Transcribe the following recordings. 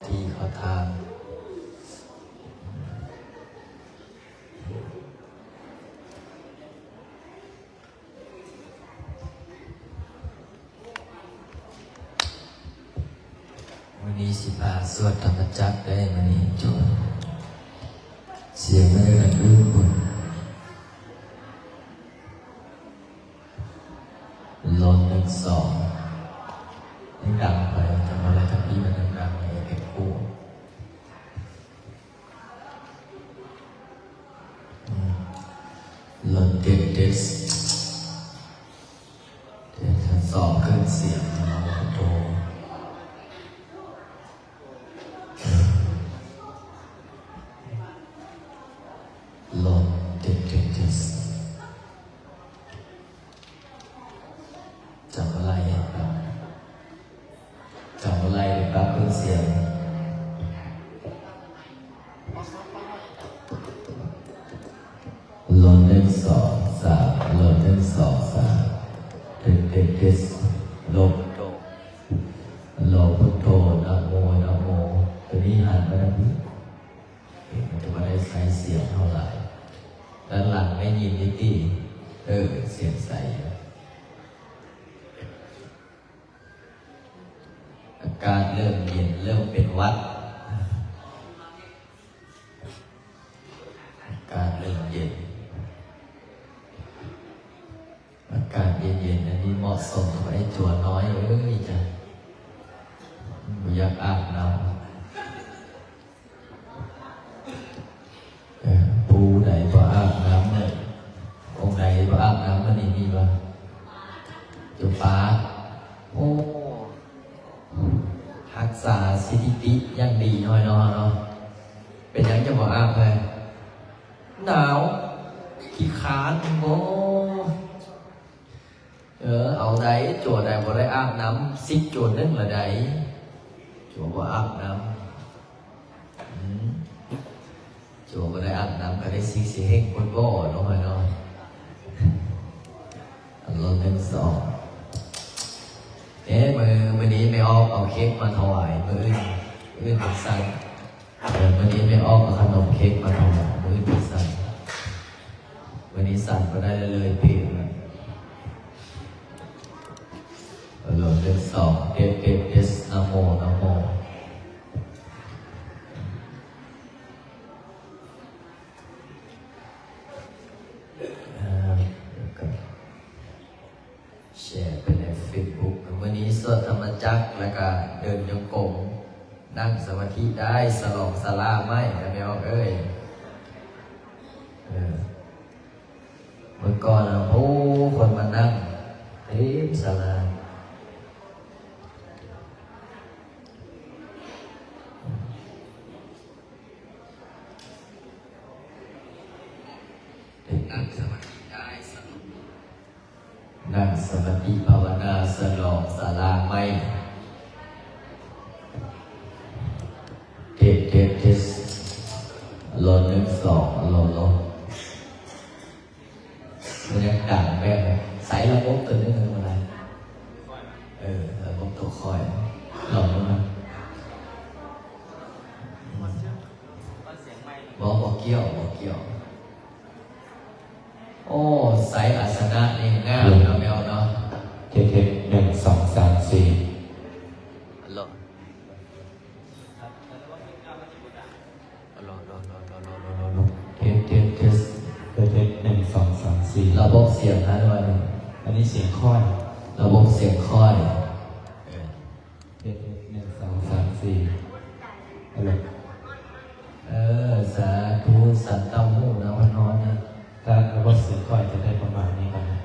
ທີ່ເຂົ້າທາງ. ມື້ນີ້ຊິພາສວດທຳມະຈັກໄດ້ ມື້ນີ້ຈົນສຽງມັນໄດ້ດັງອື່ນພຸ້ນ. ລອນ ໜຶ່ງ ສອງ ຍັງດັງໄປ ທຳອະໄລທັງທີ່ມັນຍັງດັງໃນເອເພັກກູ. ອືມ ລອນ ເຕັດ ເຕັດ ເຕັດ ສອງ ຂຶ້ນສຽງ ລອນ ໂທ ລອນ ເຕັດ ເຕັດ ເຕັດ. ຈຳບໍ່ໄດ້ ຈຳບໍ່ໄດ້ ໄດ້ປັບເຄື່ອງສຽງ. ລອນ ໜຶ່ງ ສອງ ສາມ ລອນ ໜຶ່ງ ສອງ ສາມ ເຕັດ ເຕັດ ເຕັດ ລົບ ໂຕ ລອ ພຸດໂທ ນະໂມ ນະໂມ. ໂຕນີ້ຫັນມາທາງນີ້ ມັນຈະບໍ່ໄດ້ໃຊ້ສຽງເທົ່າຫຼາຍ. ດ້ານຫຼັງໄດ້ຍິນຢູ່ຕິ? ເອີ ສຽງໃສຢູ່. ອາກາດເລີ່ມເຢັນ ເລີ່ມເປັນຫວັດ. ອາກາດເລີ່ມເຢັນ ອາກາດເຢັນໆ ອັນນີ້ເໝາະສົມກັບໄອ້ຈົວນ້ອຍເອີຍຈ້ະ ບໍ່ຢາກອາບນ້ຳ. ເອີ ຜູ້ໃດບໍ່ອາບນ້ຳເລີຍ? ອົງໃດບໍ່ອາບນ້ຳມື້ນີ້ມີບໍ່? ຈຸປາ. ໂອ້ ຮັກສາສະຖິຕິຢ່າງດີນ້ອຍເນາະ ເນາະ. ເປັນຫຍັງຈະບໍ່ອາບເລີຍ? ໜາວ ຂີ້ຄ້ານບໍ? ເອີ ເອົາໃດ໋ ຈົວໃດບໍ່ໄດ້ອາບນ້ຳ ຊິກຈົວໜຶ່ງລະໃດ໋ ຈົວບໍ່ອາບນ້ຳ. ອືມ ຈົວບໍ່ໄດ້ອາບນ້ຳກໍໄດ້ຊິກຊິເຮັງພຸ້ນບໍເນາະ ເນາະ. ລອນ ໜຶ່ງ ສອງ ເອີ ມື້ ມື້ນີ້ແມ່ອອກເອົາເຄັກມາຖວາຍ ມື້ອື່ນ ມື້ອື່ນເພິ່ນສັ່ງ. ເອີ ມື້ນີ້ແມ່ອອກເອົາຂະໜົມເຄັກມາຖວາຍ ມື້ອື່ນເພິ່ນສັ່ງ. ມື້ນີ້ສັ່ງບໍ່ໄດ້ເລີຍ ເພງ. ລອນ ໜຶ່ງ ສອງ ເຕັດ ເຕັດ ເຕັດ ນະໂມ ນະໂມ. ເອີ ແຊໄປໃນເຟສບຸກ. ມື້ນີ້ສວດທຳມະຈັກ ແລ້ວກະເດີນຈົງກົມ ນັ່ງສະມາທິໄດ້ ສະຫຼອງສາລາໃໝ່ນະແມ່ອອກເອີຍ. ເອີ ເມື່ອກ່ອນນະ ໂອ້ ຄົນມານັ່ງເຕັມສາລາ. ນັ່ງສະມາທິໄດ້ ສະຫຼອງ ນັ່ງສະມາທິພາວະນາ ສະຫຼອງສາລາໃໝ່. ເທສ ເທສ ເທສ ລອນ ໜຶ່ງ ສອງ ລອນ ລອນ. ມັນຍັງດັງແບບນັ້ນ ໃຊ້ລະບົບຕົວໜຶ່ງກໍໄດ້. ເອີ ລະບົບຕົວຄ່ອຍ ລອງເບິ່ງນະ. ບໍ່ ບໍ່ກ່ຽວ ບໍ່ກ່ຽວ. ໂອ້ ໃຊ້ອາສະນະນີ້ງາມເນາະ ແມວເນາະ. ເທສ ເທສ ໜຶ່ງ ສອງ ສາມ ສີ່ ລອງ. ເທສ ເທສ ເທສ ເທສ ເທສ ໜຶ່ງ ສອງ ສາມ ສີ່ ລະບົບສຽງຫັ້ນວ່ານີ້ ອັນນີ້ສຽງຂ້ອຍ ລະບົບສຽງຂ້ອຍ. ເອີ ເທສ ເທສ ໜຶ່ງ ສອງ ສາມ ສີ່ ເອີ ສາທຸ ສັນຕະຫູນະ ເພິ່ນຮ້ອນນະ. ຖ້າລະບົບສຽງຂ້ອຍຈະໄດ້ປະມານນີ້ກ່ອນນະ.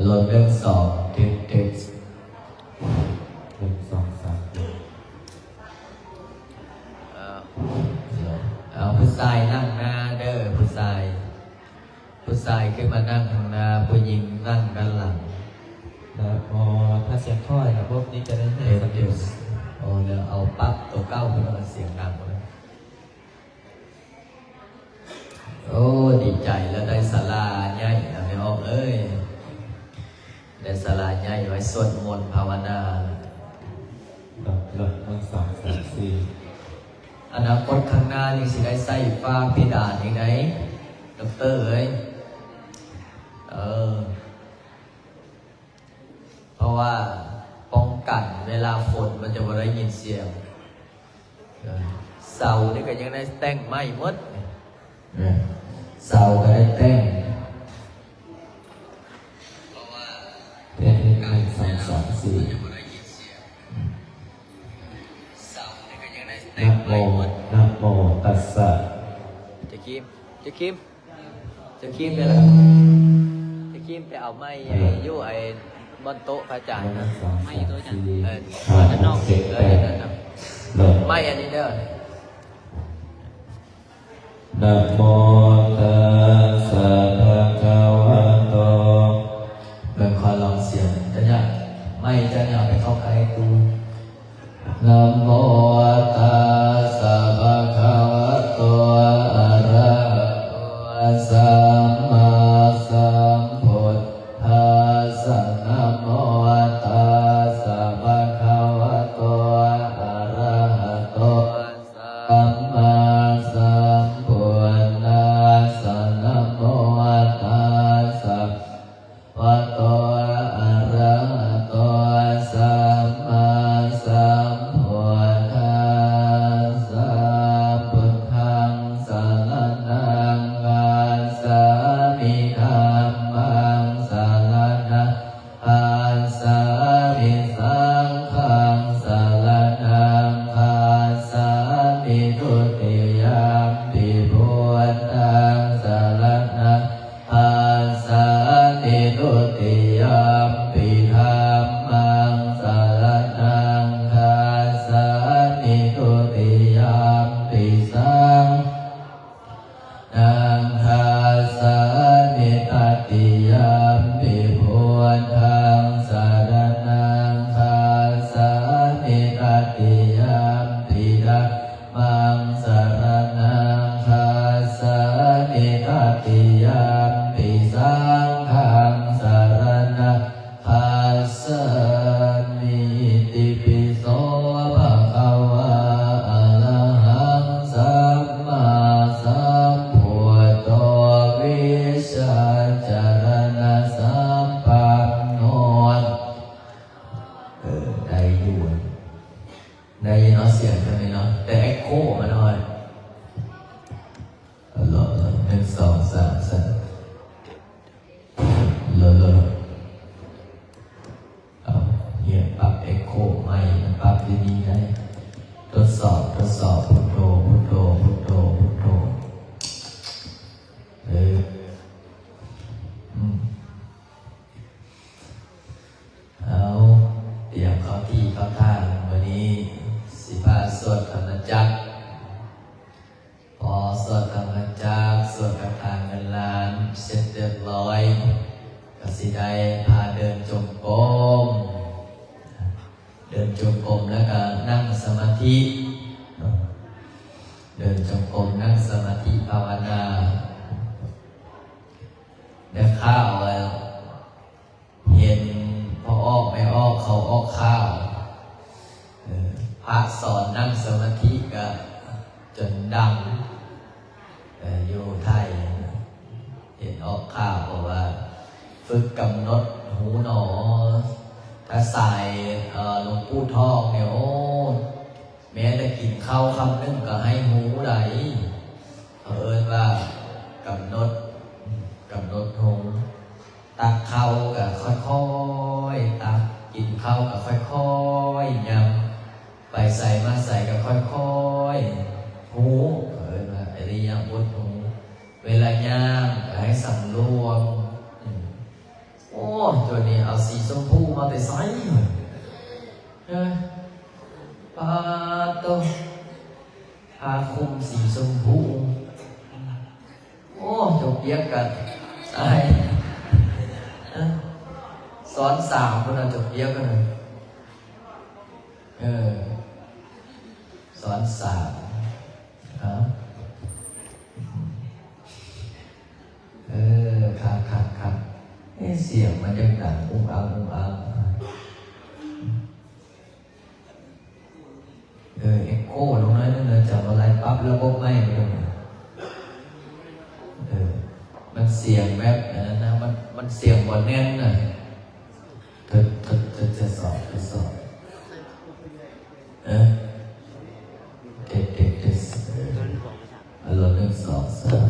ໂຫຼດ ໜຶ່ງ ສອງ ເທສ ເທສ ໜຶ່ງ ສອງ ສາມ ເອີ ເອົາ ຜູ້ຊາຍນັ່ງໜ້າເດີ ຜູ້ຊາຍ ຜູ້ຊາຍຂຶ້ນມານັ່ງທາງໜ້າ ຜູ້ຍິງນັ່ງດ້ານຫຼັງ. ແລ້ວ ອໍ ຖ້າສຽງຄ່ອຍລະບົບນີ້ຈະໄດ້ແຮງ ເອີ ແລ້ວເອົາປັບຕົວເກົ່າຂຶ້ນມາ ສຽງດັງ. ໂອ້ ດີໃຈແລ້ວ ໄດ້ສາລາໃຫຍ່ແລ້ວ ແມ່ອອກເອີຍ. ໄດ້ສາລາໃຫຍ່ໄວ້ສວດມົນພາວະນາ. ດອກ ດອກ ໜຶ່ງ ສອງ ສາມ ສີ່ ອະນາຄົດຂ້າງໜ້ານີ້ຊິໄດ້ໃສ່ຝາເພດານອີກໃດ໋ ດອກເຕີເອີຍ. ເອີ ເພາະວ່າປ້ອງກັນເວລາຝົນມັນຈະບໍ່ໄດ້ຍິນສຽງ. ເອີ ເສົານີ້ກໍຍັງໄດ້ແຕ່ງໃໝ່ໝົດ ເອີ ເສົາກໍໄດ້ແຕ່ງ ເພາະວ່າ ເພດໜຶ່ງ ສອງ ສາມ ສີ່ ນະໂມ ນະໂມຕັດສະ ຈະຄິມ ຈະຄິມ ຈະຄິມໄດ້ລະ ຈະຄິມໄປເອົາໄມ້ຢູ່ໄອ້ບ່ອນໂຕະພະອາຈານນະ ໄມ້ໂຕະອາຈານ ເອີ ເອີ ນັ້ນເນາະ ເອີ ນັ້ນນະ ໄມ້ອັນນີ້ເດີ. ນະໂມຕັດສະພະຄະວະໂຕ ເບິ່ງຂໍລອງສຽງ ຈະຍາກ ໄມ້ຈະຍາກໄປເຂົ້າໃກ້ຕູ້. ນະໂມຕັດສະພະຄະວະໂຕ ອະຣະຫະໂຕ ສຳມາສຳພຸດທັດສະ ນະໂມຕັດສະພະຄະວະໂຕ ອະຣະຫະໂຕ ສຳມາສຳພຸດທັດສະ ນະໂມຕັດສະພະຄະວະໂຕ ອະຣະຫະໂຕ ສຳມາສຳພຸດທັດສະ ພຸດທັງສະລະນັງຄັດສາມິ ທຳມັງສະລະນັງ ຄັດສາມິ ສັງຄັງສະລະນັງຄັດສາມິ ທຸຕິຍຳປິ ພຸດທັງສະລະນັງຄັດສາມິ ທຸຕິຍຳປິ ທຳມັງສະລະນັງຄັດສາມິ ທຸຕິຍຳປິ ສັງ ນັງຄັດສາມິ ຕະຕິຍຳປິ ພຸດທັງສະລະນັງຄັດສາມິ ຕະຕິຍຳປິ ທຳມັງສະລະນັງຄັດສາມິ ຕະຕິຍຳປິ ສັງຄັງສະລະນັງ ຄັດສາມິ ອິຕິປິໂສ ພະຄະວາ ອະລະຫັງ ສຳມາສຳພຸດໂທ ວິຊາຈາລະນະສຳປັນໂນ. ເອີ ໄດ້ຢູ່ ໄດ້ເນາະ ສຽງເພິ່ນນີ້ເນາະ ແຕ່ເອັກໂຄມາໜ້ອຍ. ເອົາລະ ໜຶ່ງ ສອງ ສາມ ສາມ ເລີ ເລີ ເອົາ ຮຽນປັບເອັກໂຄໃໝ່ ມັນປັບດີໆໄດ໋. ທົດສອບ ທົດສອບ ພຸດໂທ ພຸດໂທ ພຸດໂທ ພຸດໂທ. ເອີ ອືມ ເອົາ ຕຽມເຂົ້າທີ່ເຂົ້າທາງ. ມື້ນີ້ຊິພາສວດທຳມະຈັກ ພໍສວດທຳມະຈັກ ສວດຄາຖາເງິນລ້ານເສັດຮຽບຮ້ອຍ ກໍຊິໄດ້ພາເດີນຈົງກົມ ເດີນຈົງກົມແລ້ວກໍນັ່ງສະມາທິ ເດີນຈົງກົມນັ່ງສະມາທິພາວະນາ. ໄດ້ຂ່າວວ່າ ເຫັນພໍ່ອອກແມ່ອອກເຂົາອອກຂ່າວ ເອີ ພະສອນນັ່ງສະມາທິກະຈົນດັງ ເອີ ຢູ່ໄທ ເຫັນອອກຂ່າວ ເພາະວ່າຝຶກກຳນົດຮູ້ໜໍ. ຖ້າສາຍ ເອີ ຫຼວງປູ່ທອງນີ້ ໂອ້ ແມ້ແຕ່ກິນເຂົ້າຄຳໜຶ່ງກໍໃຫ້ຮູ້ໃດ໋ ເຂົາເອີ້ນວ່າກຳນົດ ກຳນົດຮູ້. ຕັກເຂົ້າກໍຄ່ອຍໆຕັກ ກິນເຂົ້າກໍຄ່ອຍໆຫຍ້ຳ ໄປໃສມາໃສກໍຄ່ອຍໆຮູ້ ເຂົາເອີ້ນວ່າອິລິຍາບົດຮູ້. ເວລາຍ່າງກໍໃຫ້ສຳລວມ. ອືມ ໂອ້ ໂຕນີ້ເອົາສີຊົມພູມາແຕ່ໃສ? ເອີ ປາດໂທ້ ຜ້າຄຸມສີຊົມພູ. ໂອ້ ຈົບວຽກກັນ ຕາຍ ເອີ ສອນສາມພຸ້ນນະ ຈົບວຽກກັນ ເອີ ສອນສາມ. ເອົາ ເອີ ຄັກໆໆ ເອ ສຽງມັນຈັ່ງດັງອຸງອັງອຸງອັງ. ເອີ ເອັກໂຄລົງໜ້ອຍໜຶ່ງ ແລ້ວຈະບໍ່ໄດ້ ລະບົບໄມ ເອີ ມັນສຽງແບບອັນນັ້ນນະ ມັນ ມັນສຽງບໍ່ແໜ້ນນະ. ທົດ ທົດ ທົດສອບ ທົດສອບ ເອີ ເຕັດ ເຕັດ ເຕັດ ເອີ ເອົາ ໜຶ່ງ ສອງ ສາມ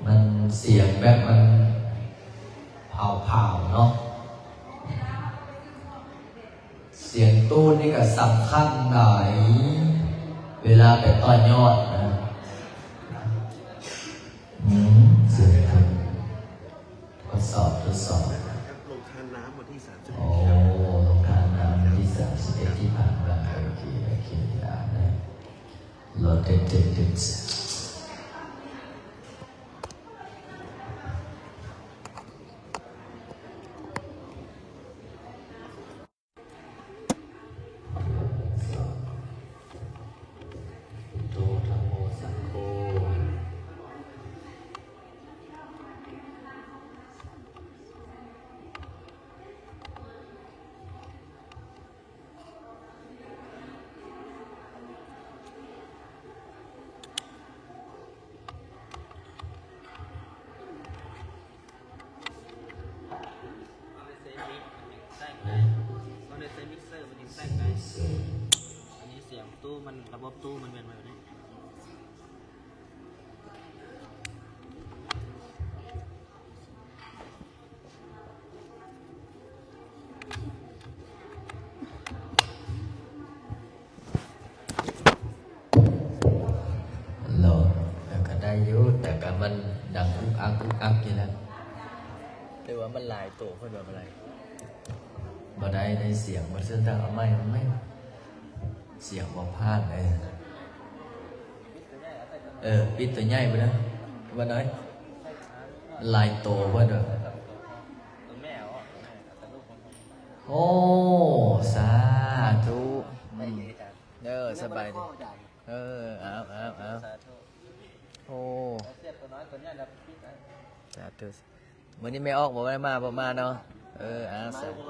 ມັນສຽງແບບມັນຜາວໆເນາະ. ສຽງຕູດນີ້ກໍສຳຄັນຫຼາຍ ເວລາໄປຕໍ່ຍອດນະ. ອືມ ສຽງຕູດ ທົດສອບ ທົດສອບ. ໂອ້ ລົງທານນ້ຳວັນທີສາມສິບເອັດທີ່ຜ່ານມາ. ໂອເຄ ໂອເຄ ອ່ານໄດ້. ເຮົາໄດ້ໃຊ້ມິກເຊີ ມັນຈຶ່ງແຕກໄດ້. ອັນນີ້ສຽງຕູ້ມັນ ລະບົບຕູ້ມັນແມ່ນແບບນີ້. ໂລ ເອີ ກໍໄດ້ຢູ່ ແຕ່ກໍມັນດັງອຸກອັກອຸກອັກຢູ່ແລ້ວ. ຫຼືວ່າມັນຫຼາຍໂຕເພິ່ນວ່າບໍ່ໄດ້ ບໍ່ໄດ້ ໄດ້ສຽງບໍ່ເຊິ່ງ. ເອົາໃໝ່ ເອົາໃໝ່ ສຽງບໍ່ຜ່ານເລີຍ. ເອີ ປິດຕົວໃຫຍ່ໄປເດີ ວ່າໜ້ອຍ ຫຼາຍໂຕເພິ່ນວ່າ. ໂອ້ ສາທຸ. ເອີ ສະບາຍດີ. ເອີ ເອົາ ເອົາ ເອົາ. ໂອ້ ສາທຸ. ມື້ນີ້ແມ່ອອກບໍ່ໄດ້ມາ ບໍ່ມາເນາະ. ເອີ ເອົາ ສາທຸ.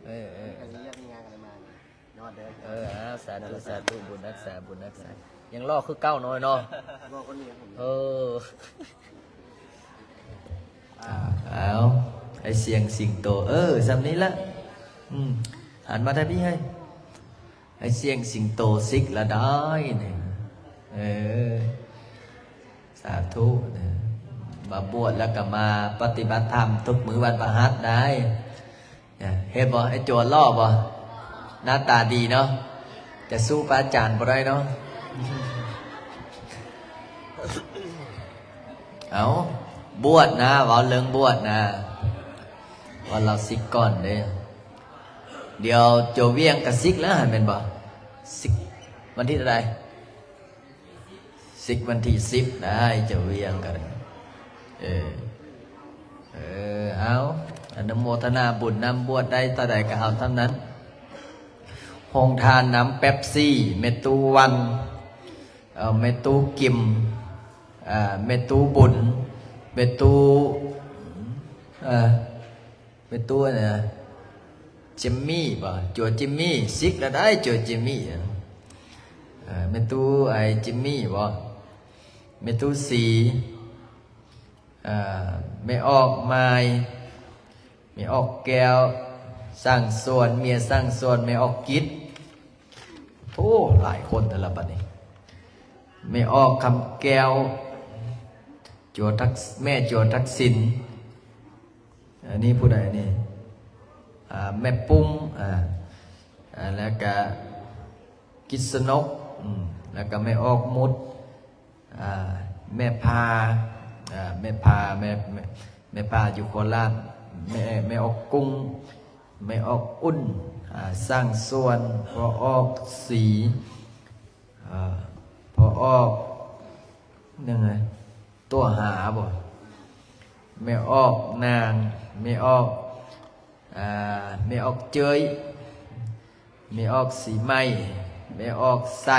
ເອີ ເອີ ເອີ ເອົາ ສາທຸ ສາທຸ. ບຸນຮັກສາ ບຸນຮັກສາ. ຍັງຫຼໍ່ຄືເກົ່ານ້ອຍເນາະ. ເອີ ເອົາ ໄອ້ສຽງສິງໂຕ. ເອີ ສ່ຳນີ້ລະ. ອືມ ຫັນມາທາງພີ້ໃຫ້. ໄອ້ສຽງສິງໂຕສິກລະໄດ້ນີ້. ເອີ ສາທຸ. ມາບວດແລ້ວກໍມາປະຕິບັດທຳທຸກມື້ວັນພະຫັດໄດ້. ເຫັນບໍ່ ໄອ້ໂຈນຫຼໍ່ບໍ່? ໜ້າຕາດີເນາະ. ຈະສູ້ພະອາຈານບໍ່ໄດ້ເນາະ. ເອົາ ບວດນະ ເວົ້າເລື່ອງບວດນະ ວ່າລາວສິກກ່ອນເດ້. ດຽວໂຈວຽງກະສິກແລ້ວຫັ້ນແມ່ນບໍ່? ສິກວັນທີເທົ່າໃດ? ສິກວັນທີສິບໄດ້ ໂຈວຽງກໍໄດ້. ເອີ ເອີ ເອົາ ອະນຸໂມທະນາບຸນນຳ ບວດໄດ້ເທົ່າໃດກໍເອົາເທົ່ານັ້ນ. ໂຮງທານນ້ຳເປັບຊີ ແມ່ຕູ້ວັນ ເອີ ແມ່ຕູ້ກິມ ເອີ ແມ່ຕູ້ບຸນ ແມ່ຕູ້ ເອີ ແມ່ຕູ້ອັນນັ້ນ ຈິມມີບໍ່? ຈົວຈິມມີ ສິກລະໄດ້ ຈົວຈິມມີ. ເອີ ແມ່ຕູ້ໄອ້ຈິມມີບໍ່? ແມ່ຕູ້ສີ ເອີ ແມ່ອອກມາຍ ແມ່ອອກແກ້ວ ຊ່າງສວນ ເມຍຊ່າງສວນ ແມ່ອອກກິດ. ໂອ້ ຫຼາຍຄົນແທ້ລະບັດນີ້. ແມ່ອອກຄຳແກ້ວ ຈົວທັກ ແມ່ຈົວທັກສິນ. ອັນນີ້ຜູ້ໃດນີ້? ອ່າ ແມ່ປຸ້ມ ອ່າ ແລ້ວກະກິດສະໜົກ ອືມ ແລ້ວກະແມ່ອອກມຸດ ອ່າ ແມ່ພາ ອ່າ ແມ່ພາ ແມ່ ແມ່ ແມ່ພາຢູ່ໂຄລາດ ແມ່ ແມ່ອອກກຸ້ງ ແມ່ອອກອຸ່ນ ອ່າ ຊ່າງສວນ ພໍ່ອອກສີ ອ່າ ພໍ່ອອກ ຍັງໄງ ຕົວຫາບໍ່? ແມ່ອອກນາງ ແມ່ອອກ ອ່າ ແມ່ອອກເຈີ້ຍ ແມ່ອອກສີໄໝ ແມ່ອອກໃສ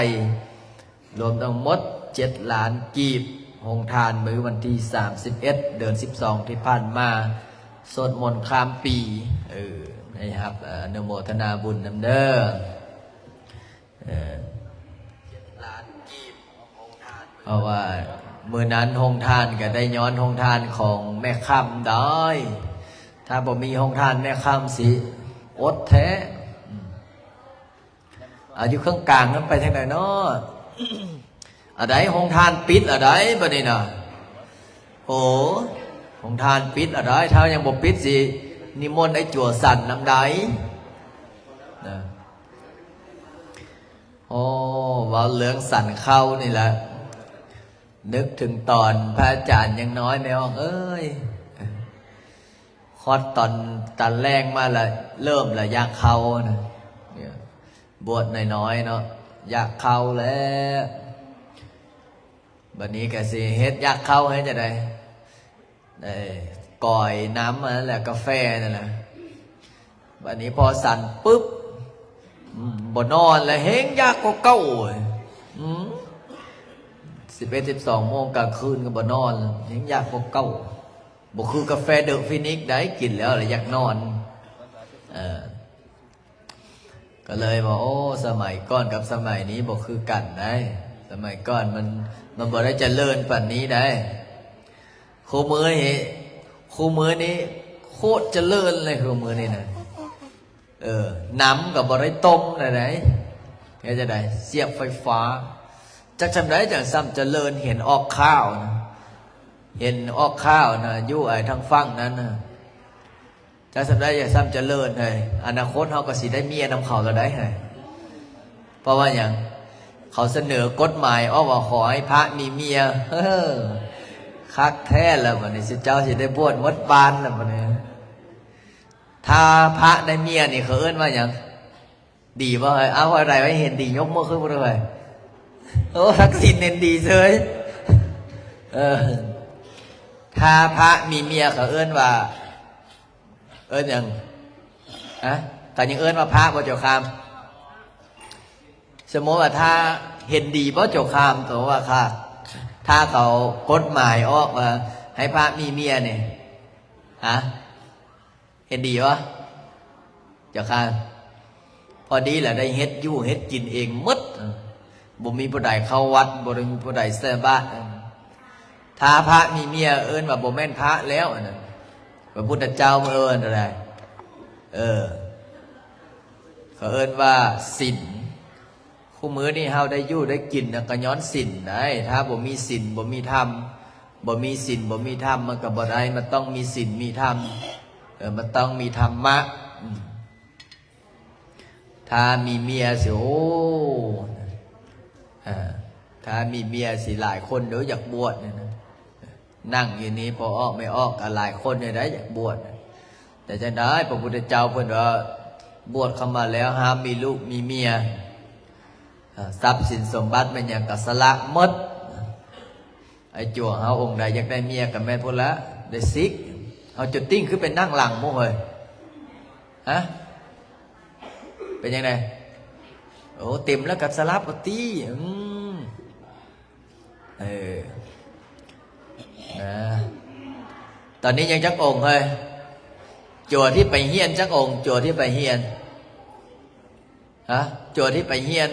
ລວມທັງໝົດເຈັດລ້ານກີບ. ໂຮງທານມື້ວັນທີສາມສິບເອັດ ເດືອນສິບສອງທີ່ຜ່ານມາ ສວດມົນຂ້າມປີ. ເອີ ໃຫ້ຮັບອະນຸໂມທະນາບຸນນຳເດີ. ເອີ ເພາະວ່າມື້ນັ້ນໂຮງທານກໍໄດ້ຍ້ອນໂຮງທານຂອງແມ່ຄຳໄດ໋. ຖ້າບໍ່ມີໂຮງທານແມ່ຄຳຊິອົດແທ້. ອາ ຢູ່ເຄິ່ງກາງນັ້ນໄປທາງໃດເນາະ? ອາໃດ ໂຮງທານປິດອາໃດບັດນີ້ນະ? ໂອ້ ໂຮງທານປິດອາໃດ? ຖ້າຍັງບໍ່ປິດຊິນິມົນໄອ້ຈົວສັນນຳໃດນະ? ໂອ້ ເວົ້າເລື່ອງສັນເຂົ້ານີ້ລະ ນຶກເຖິງຕອນພະອາຈານຍັງນ້ອຍ ແມ່ອອກເອີຍ. ຮອດຕອນຕາແລງມາລະເລີ່ມລະຢາກເຂົ້ານະ. ບວດນ້ອຍໆເນາະ ຢາກເຂົ້າແລ້ວ. ບັດນີ້ກໍຊິເຮັດຢາກເຂົ້າໃຫ້ຈັ່ງໃດ? ໄດ້ກອຍນ້ຳຫັ້ນແຫຼະ ກາແຟນັ້ນແຫຼະ. ບັດນີ້ພໍສັນປຶບ ອືມ ບໍ່ນອນແລ້ວ ແຮງຢາກກວ່າເກົ່າ. ອືມ ສິບເອັດ ສິບສອງໂມງກາງຄືນກໍບໍ່ນອນ ແຮງຢາກກວ່າເກົ່າ. ບໍ່ຄືກາແຟເດີຟີນິກໃດ໋ ກິນແລ້ວລະຢາກນອນ. ເອີ ກໍເລີຍວ່າ ໂອ້ ສະໄໝກ່ອນກັບສະໄໝນີ້ບໍ່ຄືກັນໃດ໋. ສະໄໝກ່ອນມັນ ມັນບໍ່ໄດ້ຈະເລີນປານນີ້ໃດ໋. ຄູ່ມື້ນີ້ ຄູ່ມື້ນີ້ໂຄດຈະເລີນເລີຍ ຄູ່ມື້ນີ້ນະ. ເອີ ນ້ຳກໍບໍ່ໄດ້ຕົ້ມໃດໆ ເຮັດຈັ່ງໃດ? ສຽບໄຟຟ້າ. ຈັກຊ່ຳໃດຈັ່ງຊ່ຳຈະເລີນ ເຫັນອອກຂ່າວນະ ເຫັນອອກຂ່າວນະ ຢູ່ໄອ້ທາງຝັ່ງນັ້ນນະ. ຈັກຊ່ຳໃດຈັ່ງຊ່ຳຈະເລີນເຮີ້ຍ. ອະນາຄົດເຮົາກໍຊິໄດ້ເມຍນຳເຂົາແລ້ວໃດ໋ເຮີ້ຍ. ເພາະວ່າຫຍັງ? ເຂົາສະເໜີກົດໝາຍອອກວ່າຂໍໃຫ້ພະມີເມຍ. ເອີ ຄັກແທ້ແລ້ວບັດນີ້ ເຈົ້າຊິໄດ້ບວດໝົດບ້ານແລ້ວບັດນີ້. ຖ້າພະໄດ້ເມຍນີ້ເຂົາເອີ້ນວ່າຫຍັງ? ດີບໍ່ເຮີ້ຍ? ເອົາ ເອົາໃດໄວ້ເຫັນດີ ຍົກມືຂຶ້ນເບິ່ງເຮີ້ຍ. ໂອ້ ທັກສິນເຫັນດີເຊີຍ. ເອີ ຖ້າພະມີເມຍເຂົາເອີ້ນວ່າ ເອີ້ນຫຍັງ? ຮະ? ກໍຍັງເອີ້ນວ່າພະບໍ່ເຈົ້າຄາມ? ສົມມຸດວ່າຖ້າເຫັນດີບໍ່ເຈົ້າຄາມ? ຕົວວ່າຄ່າ ຖ້າເຂົາກົດໝາຍອອກວ່າໃຫ້ພະມີເມຍນີ້ ຮະ? ເຫັນດີບໍ່ເຈົ້າຄາມ? ພໍດີລະໄດ້ເຮັດຢູ່ເຮັດກິນເອງໝົດ ເອີ ບໍ່ມີຜູ້ໃດເຂົ້າວັດ ບໍ່ໄດ້ມີຜູ້ໃດໃສ່ບາດ. ເອີ ຖ້າພະມີເມຍເອີ້ນວ່າບໍ່ແມ່ນພະແລ້ວ ອັນນັ້ນ ພະພຸດທະເຈົ້າເອີ້ນວ່າໃດ? ເອີ ເຂົາເອີ້ນວ່າສິນ. ຄູ່ມື້ນີ້ເຮົາໄດ້ຢູ່ໄດ້ກິນນະ ກໍຍ້ອນສິນໃດ໋. ຖ້າບໍ່ມີສິນ ບໍ່ມີທຳ ບໍ່ມີສິນ ບໍ່ມີທຳ ມັນກໍບໍ່ໄດ້. ມັນຕ້ອງມີສິນມີທຳ ເອີ ມັນຕ້ອງມີທຳມະ. ອືມ ຖ້າມີເມຍຊິ ໂອ້ ເອີ ຖ້າມີເມຍຊິຫຼາຍຄົນເດີຢາກບວດນີ້ນະ. ນັ່ງຢູ່ນີ້ ພໍ່ອອກແມ່ອອກກໍຫຼາຍຄົນຢູ່ໃດ໋ຢາກບວດ. ແຕ່ຈັ່ງໃດ ພະພຸດທະເຈົ້າເພິ່ນວ່າ ບວດເຂົ້າມາແລ້ວຫ້າມມີລູກມີເມຍ ເອີ ຊັບສິນສົມບັດແມ່ນຫຍັງກໍສະຫຼະໝົດ. ໄອ້ຈົວເຮົາອົງໃດຢາກໄດ້ເມຍກໍແມ່ນພຸ້ນລະ ໄດ້ສິກ. ເຮົາຈົດຕິ່ງຄືໄປນັ່ງຫຼັງໝູ່ເຮີ້ຍ? ຮະ? ເປັນຈັ່ງໃດ? ໂອ້ ເຕັມແລ້ວກໍສະຫຼັບເອົາຕິ. ອືມ ເອີ ນະ ຕອນນີ້ຍັງຈັກອົງເຮີ້ຍ? ຈົວທີ່ໄປຮຽນຈັກອົງ? ຈົວທີ່ໄປຮຽນ ຮະ? ຈົວທີ່ໄປຮຽນ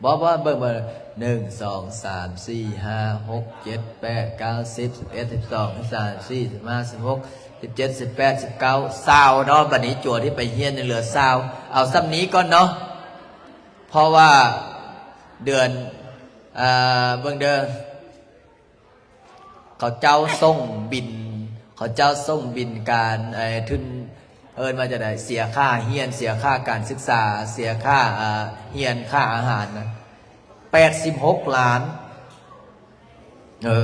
ບໍ່ ບໍ່ ເບິ່ງ ເບິ່ງ ໜຶ່ງ ສອງ ສາມ ສີ່ ຫ້າ ຫົກ ເຈັດ ແປດ ເກົ້າ ສິບ ສິບເອັດ ສິບສອງ ສິບສາມ ສິບສີ່ ສິບຫ້າ ສິບຫົກ ສິບເຈັດ ສິບແປດ ສິບເກົ້າ ຊາວເນາະ. ບັດນີ້ຈົວທີ່ໄປຮຽນຍັງເຫຼືອຊາວ. ເອົາສ່ຳນີ້ກ່ອນເນາະ ເພາະວ່າເດືອນ ອ່າ ເບິ່ງເດີ ເຂົາເຈົ້າສົ່ງບິນ ເຂົາເຈົ້າສົ່ງບິນການ ເອີ ທຶນ ເອີ້ນວ່າຈັ່ງໃດ ເສຍຄ່າຮຽນ ເສຍຄ່າການສຶກສາ ເສຍຄ່າ ອ່າ ຮຽນ ຄ່າອາຫານນະ ແປດສິບຫົກລ້ານ. ເອີ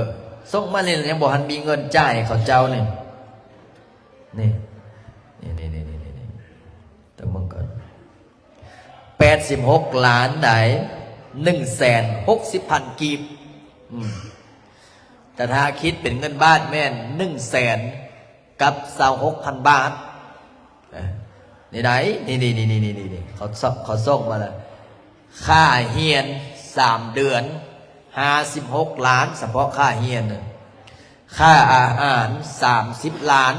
ສົ່ງມານີ້ຍັງບໍ່ທັນມີເງິນຈ່າຍເຂົາເຈົ້ານີ້ ນີ້ ນີ້ ນີ້ ນີ້ ນີ້ ນີ້ ຕະເບິ່ງກ່ອນ. ແປດສິບຫົກລ້ານໃດ໋ ໜຶ່ງແສນຫົກສິບພັນກີບ. ອືມ ແຕ່ຖ້າຄິດເປັນເງິນບາດແມ່ນໜຶ່ງແສນກັບຊາວຫົກພັນບາດ. ເອີ ນີ້ໃດ໋ ນີ້ໆໆໆ ເຂົາ ເຂົາສົ່ງມາແລ້ວ. ຄ່າຮຽນສາມເດືອນ ຫ້າສິບຫົກລ້ານ ສະເພາະຄ່າຮຽນນະ. ຄ່າອາຫານສາມສິບລ້ານ.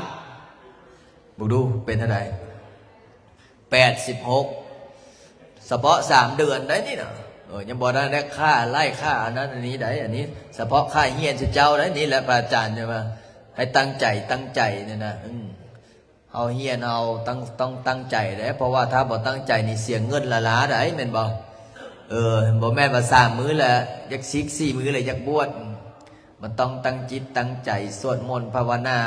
ເບິ່ງດູເປັນເທົ່າໃດ? ແປດສິບຫົກ ສະເພາະສາມເດືອນໄດ໋ນີ້ນະ. ເອີ ຍັງບໍ່ໄດ້ຄ່າໄລ່ຄ່າອັນນັ້ນອັນນີ້ໄດ໋. ອັນນີ້ສະເພາະຄ່າຮຽນຊື່ເຈົ້າໄດ໋. ນີ້ແຫຼະພະອາຈານຈະວ່າໃຫ້ຕັ້ງໃຈ, ຕັ້ງໃຈນີ້ນະ. ອືມ ເຮົາຮຽນເຮົາຕ້ອງ, ຕ້ອງຕັ້ງໃຈເດ້, ເພາະວ່າຖ້າບໍ່ຕັ້ງໃຈນີ້ເສຍເງິນລ້າໆໄດ໋ ແມ່ນບໍ່? ເອີ ບໍ່ແມ່ນວ່າສາມມື້ແລ້ວຢາກສິກ, ສີ່ມື້ແລ້ວຢາກບວດ. ມັນຕ້ອງຕັ້ງຈິດຕັ້ງໃຈສວດມົນພາວະນາ,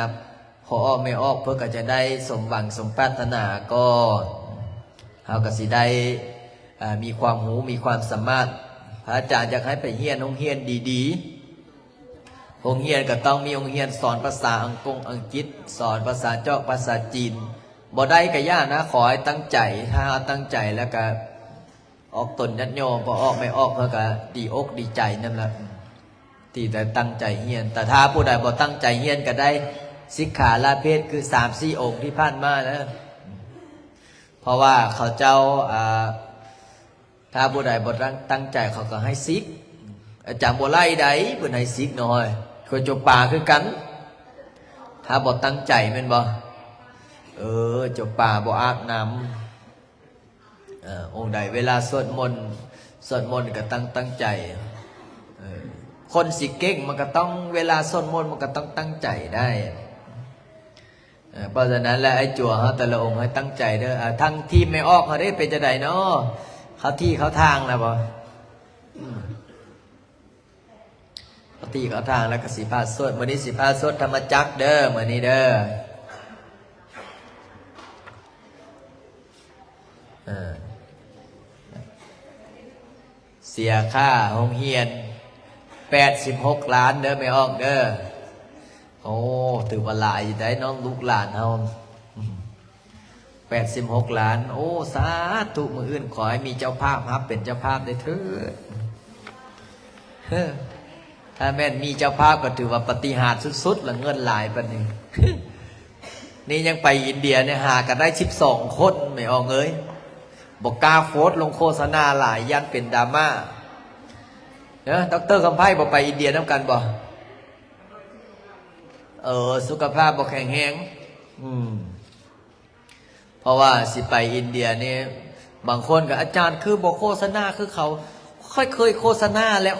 ພໍ່ອອກແມ່ອອກເພິ່ນກໍຈະໄດ້ສົມຫວັງສົມປາດຖະໜາ. ກໍເຮົາກໍຊິໄດ້ ເອີ ມີຄວາມຮູ້ ມີຄວາມສາມາດ. ພະອາຈານຢາກໃຫ້ໄປຮຽນໂຮງຮຽນດີໆ. ໂຮງຮຽນກໍຕ້ອງມີໂຮງຮຽນສອນພາສາອັງກົງອັງກິດ, ສອນພາສາຈອກ, ພາສາຈີນ. ບໍ່ໄດ້ກໍຢ່ານະ, ຂໍໃຫ້ຕັ້ງໃຈ. ຖ້າເຮົາຕັ້ງໃຈແລ້ວກໍອອກຕົນຍາດໂຍມ, ພໍ່ອອກແມ່ອອກເພິ່ນກໍດີອົກດີໃຈນຳລະ. ທີ່ໄດ້ຕັ້ງໃຈຮຽນ. ແຕ່ຖ້າຜູ້ໃດບໍ່ຕັ້ງໃຈຮຽນກໍໄດ້ສິກຂາລາເພດຄືສາມສີ່ອົງທີ່ຜ່ານມານະ. ເພາະວ່າເຂົາເຈົ້າ ອ່າ ຖ້າຜູ້ໃດບໍ່ຕັ້ງ, ຕັ້ງໃຈເຂົາກໍໃຫ້ສິກ. ອາຈານບໍ່ໄລ່ໃດ໋ ເພິ່ນໃຫ້ສິກນ້ອຍ. ຄືຈົບປາຄືກັນ ຖ້າບໍ່ຕັ້ງໃຈແມ່ນບໍ່? ເອີ ຈົບປາບໍ່ອາບນ້ຳ. ເອີ ອົງໃດເວລາສວດມົນ, ສວດມົນກໍຕັ້ງ, ຕັ້ງໃຈ. ເອີ ຄົນຊິເກັ່ງມັນກໍຕ້ອງ, ເວລາສວດມົນມັນກໍຕ້ອງຕັ້ງໃຈໄດ້. ເອີ ເພາະສະນັ້ນແຫຼະ ໄອ້ຈົວເຮົາແຕ່ລະອົງໃຫ້ຕັ້ງໃຈເດີ. ເອີ ທັງທີມແມ່ອອກເຮົາເດ້ ເປັນຈັ່ງໃດເນາະ? ເຂົ້າທີ່ເຂົ້າທາງແລ້ວບໍ່? ອືມ ເຂົ້າທີ່ເຂົ້າທາງແລ້ວກໍຊິພາສວດ. ມື້ນີ້ຊິພາສວດທຳມະຈັກເດີ ມື້ນີ້ເດີ. ເອີ ເສຍຄ່າໂຮງຮຽນແປດສິບຫົກລ້ານເດີ ແມ່ອອກເດີ. ໂອ້ ຖືວ່າຫຼາຍຢູ່ໄດ໋ເນາະ ລູກຫຼານເຮົາ. ແປດສິບຫົກລ້ານ. ໂອ້ ສາທຸ ມື້ອື່ນຂໍໃຫ້ມີເຈົ້າພາບຮັບເປັນເຈົ້າພາບໄດ້ເທີດ. ເອີ ຖ້າແມ່ນມີເຈົ້າພາບກໍຖືວ່າປາຕິຫາດສຸດໆລະ ເງິນຫຼາຍປານນີ້. ນີ້ຍັງໄປອິນເດຍນີ້ຫາກັນໄດ້ສິບສອງຄົນ ແມ່ອອກເອີຍ. ບໍ່ກ້າໂພສລົງໂຄສະນາຫຼາຍ ຢ້ານເປັນດຣາມາ. ເອີ ດອກເຕີຄຳໄພບໍ່ໄປອິນເດຍນຳກັນບໍ່? ເອີ ສຸຂະພາບບໍ່ແຂງແຮງ. ອືມ ເພາະວ່າຊິໄປອິນເດຍນີ້ ບາງຄົນກໍ ອາຈານຄືບໍ່ໂຄສະນາຄືເຂົາ? ຂ້ອຍເຄີຍໂຄສະນາແລ້ວ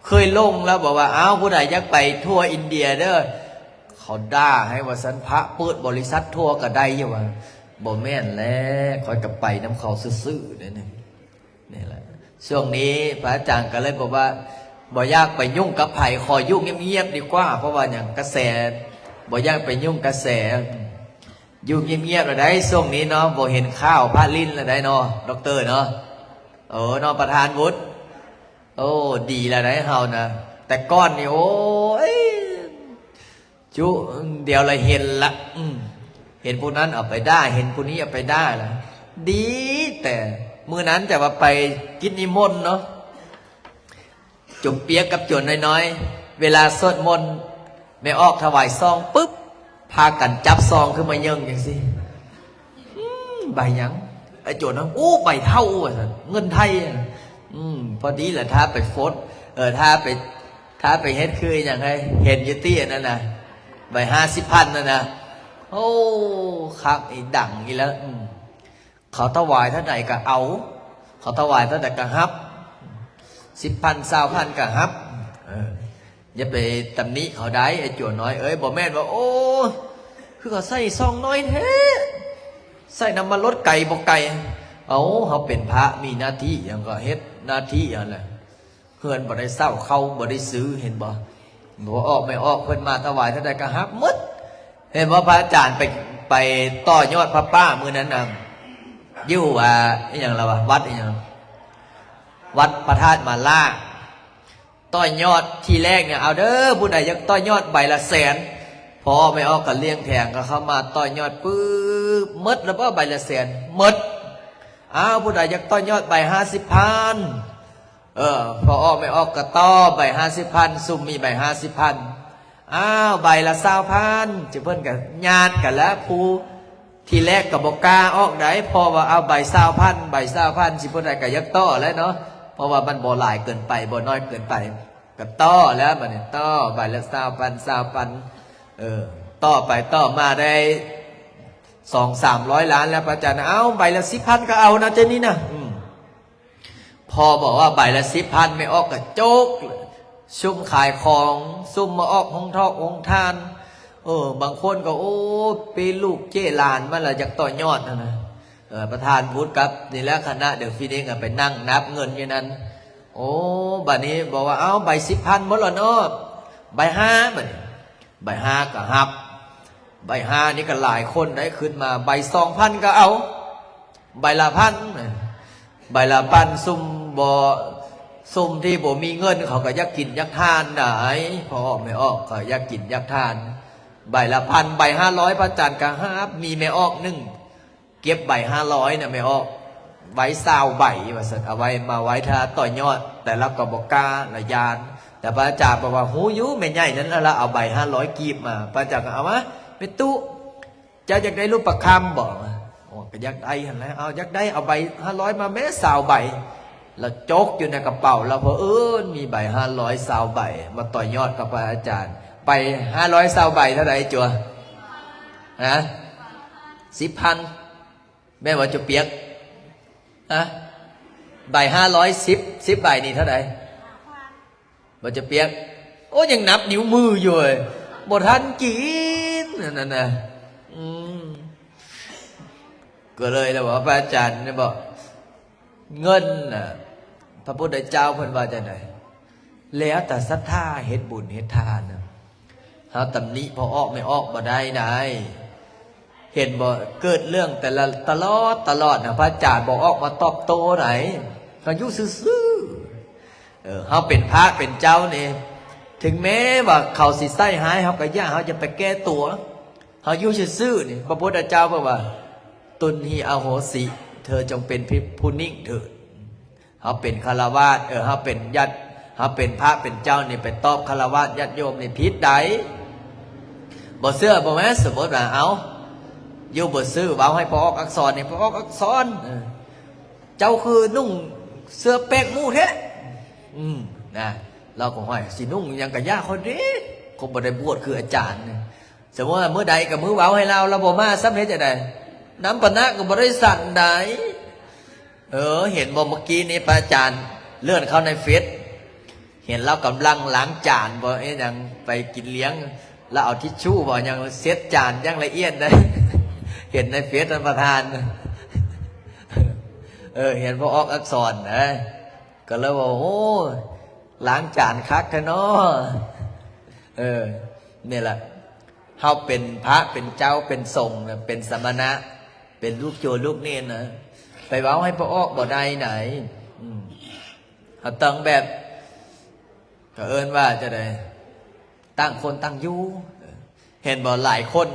ເຄີຍລົງແລ້ວ ບອກວ່າ ອ້າວ ຜູ້ໃດຢາກໄປທົວອິນເດຍເດີ ເຂົາດ່າໃຫ້ວ່າຊັ້ນ ພະເປີດບໍລິສັດທົວກໍໄດ້ຢູ່ວ່າ. ບໍ່ແມ່ນແຫຼະ ຂ້ອຍກໍໄປນຳເຂົາຊື່ໆເດ້ນີ້. ນີ້ແຫຼະ ຊ່ວງນີ້ພະອາຈານກໍເລີຍບອກວ່າ ບໍ່ຢາກໄປຫຍຸ້ງກັບໃຜ ຂໍຢູ່ງຽບໆດີກວ່າ. ເພາະວ່າຫຍັງ? ກະແສ ບໍ່ຢາກໄປຫຍຸ້ງກະແສ. ຢູ່ງຽບໆລະໄດ໋ ຊ່ວງນີ້ເນາະ ບໍ່ເຫັນຂ່າວພະຫຼິ້ນລະໄດ໋ເນາະ ດອກເຕີເນາະ. ເອີ ເນາະ ປະທານວຸດ. ໂອ້ ດີລະໄດ໋ເຮົານະ. ແຕ່ກ່ອນນີ້ ໂອ້ຍ ຈຸດຽວລະເຫັນລະ. ອືມ ເຫັນຜູ້ນັ້ນເອົາໄປດ່າ ເຫັນຜູ້ນີ້ເອົາໄປດ່າລະ. ດີແຕ່ມື້ນັ້ນ ແຕ່ວ່າໄປກິດນິມົນເນາະ ຈົວປຽກກັບຈົວນ້ອຍໆ ເວລາສວດມົນ ແມ່ອອກຖວາຍຊອງປຶບ ພາກັນຈັບຊອງຂຶ້ນມາເຍີ້ງຈັ່ງຊີ້. ອືມ ໃບຫຍັງ? ໄອ້ໂຈນນັ້ນ ໂອ້ ໃບເທົາວ່າຊັ້ນ ເງິນໄທ. ອືມ ພໍດີລະ ຖ້າໄປຟົດ ເອີ ຖ້າໄປ ຖ້າໄປເຮັດຄືຫຍັງໃຫ້ ເຫັນຢູ່ຕິ ອັນນັ້ນນະ ໃບຫ້າສິບພັນນັ້ນນະ. ໂອ້ ຄັກອີກ ດັງອີກແລ້ວ. ອືມ ເຂົາຖວາຍເທົ່າໃດກໍເອົາ ເຂົາຖວາຍເທົ່າໃດກໍຮັບ ສິບພັນ ຊາວພັນກໍຮັບ. ເອີ ຢ່າໄປຕຳໜິເຂົາໄດ໋ ໄອ້ຈົວນ້ອຍເອີຍ. ບໍ່ແມ່ນວ່າ ໂອ້ ຄືເຂົາໃສ່ຊອງນ້ອຍແທ້ ໃສ່ນ້ຳມັນລົດໄກບໍ່ໄກ. ເອົາ ເຮົາເປັນພະ ມີໜ້າທີ່ຫຍັງກໍເຮັດໜ້າທີ່ຫັ້ນແຫຼະ. ເຮືອນບໍ່ໄດ້ເຊົ່າ ເຂົ້າບໍ່ໄດ້ຊື້ ເຫັນບໍ່? ບໍ່ອອກ ແມ່ອອກເພິ່ນມາຖວາຍເທົ່າໃດກໍຮັບໝົດ. ເຫັນບໍ່? ພະອາຈານໄປ ໄປຕໍ່ຍອດຜ້າປ່າມື້ນັ້ນນະ ຢູ່ ອ່າ ອີຫຍັງລະວະ ວັດອີຫຍັງ ວັດພະທາດມາລາ. ຕໍ່ຍອດທີແລກນີ້ ເອົາເດີ ຜູ້ໃດຢາກຕໍ່ຍອດໃບລະແສນ. ພໍ່ແມ່ອອກກໍລ້ຽງແຜງ ກໍເຂົ້າມາຕໍ່ຍອດປຶບ ໝົດລະບໍ່ໃບລະແສນ? ໝົດ. ອ້າວ ຜູ້ໃດຢາກຕໍ່ຍອດໃບຫ້າສິບພັນ? ເອີ ພໍ່ອອກແມ່ອອກກໍຕໍ່ໃບຫ້າສິບພັນ ຊຸມມີໃບຫ້າສິບພັນ. ອ້າວ ໃບລະຊາວພັນ ຈຸເພິ່ນກໍຍາດກັນແລ້ວ. ຜູ້ທີແລກກໍບໍ່ກ້າອອກໃດ ເພາະວ່າເອົາໃບຊາວພັນ ໃບຊາວພັນ ຊິຜູ້ໃດກໍຢາກຕໍ່ແຫຼະເນາະ ເພາະວ່າມັນບໍ່ຫຼາຍເກີນໄປ ບໍ່ນ້ອຍເກີນໄປ ກໍຕໍ່ແລ້ວ. ບັດນີ້ຕໍ່ໃບລະຊາວພັນ ຊາວພັນ ເອີ ຕໍ່ໄປຕໍ່ມາໄດ້ ສອງສາມຮ້ອຍລ້ານແລ້ວ ພະອາຈານ. ເອົາ ໃບລະສິບພັນກໍເອົານະ ເຈົ້ານີ້ນະ. ອືມ ພໍບອກວ່າໃບລະສິບພັນ ແມ່ອອກກະຈົກ ຊຸມຂາຍຂອງ ຊຸມມາອອກໂຮງທອກໂຮງທານ ເອີ ບາງຄົນກໍ ໂອ້ ເປັນລູກເຈ້ຫຼານມາລະ ຢາກຕໍ່ຍອດຫັ້ນນະ. ເອີ ປະທານວຸດກັບນີ້ແຫຼະ ຄະນະເດີຟີເນັງ ກໍໄປນັ່ງນັບເງິນຢູ່ນັ້ນ. ໂອ້ ບາດນີ້ບອກວ່າ ເອົາ ໃບສິບພັນໝົດລະເນາະ ໃບຫ້າ ບາດນີ້ ໃບຫ້າກໍຮັບ ໃບຫ້ານີ້ກໍຫຼາຍຄົນໄດ້ຂຶ້ນມາ ໃບສອງພັນກໍເອົາ ໃບລະພັນ ໃບລະພັນ ຊຸມບໍ່ ຊຸມທີ່ບໍ່ມີເງິນເຂົາກໍຢາກກິນຢາກທານໄດ໋ ພໍ່ອອກແມ່ອອກກໍຢາກກິນຢາກທານ ໃບລະພັນ ໃບຫ້າຮ້ອຍ ພະອາຈານກໍຮັບ ມີແມ່ອອກໜຶ່ງ ເກັບໃບຫ້າຮ້ອຍນະແມ່ອອກ ໄວ້ຊາວໃບວ່າຊັ້ນ ເອົາໄວ້ ມາໄວ້ຖ້າຕໍ່ຍອດ ແຕ່ລາວກໍບໍ່ກ້າ ລາຢ້ານ ແຕ່ພະອາຈານບອກວ່າ ຮູ້ຢູ່ແມ່ໃຫຍ່ນັ້ນລະ ລາວເອົາໃບຫ້າຮ້ອຍກີບມາ ພະອາຈານກໍເອົາມາ ແມ່ຕູ້ ເຈົ້າຢາກໄດ້ລູກປະຄຳບໍ່? ໂອ້ ກໍຢາກໄດ້ຫັ້ນແຫຼະ ເອົາ ຢາກໄດ້ ເອົາໃບຫ້າຮ້ອຍມາແມ້ ຊາວໃບ ລະຈົກຢູ່ໃນກະເປົາ ລະເຜີອິນມີໃບຫ້າຮ້ອຍຊາວໃບ ມາຕໍ່ຍອດກັບພະອາຈານ ໃບຫ້າຮ້ອຍຊາວໃບເທົ່າໃດຈົວ? ຮະ? ສິບພັນ ແມ່ນບໍ່ຈົວປຽກ? ຮະ? ໃບຫ້າຮ້ອຍ ສິບ ສິບໃບນີ້ເທົ່າໃດ? ບໍ່ຈະປຽກ ໂອ້ ຍັງນັບນິ້ວມືຢູ່ເວີຍ ບໍ່ທັນກິນ ອັນນັ້ນນະ ອືມ ກໍເລີຍລະວ່າ ພະອາຈານນີ້ບອກ ເງິນນະ ພະພຸດທະເຈົ້າເພິ່ນວ່າຈັ່ງໃດ? ແລ້ວແຕ່ສັດທາເຮັດບຸນເຮັດທານນະ ເຮົາຕຳໜິພໍ່ອອກແມ່ອອກບໍ່ໄດ້ໃດ໋. ເຫັນບໍ່ ເກີດເລື່ອງແຕ່ລະ ຕະຫຼອດ ຕະຫຼອດນະ ພະອາຈານບໍ່ອອກມາຕອບໂຕ້ໃດ ເຮົາຢູ່ຊື່ໆ. ເອີ ເຮົາເປັນພະເປັນເຈົ້ານີ້ ເຖິງແມ້ວ່າເຂົາຊິໃສ່ຮ້າຍເຮົາກໍຢ່າ ເຮົາຢ່າໄປແກ້ຕົວ ເຮົາຢູ່ຊື່ໆນີ້. ພະພຸດທະເຈົ້າເພິ່ນວ່າ ຕຸນຫິອະໂຫສິ ເທີຈົ່ງເປັນຜູ້ໜິ້ງເທີດ. ເຮົາເປັນຄາລະວາດ ເອີ ເຮົາເປັນຍາດ ເຮົາເປັນພະເປັນເຈົ້ານີ້ ໄປຕອບຄາລະວາດຍາດໂຍມນີ້ຜິດໃດ໋. ບໍ່ເຊື່ອບໍ່ແມ່ນ ສົມມຸດວ່າ ເອົາ ຢູ່ບໍ່ຊື່ ເວົ້າໃຫ້ພໍ່ອອກອັກສອນນີ້ ພໍ່ອອກອັກສອນ ເອີ ເຈົ້າຄືນຸ່ງເສື້ອແປກໝູແທ້ ອືມ ນະ ລາວກໍ ຫ້ວຍ ຊິນຸ່ງຫຍັງກະຢ່າຂ້ອຍເດ້ ຂ້ອຍບໍ່ໄດ້ບວດຄືອາຈານ. ສົມມຸດວ່າມື້ໃດກໍມື້ເວົ້າໃຫ້ລາວ ລາວບໍ່ມາຊ້ຳ ເຮັດຈັ່ງໃດ? ນ້ຳປານະກໍບໍ່ໄດ້ສັນໃດ໋. ເອີ ເຫັນບໍ່ ເມື່ອກີ້ນີ້ພະອາຈານເລື່ອນເຂົ້າໃນເຟສ ເຫັນລາວກຳລັງລ້າງຈານບໍ່ ເຮັດຫຍັງ ໄປກິນລ້ຽງ ລາວເອົາທິດຊູບໍ່ຫຍັງເຊັດຈານຢ່າງລະອຽດໃດ໋ ເຫັນໃນເຟສທ່ານປະທານ. ເອີ ເຫັນບໍ່ອອກອັກສອນນະ ກໍເລີຍວ່າ ໂອ້ ລ້າງຈານຄັກແທ້ເນາະ. ເອີ ນີ້ລະ ເຮົາເປັນພະເປັນເຈົ້າເປັນສົງນະ ເປັນສະມະນະ ເປັນລູກໂຈລູກເນນນະ ໄປເວົ້າໃຫ້ບໍ່ອອກບໍ່ໄດ້ໃດ໋. ເຮົາຕ້ອງແບບ ເຂົາເອີ້ນວ່າຈັ່ງໃດ ຕ່າງຄົນຕ່າງຢູ່. ເຫັນບໍ່ ຫຼາຍຄົນ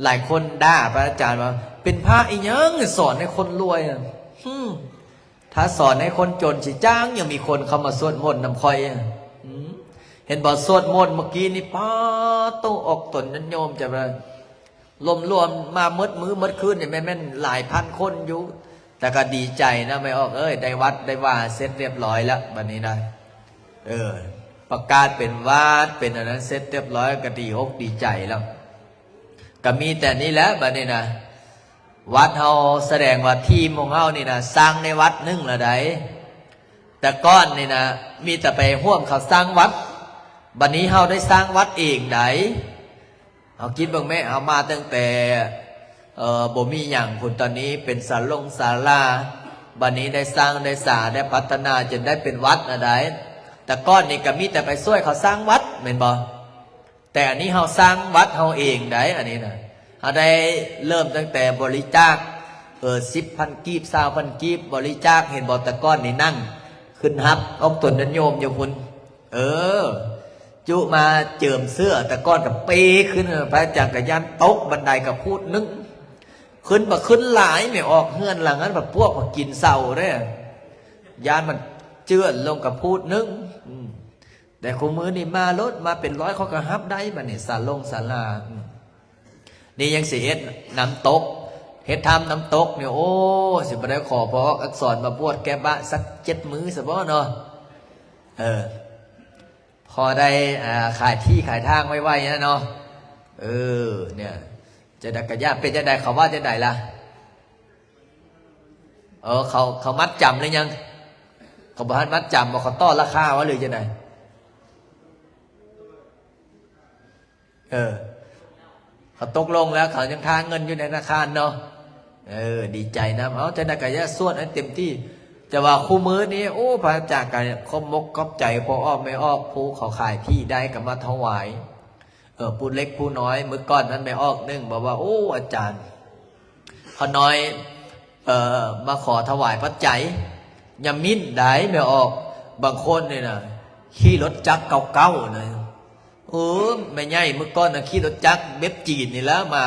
ຫຼາຍຄົນດ່າພະອາຈານວ່າ ເປັນພະອີ່ຫຍັງສອນໃຫ້ຄົນລວຍ ຫື ຖ້າສອນໃຫ້ຄົນຈົນຊິຈ້າງ ຍັງມີຄົນເຂົ້າມາສວດມົນນຳຂ້ອຍ. ເຫັນບໍ່ ສວດມົນເມື່ອກີ້ນີ້ ປາໂຕ ອອກຕົນຍາດໂຍມຈະວ່າ ລວມໆມາໝົດມື້ໝົດຄືນນີ້ ແມ່ນ ແມ່ນຫຼາຍພັນຄົນຢູ່ ແຕ່ກໍດີໃຈນະ ແມ່ອອກເອີຍ ໄດ້ວັດໄດ້ວາເສັດຮຽບຮ້ອຍແລ້ວ ບັດນີ້ນະ ເອີ ປະກາດເປັນວັດເປັນອັນນັ້ນເສັດຮຽບຮ້ອຍ ກໍດີອົກດີໃຈແລ້ວ. ກໍມີແຕ່ນີ້ແຫຼະ ບັດນີ້ນະ ວັດເຮົາ ສະແດງວ່າທີມຂອງເຮົານີ້ນະ ສ້າງໄດ້ວັດໜຶ່ງແລ້ວໃດ໋. ແຕ່ກ່ອນນີ້ນະ ມີແຕ່ໄປຮ່ວມເຂົາສ້າງວັດ ບັດນີ້ເຮົາໄດ້ສ້າງວັດເອງໃດ໋. ເຮົາຄິດເບິ່ງແມ້ ເຮົາມາຕັ້ງແຕ່ ເອີ ບໍ່ມີຫຍັງພຸ້ນ ຕອນນີ້ເປັນສາລົງສາລາ ບັດນີ້ໄດ້ສ້າງໄດ້ສາ ໄດ້ພັດທະນາຈົນໄດ້ເປັນວັດນະໃດ໋. ແຕ່ກ່ອນນີ້ກໍມີແຕ່ໄປຊ່ວຍເຂົາສ້າງວັດ ແມ່ນບໍ່? ແຕ່ອັນນີ້ເຮົາສ້າງວັດເຮົາເອງໃດ໋ ອັນນີ້ນະ ເຮົາໄດ້ເລີ່ມຕັ້ງແຕ່ບໍລິຈາກ ເອີ ສິບພັນກີບ ຊາວພັນກີບ ບໍລິຈາກ ເຫັນບໍ່? ແຕ່ກ່ອນນີ້ນັ່ງຂຶ້ນຮັບອອກຕົນຍາດໂຍມຢູ່ພຸ້ນ ເອີ ຈຸມາເຈີມເສື້ອ ແຕ່ກ່ອນກໍເປຂຶ້ນ ພະອາຈານກໍຢ້ານຕົກບັນໄດກໍພູດໜຶ່ງ ຂຶ້ນບໍ່ຂຶ້ນຫຼາຍ ແມ່ອອກເຮືອນຫຼັງນັ້ນ ພວກມາກິນເຊົາເດ້ ຢ້ານມັນເຈື່ອນລົງກໍພູດໜຶ່ງ ອືມ ແຕ່ຄູ່ມື້ນີ້ມາໂລດ ມາເປັນຮ້ອຍ ເຂົາກໍຮັບໄດ້ ບັດນີ້ສາລົງສາລາ ອືມ ນີ້ຍັງຊິເຮັດນ້ຳຕົກ ເຮັດຖ້ຳນ້ຳຕົກນີ້ ໂອ້ ຊິບໍ່ໄດ້ຂໍພໍ່ອອກອັກສອນມາບວດແກ້ບາດສັກເຈັດມື້ຊະບໍ່ເນາະ ເອີ ພໍໄດ້ ອ່າ ຂາຍທີ່ຂາຍທາງໄວໆນະເນາະ ເອີ ເນຍ ຈະໄດ້ກະຍາ ເປັນຈັ່ງໃດ ເຂົາວ່າຈັ່ງໃດລະ? ເອີ ເຂົາ ເຂົາມັດຈຳຫຼືຍັງ? ກໍບໍ່ທັນມັດຈຳບໍ່ ເຂົາຕໍ່ລາຄາວ່າ ຫຼືຈັ່ງໃດ? ເອີ ເຂົາຕົກລົງແລ້ວ ເຂົາຍັງຄ້າງເງິນຢູ່ໃນທະນາຄານເນາະ. ເອີ ດີໃຈນຳ. ເອົາ ຈັ່ງໃດກໍຢ່າສວດໃຫ້ເຕັມທີ່. ແຕ່ວ່າຄູ່ມື້ນີ້ ໂອ້ ພະອາຈານກໍຂອບມົກຂອບໃຈພໍ່ອອກແມ່ອອກ ຜູ້ເຂົາຂາຍທີ່ໄດ້ກໍມາຖວາຍ. ເອີ ຜູ້ເລັກຜູ້ນ້ອຍ ມື້ກ່ອນນັ້ນແມ່ອອກໜຶ່ງບອກວ່າ ໂອ້ ອາຈານ ຂ້ານ້ອຍ ເອີ ມາຂໍຖວາຍປັດໄຈ. ຢ່າໝິ່ນໄດ໋ແມ່ອອກ ບາງຄົນນີ້ນະ ຂີ່ລົດຈັກເກົ່າໆນະ. ເອີ ແມ່ໃຫຍ່ມື້ກ່ອນນະ ຂີ່ລົດຈັກແບບຈີນນີ້ລະມາ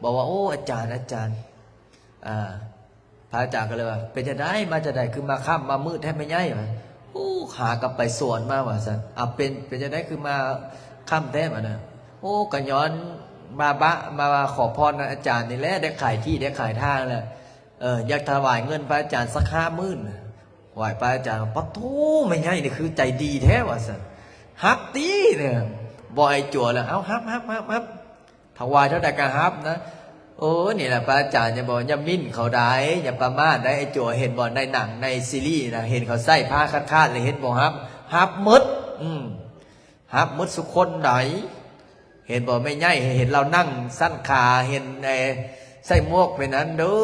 ບອກວ່າ ໂອ້ ອາຈານ ອາຈານ ອ່າ ພະອາຈານກໍເລີຍວ່າ ເປັນຈັ່ງໃດ ມາຈັ່ງໃດ ຄືມາຄ່ຳມາມືດແທ້ແມ່ໃຫຍ່? ວ່າ ໂອ້ ຫາກັບໄປສວນມາວ່າຊັ້ນ. ອາ ເປັນ ເປັນຈັ່ງໃດ ຄືມາຄ່ຳແທ້ບາດນະ? ໂອ້ ກໍຍ້ອນມາບະ ມາຂໍພອນນຳອາຈານນີ້ແຫຼະ ໄດ້ຂາຍທີ່ໄດ້ຂາຍທາງແລ້ວ ເອີ ຢາກຖວາຍເງິນພະອາຈານສັກຫ້າໝື່ນ. ຖວາຍພະອາຈານ ປະໂທ້ ແມ່ໃຫຍ່ນີ້ຄືໃຈດີແທ້ວ່າຊັ້ນ. ຮັບຕິເນຍ ບອກໄອ້ຈົວແລ້ວ ເອົາ ຮັບ ຮັບ ຮັບ ຮັບ ຖວາຍເທົ່າໃດກໍຮັບນະ. ໂອ້ ນີ້ແຫຼະພະອາຈານ ຢ່າບອກ ຢ່າໝິ່ນເຂົາໄດ໋ ຢ່າປະໝາດໄດ໋. ໄອ້ຈົວເຫັນບໍ່ ໃນໜັງໃນຊີຣີນະ ເຫັນເຂົາໃສ່ຜ້າຂາດໆ ແລ້ວເຮັດບໍ່ຮັບ ຮັບໝົດ. ອືມ ຮັບໝົດສຸຄົນໃດ໋. ເຫັນບໍ່ ແມ່ໃຫຍ່ ເຫັນລາວນັ່ງສັ້ນຂາ ເຫັນ ເອີ ໃສ່ໝວກເປັນນັ້ນເດີ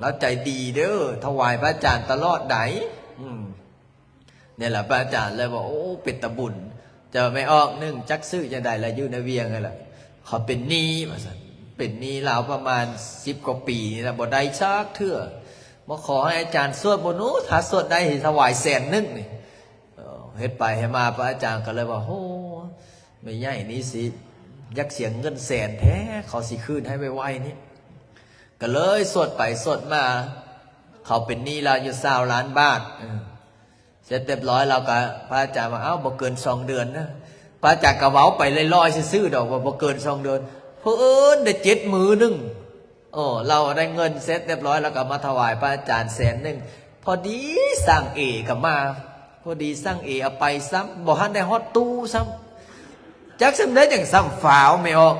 ລາວໃຈດີເດີ ຖວາຍພະອາຈານຕະຫຼອດໃດ໋. ອືມ ນີ້ແຫຼະ ພະອາຈານເລີຍວ່າ ໂອ້ ເປັນຕາບຸນ. ແຕ່ວ່າແມ່ອອກໜຶ່ງ ຈັກຊື່ຈັ່ງໃດລະ ຢູ່ໃນວຽງຫັ້ນລະ ເຂົາເປັນໜີ້ວ່າຊັ້ນ. ເປັນໜີ້ລາວປະມານສິບກວ່າປີນີ້ລະ ບໍ່ໄດ້ຈັກເທື່ອ. ມາຂໍໃຫ້ອາຈານສວດບໍ່ໜູ? ຖ້າສວດໄດ້ຊິຖວາຍແສນໜຶ່ງນີ້. ເອີ ເຮັດໄປເຮັດມາ ພະອາຈານກໍເລີຍວ່າ ໂຫ ແມ່ໃຫຍ່ນີ້ຊິຢາກສຽງເງິນແສນແທ້ ເຂົາຊິຄືນໃຫ້ໄວໆນີ້. ກໍເລີຍສວດໄປສວດມາ ເຂົາເປັນໜີ້ລາວຢູ່ຊາວລ້ານບາດ. ເອີ ເສັດຮຽບຮ້ອຍ ລາວກໍ ພະອາຈານວ່າ ເອົ້າ ບໍ່ເກີນສອງເດືອນນະ. ພະອາຈານກໍເວົ້າໄປລອຍໆຊື່ໆດອກວ່າບໍ່ເກີນສອງເດືອນ. ເຜີນໄດ້ເຈັດມື້ໜຶ່ງ ເອີ ລາວໄດ້ເງິນເສັດຮຽບຮ້ອຍ ລາວກໍມາຖວາຍພະອາຈານແສນໜຶ່ງ. ພໍດີຊ່າງເອກໍມາ ພໍດີຊ່າງເອເອົາໄປຊ້ຳ ບໍ່ທັນໄດ້ຮອດຕູ້ຊ້ຳ. ຈັກສ່ຳໃດຈັ່ງຊ້ຳຟ້າວແມ່ອອກ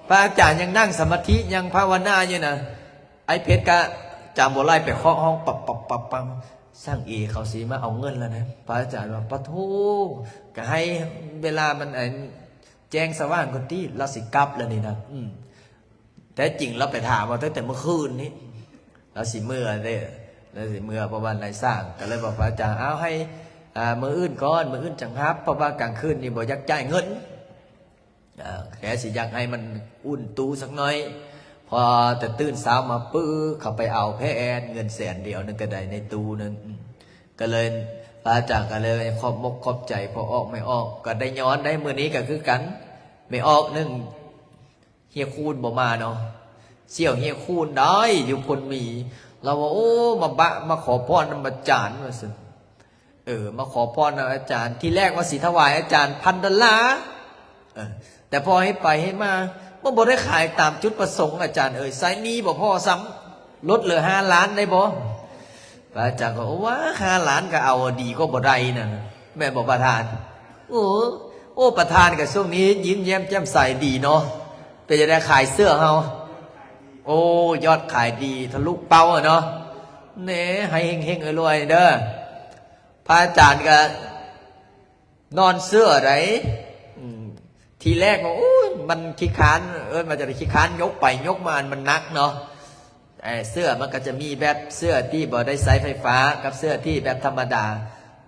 ພະອາຈານຍັງນັ່ງສະມາທິ ຍັງພາວະນາຢູ່ນະ. ໄອ້ເພັດກະຈຳບໍ່ໄລ່ໄປເຄາະຫ້ອງປັບໆໆໆ ຊ່າງເອເຂົາຊິມາເອົາເງິນແລ້ວນະ. ພະອາຈານວ່າ ປະໂທ້ ກະໃຫ້ເວລາມັນ ອັນ ແຈ້ງສະຫວ່າງກ່ອນຕິ ລາວຊິກັບແລ້ວນີ້ນະ. ອືມ ແທ້ຈິງລາວໄປຖາມມາຕັ້ງແຕ່ມື້ຄືນນີ້ ລາວຊິເມືອເດ້ ລາວຊິເມືອ ເພາະວ່ານາຍຊ່າງກໍເລີຍບອກພະອາຈານ ເອົາ ໃຫ້ ອ່າ ມື້ອື່ນກ່ອນ ມື້ອື່ນຈັ່ງຮັບ ເພາະວ່າກາງຄືນນີ້ບໍ່ຢາກຈ່າຍເງິນ. ເອີ ແຄ່ຊິຢາກໃຫ້ມັນອຸ່ນຕູ້ສັກໜ້ອຍ ພໍແຕ່ຕື່ນເຊົ້າມາປຶບ ເຂົາໄປເອົາແຜ່ນ ເງິນແສນດຽວນັ້ນກໍໄດ້ໃນຕູ້ນັ້ນ. ອືມ ກໍເລີຍ ພະອາຈານກໍເລີຍຂອບມົກຂອບໃຈພໍ່ອອກແມ່ອອກ ກໍໄດ້ຍ້ອນໄດ້ ມື້ນີ້ກໍຄືກັນ ແມ່ອອກໜຶ່ງ ເຮຍຄູນບໍ່ມາເນາະ ສ່ຽວເຮຍຄູນໄດ້ຢູ່ພົນມີ ລາວວ່າ ໂອ້ ມາບະ ມາຂໍພອນນຳອາຈານວ່າຊັ້ນ. ເອີ ມາຂໍພອນນຳອາຈານ ທີແລກວ່າຊິຖວາຍອາຈານພັນດອນລາ ເອີ ແຕ່ພໍເຮັດໄປເຮັດມາ ມັນບໍ່ໄດ້ຂາຍຕາມຈຸດປະສົງ ອາຈານເອີຍ ໃຊ້ໜີ້ບໍ່ພໍຊ້ຳ ລົດເຫຼືອຫ້າລ້ານໄດ້ບໍ່? ພະອາຈານກໍ ໂອ້ ວ່າຫ້າລ້ານກໍເອົາ ດີກວ່າບໍ່ໄດ້ນັ້ນ ແມ່ນບໍ່ປະທານ? ໂອ້ ໂອ້ ປະທານກໍຊ່ວງນີ້ຍິ້ມແຍ້ມແຈ່ມໃສດີເນາະ ເປັນຈັ່ງໃດຂາຍເສື້ອເຮົາ? ໂອ້ ຍອດຂາຍດີທະລຸເປົ້າເນາະ ແນ່ ໃຫ້ເຮັງໆລວຍໆເດີ. ພະອາຈານກໍນອນເສື້ອໃດ໋ ອືມ ທີແລກວ່າ ໂອ້ຍ ມັນຂີ້ຄ້ານ ເອີ້ນວ່າຈັ່ງໃດ ຂີ້ຄ້ານຍົກໄປຍົກມາ ມັນໜັກເນາະ. ເອີ ເສື້ອມັນກໍຈະມີແບບເສື້ອທີ່ບໍ່ໄດ້ໃຊ້ໄຟຟ້າ ກັບເສື້ອທີ່ແບບທຳມະດາ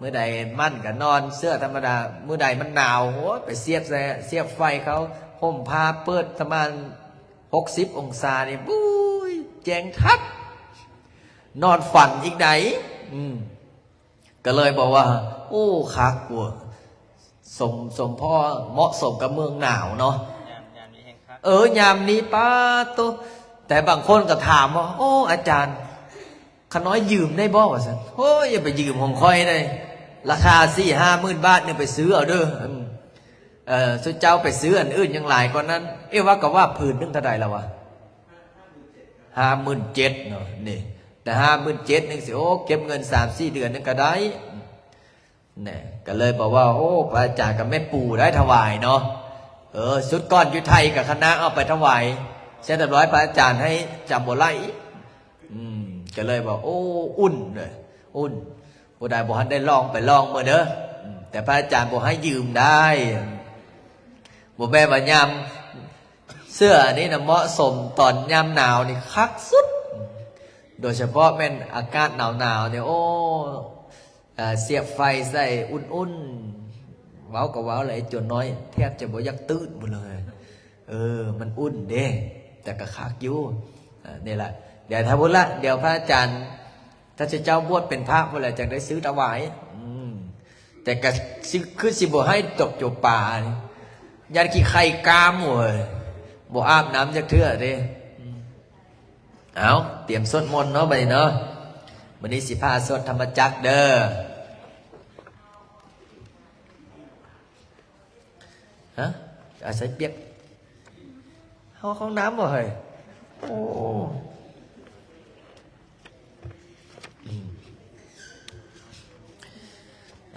ມື້ໃດມັນກໍນອນເສື້ອທຳມະດາ ມື້ໃດມັນໜາວ ໂອ້ຍ ໄປສຽບໃສ່ ສຽບໄຟເຂົາ ຫົ່ມຜ້າເປີດປະມານຫົກສິບອົງສານີ້ ໂອ້ຍ ແຈ້ງທັບ ນອນຝັນອີກໃດ໋. ອືມ ກໍເລີຍບອກວ່າ ໂອ້ ຄັກກວ່າ ສົມ ສົມພໍເໝາະສົມກັບເມືອງໜາວເນາະ. ຍາມ ຍາມນີ້ແຮງຄັກ ເອີ ຍາມນີ້ປາໂຕ. ແຕ່ບາງຄົນກໍຖາມວ່າ ໂອ້ ອາຈານ ຂ້ານ້ອຍຢືມໄດ້ບໍ່ ວ່າຊັ້ນ. ໂອ້ຍ ຢ່າໄປຢືມຂອງຂ້ອຍເດ້ ລາຄາສີ່ຫ້າໝື່ນບາດນີ້ ໄປຊື້ເອົາເດີ. ເອີ ຊຸມເຈົ້າໄປຊື້ອັນອື່ນຍັງຫຼາຍກວ່ານັ້ນ. ເອ ວ່າກໍວ່າຜືນໜຶ່ງເທົ່າໃດລະວະ? ຫ້າໝື່ນເຈັດເນາະ ນີ້ ແຕ່ຫ້າໝື່ນເຈັດນີ້ຊິ ໂອ້ ເກັບເງິນສາມສີ່ເດືອນນີ້ກໍໄດ້ ແນ່ ກໍເລີຍບອກວ່າ ໂອ້ ພະອາຈານກັບແມ່ປູໄດ້ຖວາຍເນາະ. ເອີ ຊຸດກ່ອນຢູ່ໄທກໍຄະນະເອົາໄປຖວາຍ ເສັດຮຽບຮ້ອຍ ພະອາຈານໃຫ້ຈຳບໍ່ໄລ່. ອືມ ກໍເລີຍວ່າ ໂອ້ ອຸ່ນເລີຍ ອຸ່ນ ຜູ້ໃດບໍ່ທັນໄດ້ລອງໄປລອງເບິ່ງເດີ ແຕ່ພະອາຈານບໍ່ໃຫ້ຢືມໄດ້. ບໍ່ແມ່ນວ່າຍາມ ເສື້ອອັນນີ້ນະເໝາະສົມຕອນຍາມໜາວນີ້ຄັກສຸດ ໂດຍສະເພາະແມ່ນອາກາດໜາວໆນີ້ ໂອ້ ເອີ ສຽບໄຟໃສ່ອຸ່ນໆ ເວົ້າກໍເວົ້າແຫຼະ ໄອ້ໂຈນນ້ອຍແທບຈະບໍ່ຢາກຕື່ນພຸ້ນເລີຍ. ເອີ ມັນອຸ່ນເດ້ ແຕ່ກໍຄັກຢູ່. ເອີ ນີ້ລະ ດຽວຖ້າພຸ້ນລະ ດຽວພະອາຈານ ຖ້າເຈົ້າບວດເປັນພະພຸ້ນແຫຼະ ຈັ່ງໄດ້ຊື້ຖວາຍ. ອືມ ແຕ່ກໍຊິ ຄືຊິບໍ່ໃຫ້ຕົກໂຈປານີ້ ຢ້ານຂີ້ໄຂ່ກ້າມເວີຍ ບໍ່ອາບນ້ຳຈັກເທື່ອເດ້. ອືມ ເອົາ ຕຽມສວດມົນເນາະ ບັດນີ້ເນາະ. ມື້ນີ້ຊິພາສວດທຳມະຈັກເດີ. ຮະ ອາໄສປຽກ ເຮົາເຂົ້າຫ້ອງນ້ຳບໍ່ເຮີ້ຍ? ໂອ້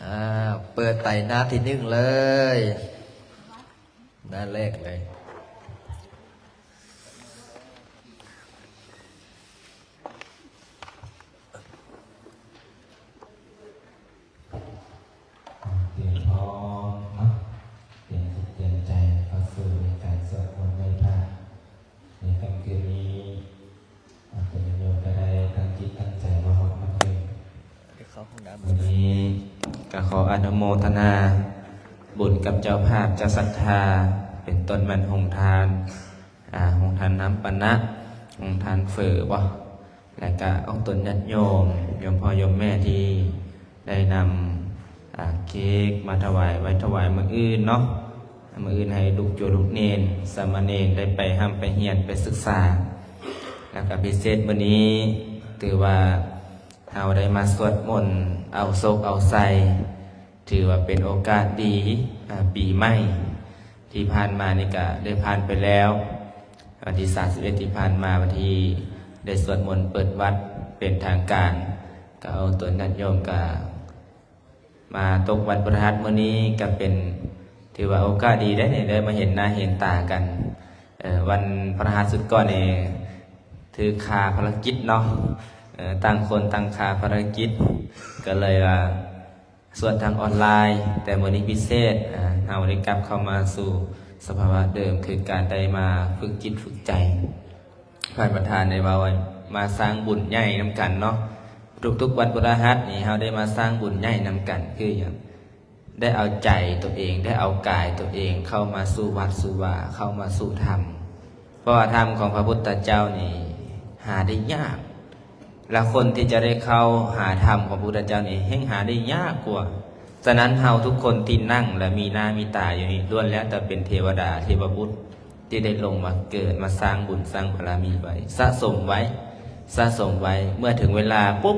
ອ່າ ເປີດໄປໜ້າທີໜຶ່ງເລີຍ ໜ້າແລກເລີຍ. ຕຽມພ້ອມເນາະ ຕຽມຈິດຕຽມໃຈເຂົ້າສູ່ໃນການສວດມົນໄຫວ້ພະໃນຄ່ຳຄືນນີ້. ອາ ຍາດໂຍມກໍໄດ້ຕັ້ງຈິດຕັ້ງໃຈມາຮອດມາເຖິງ ໄດ້ເຂົ້າຫ້ອງນ້ຳ ມື້ນີ້ກໍຂໍອະນຸໂມທະນາບຸນກັບເຈົ້າພາບເຈົ້າສັດທາ ເປັນຕົ້ນແມ່ນໂຮງທານ ອາ ໂຮງທານນ້ຳປານະ ໂຮງທານເຝີບໍ່ ແລະກະອອກຕົນຍາດໂຍມ ໂຍມພໍ່ໂຍມແມ່ທີ່ໄດ້ນຳ ອາ ເຄ້ກມາຖວາຍ ໄວ້ຖວາຍມື້ອື່ນເນາະ. ມື້ອື່ນໃຫ້ລູກໂຍມລູກເນນ ສາມະເນນ ໄດ້ໄປຮ່ຳໄປຮຽນໄປສຶກສາ. ແລະກະພິເສດມື້ນີ້ ຖືວ່າເຮົາໄດ້ມາສວດມົນເອົາໂຊກເອົາໄຊ ຖືວ່າເປັນໂອກາດດີ ອາ ປີໃໝ່ທີ່ຜ່ານມານີ້ກະໄດ້ຜ່ານໄປແລ້ວ. ວັນທີສາມສິບເອັດທີ່ຜ່ານມາ ວັນທີ່ໄດ້ສວດມົນເປີດວັດເປັນທາງການ ກໍເອົາຕົນຍາດໂຍມກະມາຕົກວັນພະຫັດມື້ນີ້ ກະເປັນ ຖືວ່າໂອກາດດີເດ້ນີ້ ໄດ້ມາເຫັນໜ້າເຫັນຕາກັນ. ເອີ ວັນພະຫັດສຸດກ່ອນນີ້ຖືຄາພາລະກິດເນາະ ເອີ ຕ່າງຄົນຕ່າງຄາພາລະກິດ ກໍເລີຍວ່າ ສວດທາງອອນລາຍ ແຕ່ມື້ນີ້ພິເສດ ອາ ເຮົາໄດ້ກັບເຂົ້າມາສູ່ສະພາວະເດີມ ຄືການໄດ້ມາຝຶກຈິດຝຶກໃຈ. ພະປະທານໄດ້ເວົ້າວ່າ ມາສ້າງບຸນໃຫຍ່ນຳກັນເນາະ. ທຸກໆວັນພະຫັດນີ້ ເຮົາໄດ້ມາສ້າງບຸນໃຫຍ່ນຳກັນ ຄືຫຍັງ? ໄດ້ເອົາໃຈຕົວເອງ ໄດ້ເອົາກາຍຕົວເອງເຂົ້າມາສູ່ວັດສູ່ວາ ເຂົ້າມາສູ່ທຳ. ເພາະວ່າທຳຂອງພະພຸດທະເຈົ້ານີ້ຫາໄດ້ຍາກ ແລະຄົນທີ່ຈະໄດ້ເຂົ້າຫາທຳຂອງພະພຸດທະເຈົ້ານີ້ແຮ່ງຫາໄດ້ຍາກກວ່າ. ສະນັ້ນເຮົາທຸກຄົນທີ່ນັ່ງ ແລະມີໜ້າມີຕາຢູ່ນີ້ ລ້ວນແລ້ວແຕ່ເປັນເທວະດາເທວະບຸດ ທີ່ໄດ້ລົງມາເກີດ ມາສ້າງບຸນສ້າງບາລະມີໄວ້ ສະສົມໄວ້ ສະສົມໄວ້ ເມື່ອເຖິງເວລາປຸບ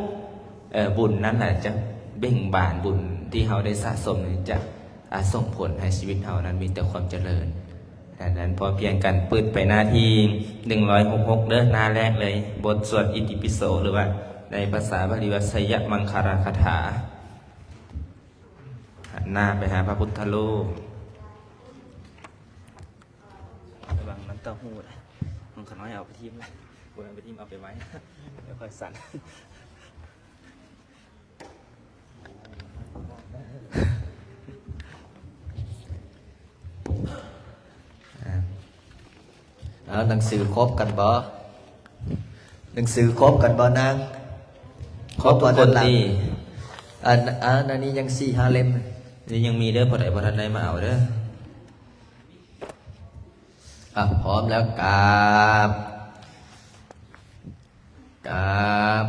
ເອີ ບຸນນັ້ນແຫຼະຈະເບັ່ງບານ ບຸນທີ່ເຮົາໄດ້ສະສົມນີ້ຈະ ອາ ສົ່ງຜົນໃຫ້ຊີວິດເຮົານັ້ນມີແຕ່ຄວາມຈະເລີນ. ດັ່ງນັ້ນ ພໍພຽງກັນ ປຶດໄປໜ້າທີໜຶ່ງຮ້ອຍຫົກສິບຫົກເດີ ໜ້າແລກເລີຍ ບົດສວດອິຕິປິໂສ ຫຼືວ່າໃນພາສາບາລີວ່າ ໄຊຍະມັງຄະລາຄາຖາ. ຫັນໜ້າໄປຫາພະພຸດທະຮູບ. ລະວັງນ້ຳເຕົ້າຫູ້ນະ ຂະນ້ອຍເອົາໄປຖິ້ມລະ ບໍ່ແມ່ນໄປຖິ້ມ ເອົາໄປໄວ້ ດຽວຄ່ອຍສັ່ນ. ເອົາ ໜັງສືຄົບກັນບໍ່? ໜັງສືຄົບກັນບໍ່ນາງ? ຄົບທຸກຄົນຕິ? ອັນ ອັນ ອັນນີ້ຍັງສີ່ຫ້າເຫຼັ້ມ ນີ້ຍັງມີເດີ ຜູ້ໃດບໍ່ທັນໄດ້ມາເອົາເດີ. ອ່ະ ພ້ອມແລ້ວ ກາບ ກາບ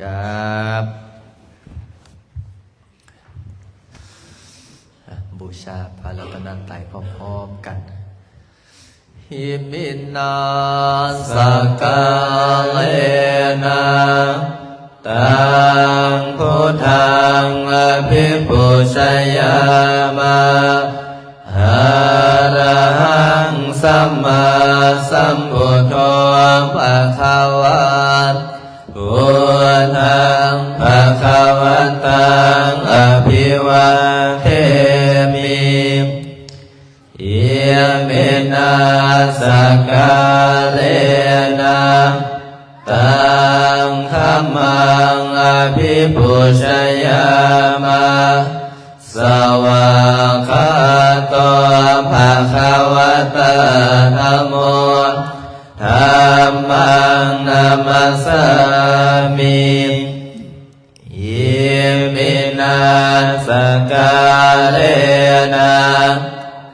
ກາບ ອ່ະ ບູຊາພະລັດຕະນະໄຕພ້ອມໆກັນ. ອິມິນາ ສັກກາເລນະ ຕັງ ພຸດທັງ ອະພິປູຊະຍາມະ. ອະລະຫັງ ສຳມາສຳພຸດໂທ ພະຄະວາ. ພຸດທັງ ພະຄະວະຕັງ ອະພິວາເທມິ. ອິມິນາ ສັກກາເລນະ ຕັງ ຄະ maṃ abhipūjayāma. Svākkhāto bhagavatā dhammo, dhammaṃ namassāmi. Iminā sakkārena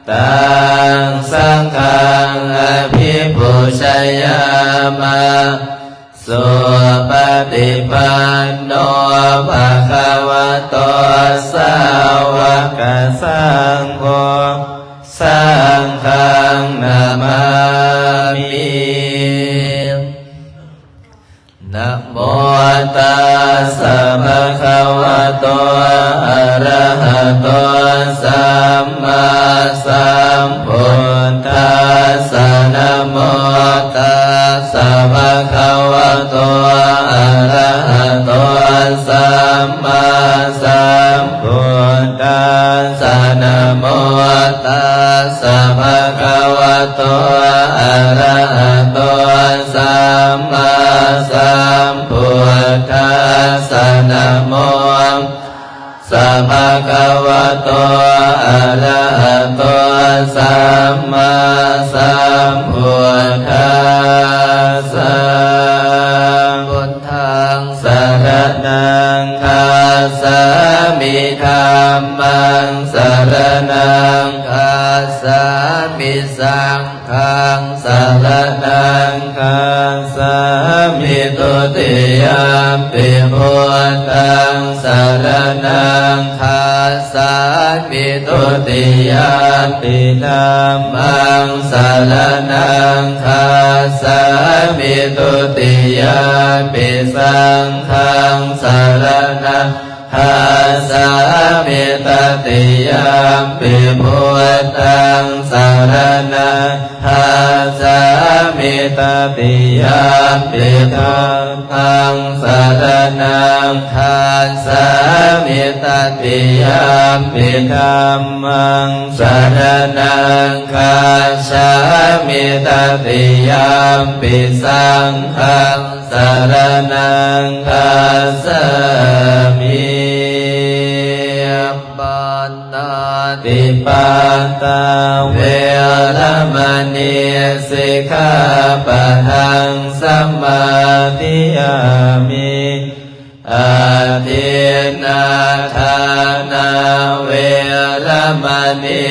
taṃ saṅghaṃ abhipūjayāma. Supaṭipanno bhagavato sāvakasaṅgho, saṅghaṃ namāmi. Namo tassa bhagavato arahato sammāsambuddhassa. Namo tassa bhagavato arahato sammāsambuddhassa. Namo tassa bhagavato arahato sammāsambuddhassa. Namo tassa bhagavato arahato sammāsambuddhassa. Buddhaṃ saraṇaṃ gacchāmi. Dhammaṃ saraṇaṃ gacchāmi. Saṅ ghaṃ saraṇaṃ gacchāmi. Dutiyampi buddhaṃ saraṇaṃ gacchāmi. Dutiyampi dhammaṃ saraṇaṃ gacchāmi. Dutiyampi saṅghaṃ saraṇaṃ gacchāmi. Tatiyampi buddhaṃ saraṇaṃ gacchāmi. Tatiyampi dhammaṃ saraṇaṃ gacchāmi. Tatiyampi dhammaṃ saraṇaṃ gacchāmi. Tatiyampi saṅghaṃ saraṇaṃ gacchāmi. Pāṇātipātā veramaṇī sikkhāpadaṃ samādiyāmi. Adinnādānā veramaṇī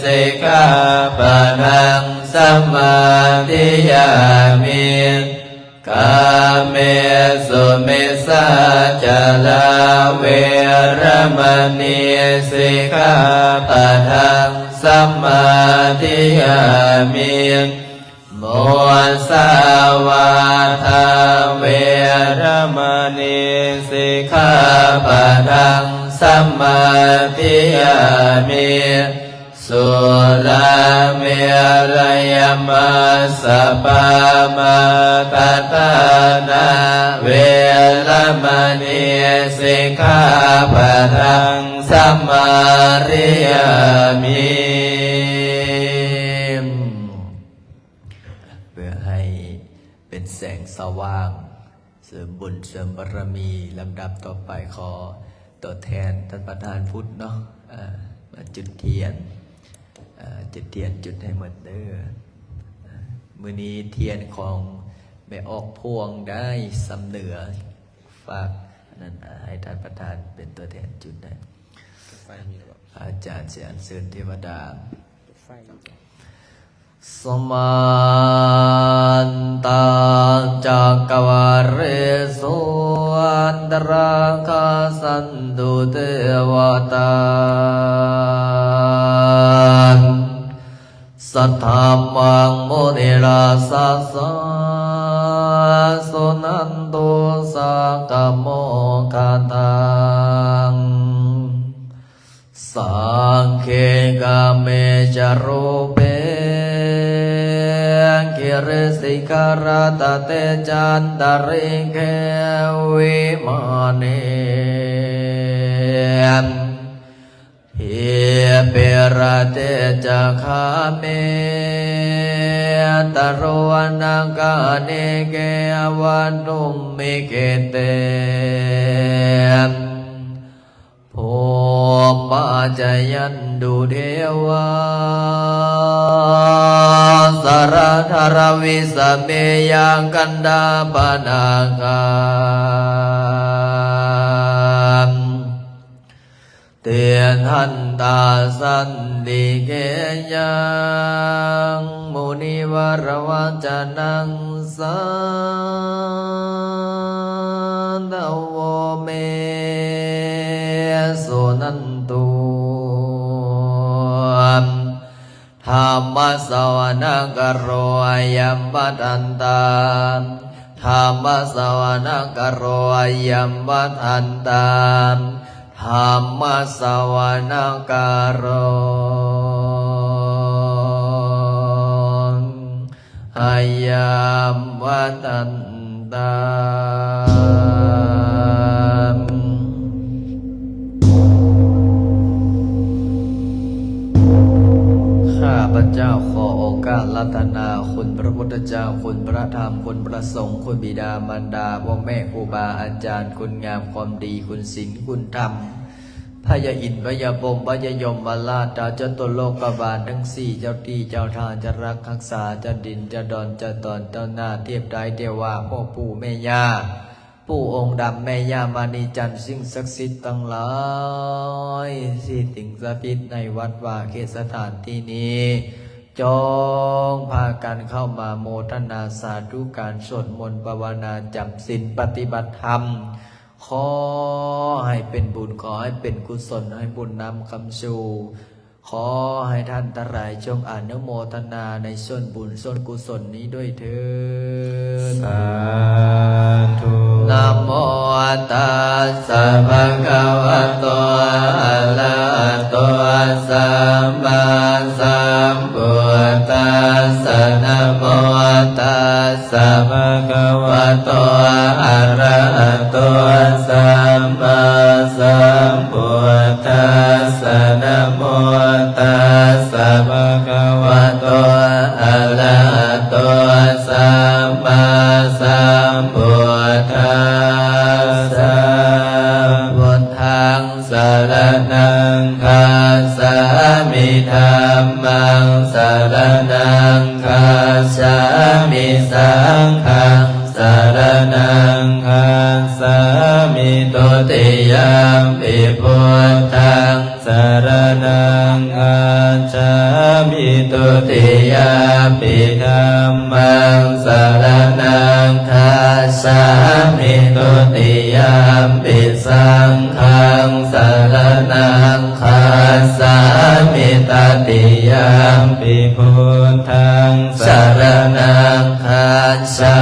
sikkhāpadaṃ samādiyāmi. Kāmesu micchācārā veramaṇī sikkhāpadaṃ samādiyāmi. Musāvādā veramaṇī sikkhāpadaṃ samādiyāmi. Surāmerayamajjapamādaṭṭhānā veramaṇī sikkhāpadaṃ samādiyāmi. ເພື່ອໃຫ້ເປັນແສງສະຫວ່າງ ເສີມບຸນເສີມບາລະມີ. ລຳດັບຕໍ່ໄປ ຂໍຕົວແທນທ່ານປະທານພຸດເນາະ ເອີ ມາຈຸດທຽນ ເອີ ຈຸດທຽນຈຸດໃຫ້ໝົດເດີ. ເອີ ມື້ນີ້ທຽນຂອງແມ່ອອກພວງໄດ້ສຳເໜືອ ຝາກອັນນັ້ນ ໃຫ້ທ່ານປະທານເປັນຕົວແທນຈຸດໃຫ້. ໄຟມີແລ້ວບໍ່? ອາຈານຊິອັນເຊີນເທວະດາ. ໄຟ Samantā cakkavāḷesu atrāgacchantu devatā. Saddhammaṃ munirājassa suṇantu saggamokkhadaṃ. Sagge kāme ca rūpe girisikharataṭe cantalikkhe vimāne, dīpe raṭṭhe ca gāme ตโร อนากาเน เก อวัตถุมหิ เขเต ภูมมาจายันตุ เทวา สะระทะระวิสะเม ยาคันธาปะทาคา ติฏฐันตา สันติเขยัง มุนิวรวะจะนัง สาธโว เม สุนันตุ ธัมมะสะวะนะกะโร อะยัมมะทันตา ธัมมะสะวะนะกะโร อะยัมมะทันตา ธัมมะสะวะนะกะโร อะยัมมะทันตา ข้าพเจ้าขอโอกาสอาราธนาคุณพระพุทธเจ้า คุณพระธรรม คุณพระสงฆ์ คุณบิดามารดา พ่อแม่ครูบาอาจารย์ คุณงามความดี คุณศีล คุณธรรม พญาอินทร์ พญาพรหม พญายมราช ท้าวจตุโลกบาลทั้งสี่ เจ้าที่เจ้าทาง จะรักรักษา เจ้าดิน เจ้าดอน เจ้าตอน เจ้าหน้า เทพไตรเทวา พ่อปู่แม่ย่า ปู่องค์ดำ แม่ย่ามณีจันทร์ สิ่งศักดิ์สิทธิ์ทั้งหลาย ที่สิงสถิตในวัดวาเขตสถานที่นี้ จงพากันเข้ามาโมทนาสาธุการสวดมนต์ภาวนาจำศีลปฏิบัติธรรม ขอให้เป็นบุญ ขอให้เป็นกุศล ให้บุญนำคำสู่ ขอให้ท่านทั้งหลายจงอนุโมทนาในส่วนบุญส่วนกุศลนี้ด้วยเถิด สาธุ นะโมตัสสะ ภะคะวะโต อะระหะโต สัมมาสัมพุทธัสสะ นะโมตัส สะ ภะคะวะโต อะระหะโต สัมมาสัมพุทธัสสะ นะโมตัสสะ ภะคะวะโต อะระหะโต สัมมาสัมพุทธัสสะ พุทธัง สะระณังຄັจສາມິ ທຳມັງ ສະລະນະງ ຄັຈສາມິ ສັງຄັງ ສະລະນະງ ຄັຈສາມິ ທຸຕິຍຳປິ ພຸດທັງ ສະລະນະງ ຄັຈສາມິ ທຸຕິຍຳປິ ທຳມັງ ສະລະນະງ ຄັຈສາມິ ທຸຕິຍຳປິ ສັງຄັງ ສະລະນະງ ຄັຈສາມິ ຕະຕິຍຳປິ ພຸດທັງ ສະລະນະງ ຄັຈສາ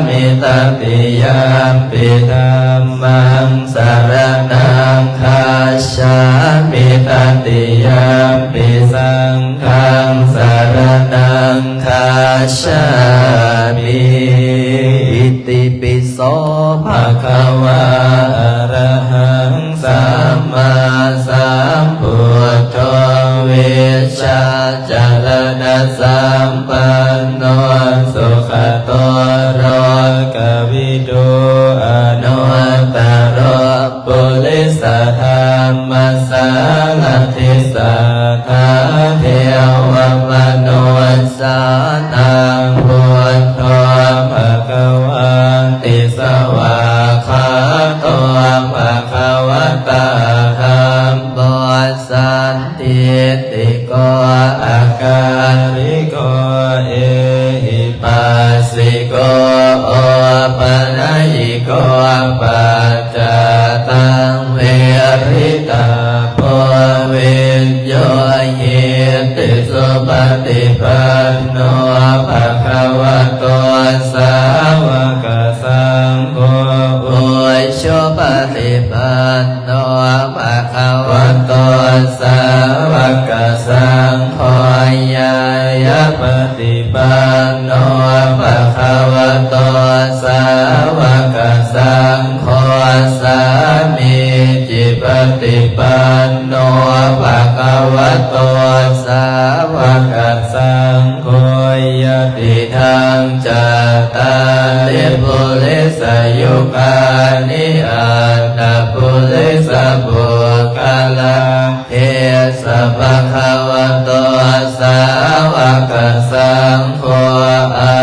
ມິ ຕະຕິຍຳປິ ທຳມັງ ສະລະນະງ ຄັຈສາມິ ຕະຕິຍຳປິ ສັງຄັງ ສະລະນະງ ຄັຈສາມິ ອິຕິປິ ໂສ ພະຄະວາ ອະລະຫັງ ສຳມາສຳພຸດໂທ ວິຊາຈາລະນະສຳປັນໂນ ສຸຂະໂຕ ໂລກະວິດູ ອະນຸດຕະໂລ ປຸລິສະທຳມະສາລະຖິ ສັດຖາເທວະມະນຸດສານັງ ພຸດໂທ ພະຄະວາຕິ ສະຫວາກຂາໂຕ ພະຄະວະຕາ ທຳໂມ ສັນທິດຖິໂກ ອາກາລິໂກ ເອຫິປັດສິໂກ ໂອປະນະຍິໂກ ປັດຈະຕັງ ວິລິຕາໂພ ວິນໂຍຫິຕິ ສຸປະຕິປັນໂນ ພະຄະວະໂຕ ສາວະກະສັງໂຄ ອຸຊຸປະຕິປັນໂນ ພະຄະວະໂຕ ສາວະກະສັງໂຄ ຍາຍະປະຕິປັນໂນ ພະຄະວະໂຕ ສາວະກະສັງໂຄ ສາມີຈິປະຕິປັນໂນ ພະຄະວະໂຕ ສາວະກະສັງໂຄ ຍະຕິທັງ ຈັດຕາລິ ປຸລິສະຍຸຄານິ ອັດຖະປຸລິສະບຸກຄະລາ ເອສະ ພະຄະວະໂຕ ສາວະກະສັງໂຄ ອາ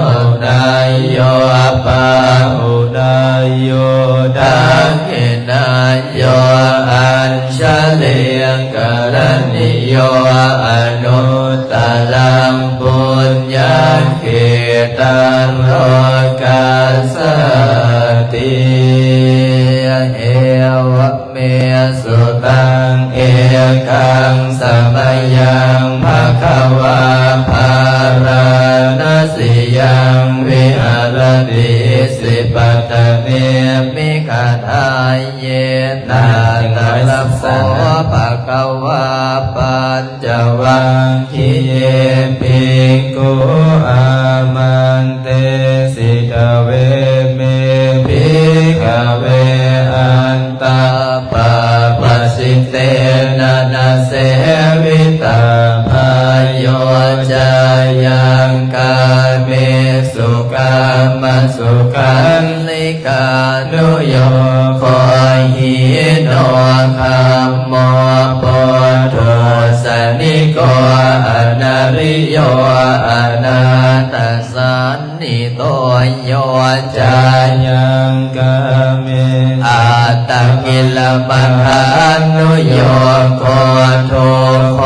ຫຸເນຍໂຍ ປາຫຸເນຍໂຍ ທັກຂິເນຍໂຍ ອັນຊະລີກະລະນີໂຍ ອະນຸດຕະລັງ ປຸນຍັງຄີຕະໂລກັດສະຕິ ເອວະ ເມ ສຸຕັງ ເອກັງສະມະຍັງ ພະຄະວາ ພາລານະສີຍັງ ວິຫາລະຕິ ອິສິປະຕະເນ ມິຂະທາເຍ ຕະຕະລະໂພ ພະຄະວາ ປັນ ຈະວັກຄີເຍ ພິກຂຸ ອາມັນເຕ ສິກຂະເວເມ ພິກຂະເວ ອັນຕະປາປະຊິເຕ ນະນະເສວິຕະ ພະໂຍ ຈາຍັງກາເມ ສຸກາມະສຸຂັນລິການຸໂຍ ໂຄຫິໂນ ຄັມໂມ ປຸດໂທສະນິໂກ ອະນະລິໂຍ ອະນາທະສັນນິໂຕ ໂຍ ຈາຍັງກາເມ ອັດຕະກິລະມະທານຸໂຍ ໂຄທຸກໂຂ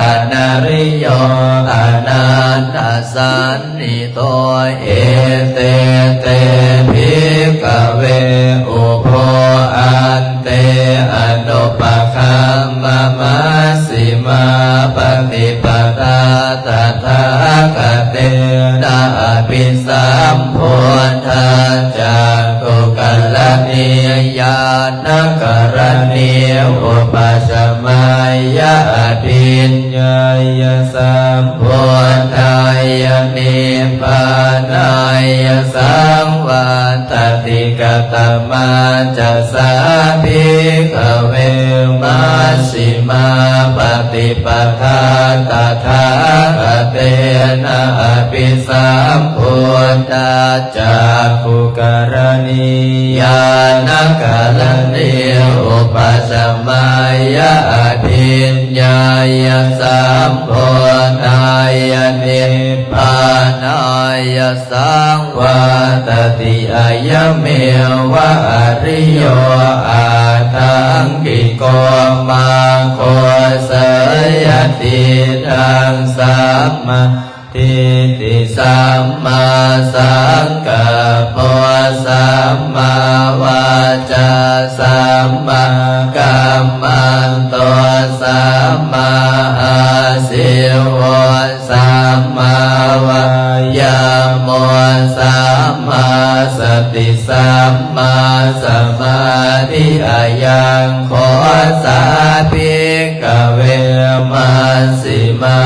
ອະນະລິໂຍ ອະນາທະສັນ ນິໂຕ ເອເຕ ເຕ ພິກຂະເວ ອຸໂພ ອັນເຕ ອະນຸປະຄຳມະ ມັຊຊິມາປະຕິປະທາ ຕະຖາຄະເຕນະ ອະພິສຳພຸດທາ ຈັກຂຸກະລະນີ ຍານະກະລະນີ ອຸປະສະມາຍະ ອະພິນ ຍາຍະ ສຳໂພທາຍະ ນິບພານາຍະ ສັງວັດຕະຕິ ກະຕະມາຈະສາ ພິກຂະເວ ມັຊຊິມາປະຕິປະທາ ຕະຖາຄະເຕນະ ອະພິສຳພຸດທາ ຈັກຂຸກະລະນີ ຍານະກະລະນີ ອຸປະສະມາຍະ ອະພິນຍາຍະ ສຳໂພທາຍະ ນິບພານາຍະ ສັງວັດຕະຕິ ອາຍະເມວະ ອະລິໂຍ ອາທັງກິໂກ ມັກໂຄ ເສຍຕິທັງ ສຳມາ ທິດຖິ ສຳມາສັງກັບໂປ ສຳມາວາຈາ ສຳມາກັມມັນໂຕ ສຳມາອາຊີໂວ ສຳມາວາຍາໂມ ສຳມາສະຕິ ສຳມາສະມາທິ ອາຍັງໂຄ ສາ ພິກຂະເວ ມັຊຊິມາ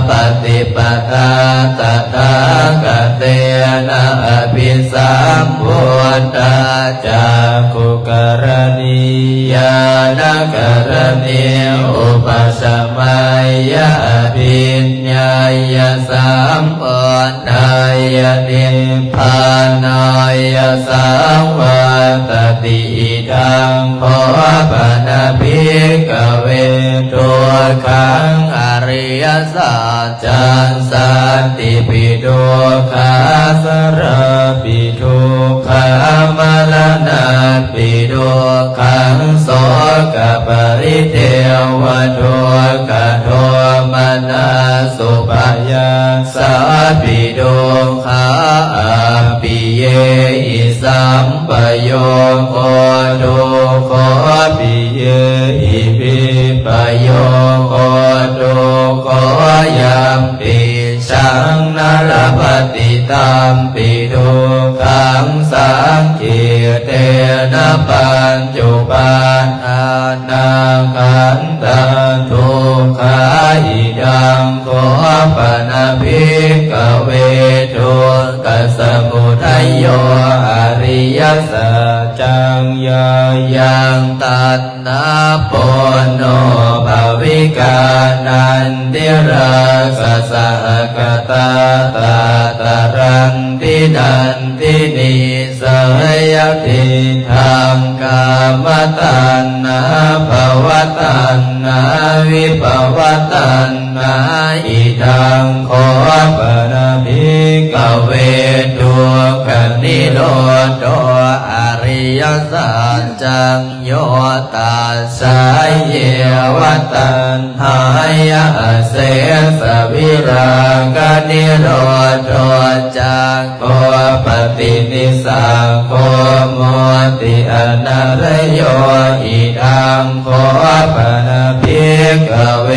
ປະຕິປະທາ ຕະຖາຄະເຕນະ ອະພິສຳພຸດທາ ຈັກຂຸກະລະນີ ຍານະກະລະນີ ອຸປະສະມາຍະ ອະພິນຍາຍະ ສຳໂພທາຍະ ນິບພານາຍະ ສັງວັດຕະຕິ ອິທັງ ໂພ ປະນະ ພິກຂະເວ ທຸກຂັງ ອະລິຍະສັດ ຈັງ ສັນຕິປິ ທຸກຂາ ຊະລາປິ ທຸກຂາ ມະລະນະປິ ທຸກຂັງ ໂສກະປະລິເທວະ ທຸກຂະໂທມະນັດສຸພະຍາສາປິ ທຸກຂາ ອາປິເຍຫິ ສຳປະໂຍໂຄ ທຸກໂຄ ປິເຍຫິ ວິປະໂຍໂຄ ທຸກໂຄ ຍຳປິ ສັງ ນະລະປະຕິ ຕັມປິ ທຸກຂັງ ສັງຂີເຕນະ ປັນຈຸປາທານາກັນຕາ ທຸກຂາ ອິດັງ ໂຄ ປະນະ ພິກຂະເວ ທຸກກະສະມຸໄທໂຍ ອະລິຍະສັດ ຈັງ ຍາຍະ ຕັນຫາ ໂປນໂນ ພະວິກາ ນັນທິຣາກະສະຫະກະຕາ ຕາຕະຣັນຕິ ນັນທິນີ ສະຍະທິດທັງ ກາມະຕັນຫາ ພະວະຕັນຫາ ວິພະວະຕັນຫາ ອິດທັງ ຂໍພະນະ ພິກຂະເວ ທຸກຂະນິໂຣດໂທ ອະລິຍະສັດຈັງ ໂຍ ຕັດສະ ເຍວະ ຕັນຫາຍະ ອະເສສະ ວິຣາກະນິໂຣດໂທ ຈັກໂຄ ປະຕິນິສາໂຄ ໂມຕິ ອະນາລະໂຍ ອິດທັງ ຂໍພະນະ ພິກຂະເວ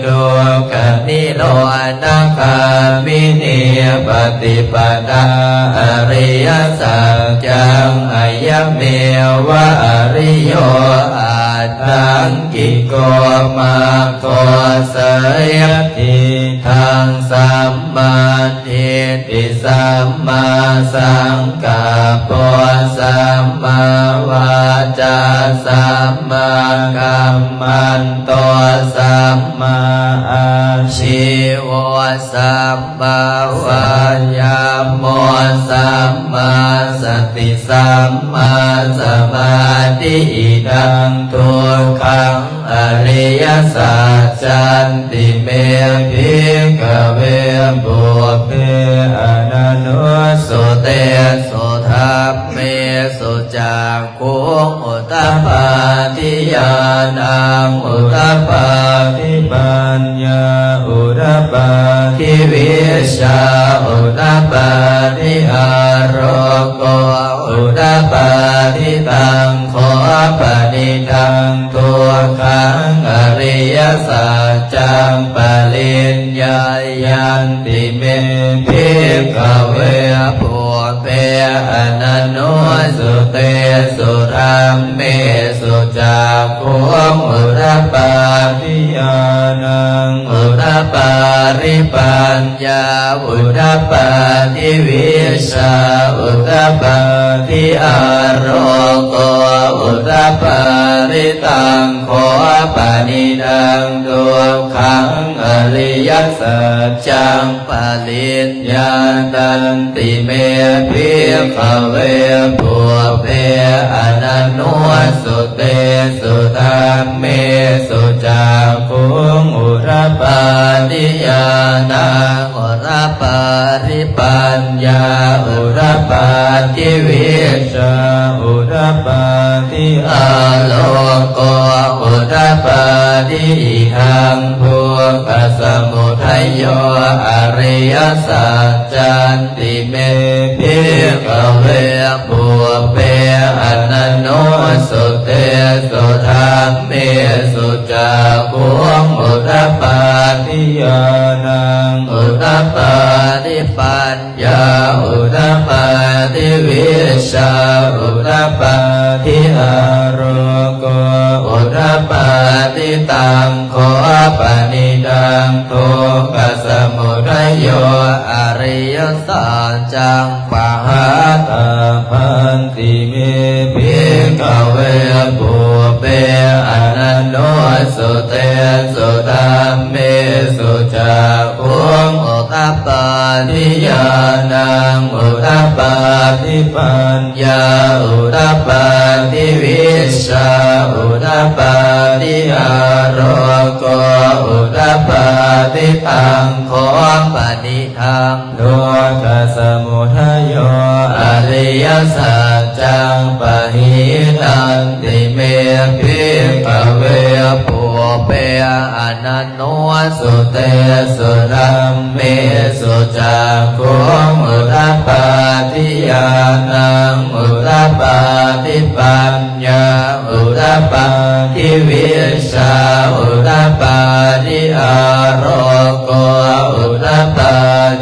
ທຸກຂະນິໂຣດທະກາມິນີ ປະຕິປະດາ ອະລິຍະສັດຈັງ ອາຍະເມວະ ອະລິໂຍ ອັດຖັງກິໂກ ມັກໂຄ ສາຍະທິດທັງ ສຳມາ ທິດຖິ ສຳມາສັງກັບໂປ ສຳມາວາຈາ ສຳມາກັມມັນໂຕ ສຳມາອາຊີໂວ ສຳມາວາຍາໂມ ສຳມາສະຕິ ສຳມາສະມາທິ ອິດທັງ ທຸກຂັງ ອະລິຍະສັດຈັນຕິເມ ພິກຂະເວ ປຸບເປ ອະນະນຸສະຕຸເຕສຸ ທຳເມສຸ ຈັກຂຸງ ອຸດຕະປາທິ ຍານັງ ອຸດຕະປາທິ ປັນຍາ ອຸດຕະປາທິ ວິຊາ ອຸດຕະປາທິ ອາໂລໂກ ອຸດຕະປາທິ ຕັງ ຂໍປະນິທັງ ທຸກຂັງ ອະລິຍະສັດຈັງ ປະລິນຍາຍັນຕິເມ ພິກຂະເວ ປຸບເປ ອະນະນຸສະຕຸເຕສຸ ທຳເມສຸ ຈັກຂຸງ ອຸດຕະປາທິ ຍານັງ ອຸດຕະປາທິ ປັນ ຍາ ອຸດຕະປາທິ ວິຊາ ອຸດຕະປາທິ ອາໂລໂກ ອຸດຕະປາທິ ຕັງ ຂໍປະນິທັງ ທຸກຂັງ ອະລິຍະສັດຈັງ ປະລິນຍາຕັນຕິເມ ພິກຂະເວ ປຸບເປ ອະນະນຸສະຕຸເຕສຸ ທຳເມສຸ ຈັກຂຸງ ອຸດຕະປາທິ ຍານັງ ອຸດຕະປາທິ ປັນຍາ ອຸດຕະປາທິ ວິຊາ ອຸດຕະປາທິ ອາໂລໂກ ອຸດຕະປາທິ ອິດທັງ ທຸກຂະສະມຸໄທໂຍ ອະລິຍະສັດຈັນຕິເມ ພິກຂະເວ ປຸບເປ ອະນະນຸສະຕຸເຕສຸ ທຳເມສຸ ຈັກຂຸງ ອຸດຕະປາທິ ຍານັງ ອຸດຕະປາທິ ປັນຍາ ອຸດຕະປາທິ ວິຊາ ອຸດຕະປາທິ ອາໂລໂກ ອຸດຕະປາທິ ຕັງ ຂໍປະນິທັງ ທຸກຂະສະມຸໄທໂຍ ອະລິຍະສັດຈັງ ປະຫາຕາພັນຕິເມ ພິກຂະເວ ປຸບເປ ອະນະນຸສະຕຸເຕສຸ ທຳເມສຸ ຈັກຂຸງ ອຸດຕະປາທິ ຍານັງ ອຸດຕະປາທິ ປັນຍາ ອຸດຕະປາທິ ວິຊາ ອຸດຕະປາທິ ອາໂລໂກ ອຸດຕະປາທິ ຕັງ ຂໍປະນິທັງ ທຸກຂະສະມຸໄທໂຍ ອະລິຍະສັດຈັງ ປະຫີນັນຕິເມ ພິກຂະເວ ປຸບເປ ອະນະນຸສະຕຸເຕສຸ ທຳເມສຸ ຈັກຂຸງ ອຸດຕະປາທິ ຍານັງ ອຸດຕະປາທິ ປັນຍາ ອຸດຕະປາທິ ວິຊາ ອຸດຕະປາທິ ອາໂລໂກ ອຸດຕະປາ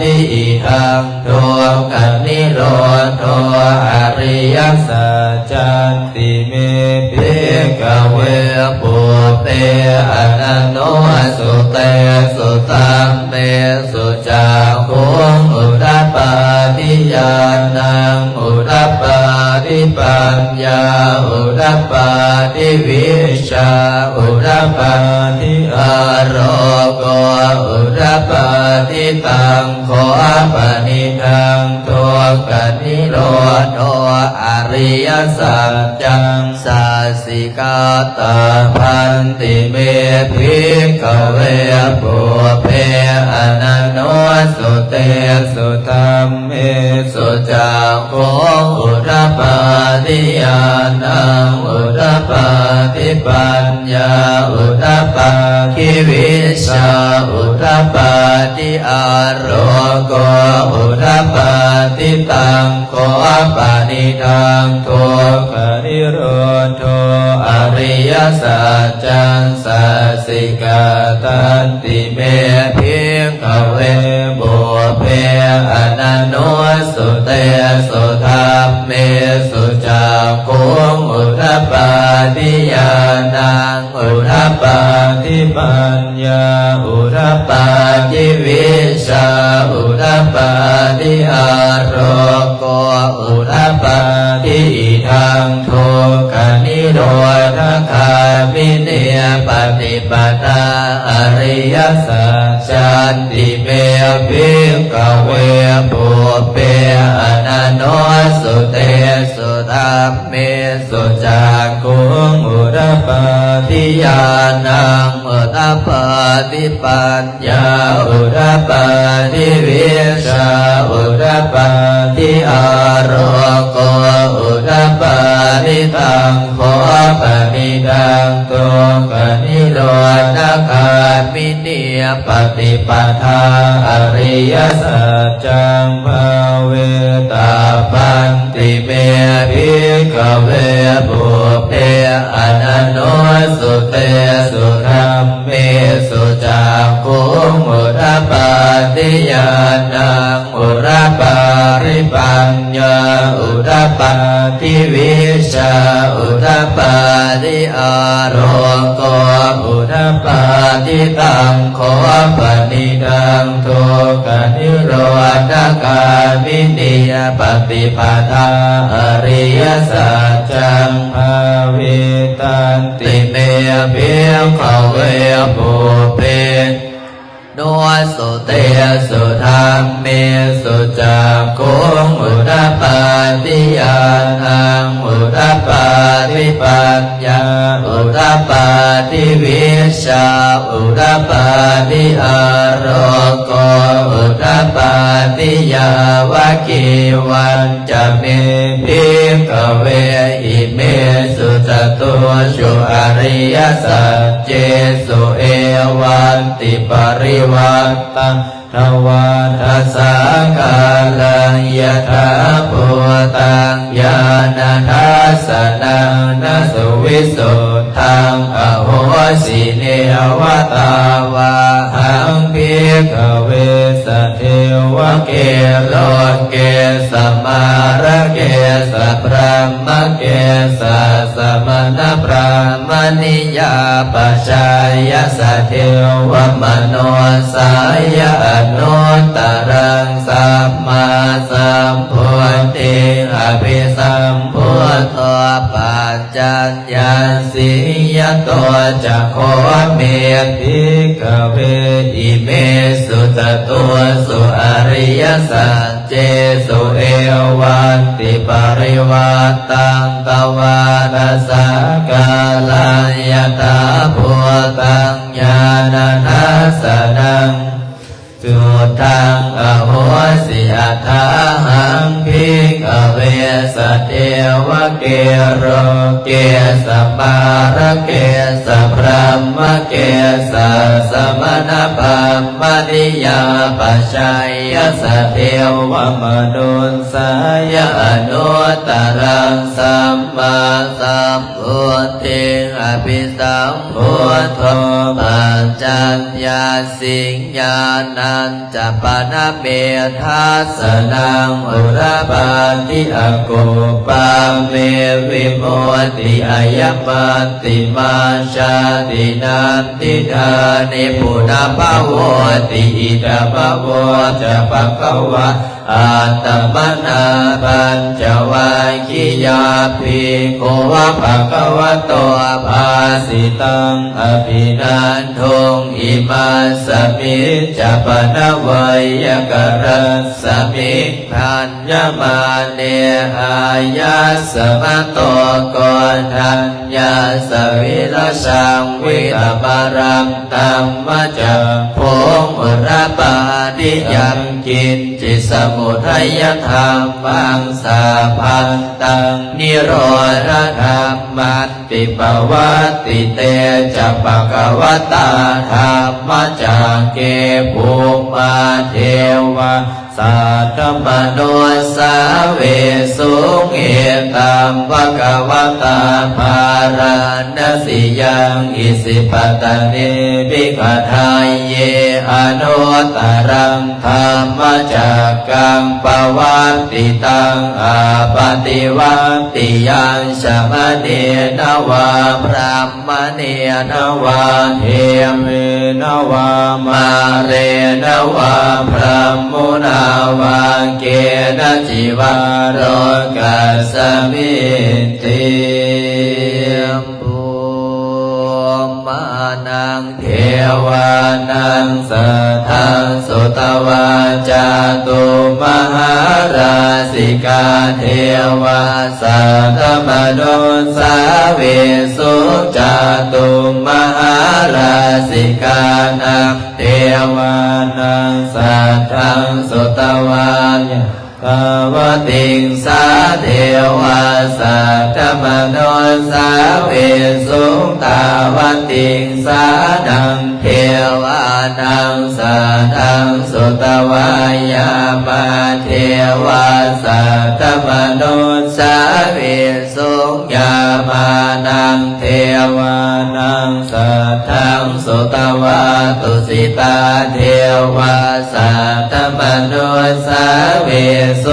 ທິ ອິດທັງ ທຸກຂະນິໂຣດໂທ ອະລິຍະສັດຈັນຕິເມ ພິກຂະເວ ປຸບເປ ອະນະນຸສະຕຸເຕສຸ ທຳເມສຸ ຈັກຂຸງ ອຸດຕະປາທິ ຍານັງ ອຸດຕະປາທິ ປັນຍາ ອຸດຕະປາ ທິວິດຊາອຸດປາທິ ອາໂລໂກອຸດປາທິ ຕັງ ໂຄປະນິດທັງ ທຸກຂະນິໂຣໂທ ອະລິຍະສັດຈັງ ສາສິກາຕະພັນຕິເມ ພິກຂະເວ ປຸບເພ ອະນະນຸສະເຕສຸ ທຳເມສຸ ຈັກຂຸງອຸດປາທິ ຍານັງອຸດປາທິ ປັນ ຍາອຸດປາທິ ວິຊາອຸດປາທິ ອາໂລໂກອຸດປາທິ ຕັງ ໂຄປະນິດທັງ ທຸກຂະນິໂຣໂທ ອະລິຍະສັດຈັງ ສາສິກາຕັນຕິເມ ພິກຂະເວ ປຸບເພ ອະນະນຸສະເຕສຸ ທຳເມສຸ ຈັກຂຸງອຸດປາທິ ຍານັງ ອຸດປາທິ ປັນຍາອຸດປາທິ ວິຊາອຸດປາທິ ອາໂລໂກອຸດປາທິ ອີທັງ ທຸກຂະນິໂຣທະຄາມິນີ ປະຕິປະທາ ອະລິຍະສັດຈັນຕິເມ ພິກຂະເວ ປຸບເພ ອະນະນຸສະເຕສຸ ທຳເມສຸ ຈັກຂຸງອຸດປາທິ ຍານັງອຸດປາທິ ປັນຍາອຸດປາທິ ວິຊາອຸດປາທິ ອາໂລໂກອຸດປາທິ ຕັງ ໂຄປະນິດທັງ ທຸກຂະນິໂຣທະຄາມິນີ ປະຕິປະທາ ອະລິຍະສັດຈັງ ພາເວຕາບັນ ຕິເມ ພິກຂະເວ ປຸບເພ ອະນະນຸສະເຕສຸ ທຳເມສຸ ຈັກຂຸງອຸດປາທິ ຍານັງອຸດປາທິ ປັນຍາອຸດປາທິ ວິຊາອຸດປາທິ ອາໂລໂກອຸດປາທິ ຕັງ ໂຄປະນິດທັງ ທຸກຂະນິໂຣທະຄາມິນີ ປະຕິປະທາ ອະລິຍະສັດຈັງ ພາວິຕັນຕິເມ ພິກຂະເວ ປຸບເພ ອະນະນຸສະເຕສຸ ທຳເມສຸ ຈັກຂຸງອຸດປາທິ ຍານັງອຸດປາທິ ປັນ ຍາອຸດປາທິ ວິຊາອຸດປາທິ ອາໂລໂກອຸດປາທິ ຍາວະກີວັນຈະເມ ພິກຂະເວ ອິເມສຸຈະຕຸສຸ ອະລິຍະສັດເຈສຸ ເອວັນຕິປະລິວັດຕັງ ທະວາທະສາກາລັງ ຍະຖາພູຕັງ ຍານະທັດສະນັງ ນະສຸວິສຸດທັງ ອະໂຫສິ ເນວະຕາວາຫັງ ພິກຂະເວ ສະເທວະເກ ໂລເກ ສະມາຣະເກ ສະບຣາມະເກ ສະສະມະນະ ບຣາມະນິຍາ ປະຊາຍະ ສະເທວະມະນຸດສາຍະ ອະນຸດຕະລັງ ສຳມາສຳພຸດທິງ ອະພິສຳພຸດໂທ ປັນ ຈັນຍາສິງຍະໂຕ ຈະໂຄເມ ພິກຂະເວ ອິເມສຸຈະຕຸສຸ ອະລິຍະສັດເຈສຸ ເອວັນຕິປະລິວັດຕັງ ທະວາທະສາກາລັງ ຍະຖາພູຕັງ ຍານະທັດສະນັງ ສຸດທັງ ອະໂຫສິ ອັດຖາຫັງ ພິກຂະເວ ສະເທວະເກ ໂລເກ ສະມາຣະເກ ສະບຣາມະເກ ສະສະມະນະ ບຣາມະນິຍາ ປະຊາຍະ ສະເທວະມະນຸດສາຍະ ອະນຸດຕະລັງ ສຳມາສຳ ພຸດທິງ ອະພິສຳພຸດໂທ ປັນຈັນຍາສິງຍານັນຈະປະນະເມ ທັດສະນັງ ອຸດປາທິ ອະກຸບປາເມ ວິມຸດຕິ ອາຍະມັດຕິມາ ຊາຕິ ນານທິດານິ ປຸນະພະໂວດຕິ ອິດຖະມະໂວ ຈະ ພະຄະວາ Attamanā pañcavaggiyā bhikkhavo bhagavato bhāsitaṃ abhinanduṃ. Imasmiñca pana veyyākaraṇasmiṃ bhaññamāne āyasmato Koṇḍaññassa virajaṃ vītamalaṃ dhammacakkhuṃ udapādi: yaṅkiñci samudayadhammaṃ sabbantaṃ nirodhadhamman ti. Pavattite ca bhagavatā dhammacakke bhummā devā saddamanussāvesuṃ: etaṃ bhagavatā bārāṇasiyaṃ isipatane migadāye anuttaraṃ dhammacakkaṃ pavattitaṃ appaṭivattiyaṃ samaṇena vā brāhmaṇena vā devena vā mārena vā brahmunā vā kenaci vā lokasminti. Bhummānaṃ devānaṃ saddaṃ sutvā cātummahārājikā devā saddamanussāvesuṃ. Cātummahārājikānaṃ devānaṃ saddaṃ sutvā ya tāvatiṃsā devā saddamanussāvesuṃ. Tāvatiṃsānaṃ devānaṃ saddaṃ sutvā yāmā devā saddamanussāvesuṃ. Yāmānaṃ devānaṃ saddaṃ sutvā tusitā devā saddamanussāvesuṃ.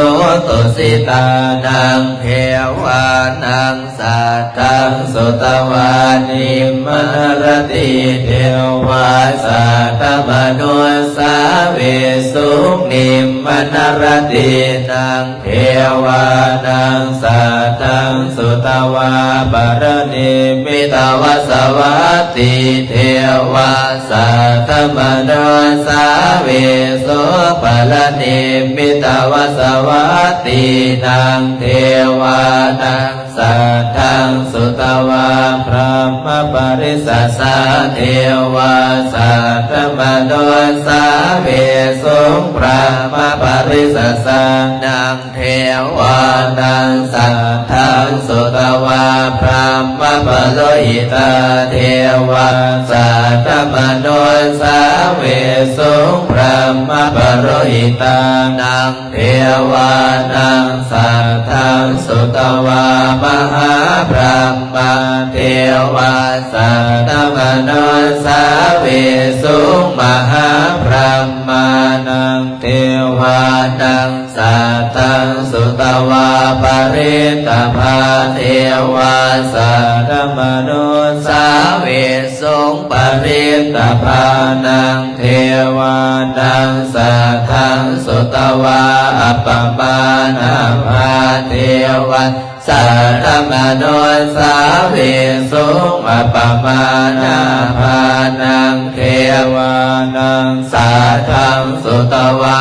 Tusitānaṃ devānaṃ saddaṃ sutvā nimmānaratī devā saddamanussāvesuṃ. Nimmānaratīnaṃ devānaṃ saddaṃ sutvā paranimmitavasavattī devā saddamanussāvesuṃ. Paranimmitavasavattīnaṃ devānaṃ saddaṃ sutvā brahmapārisajjā devā saddamanussāvesuṃ. Brahmapārisajjānaṃ devānaṃ saddaṃ sutvā brahmapurohitā devā saddamanussāvesuṃ. Brahmapurohitānaṃ devānaṃ saddaṃ sutvā mahābrahmā devā saddamanussāvesuṃ. Mahābrahmānaṃ devānaṃ saddaṃ sutvā parittabhā devā saddamanussāvesuṃ. Parittabhānaṃ devānaṃ saddaṃ sutvā appamāṇābhā devā saddamanussāvesuṃ. Appamāṇābhānaṃ devānaṃ saddaṃ sutvā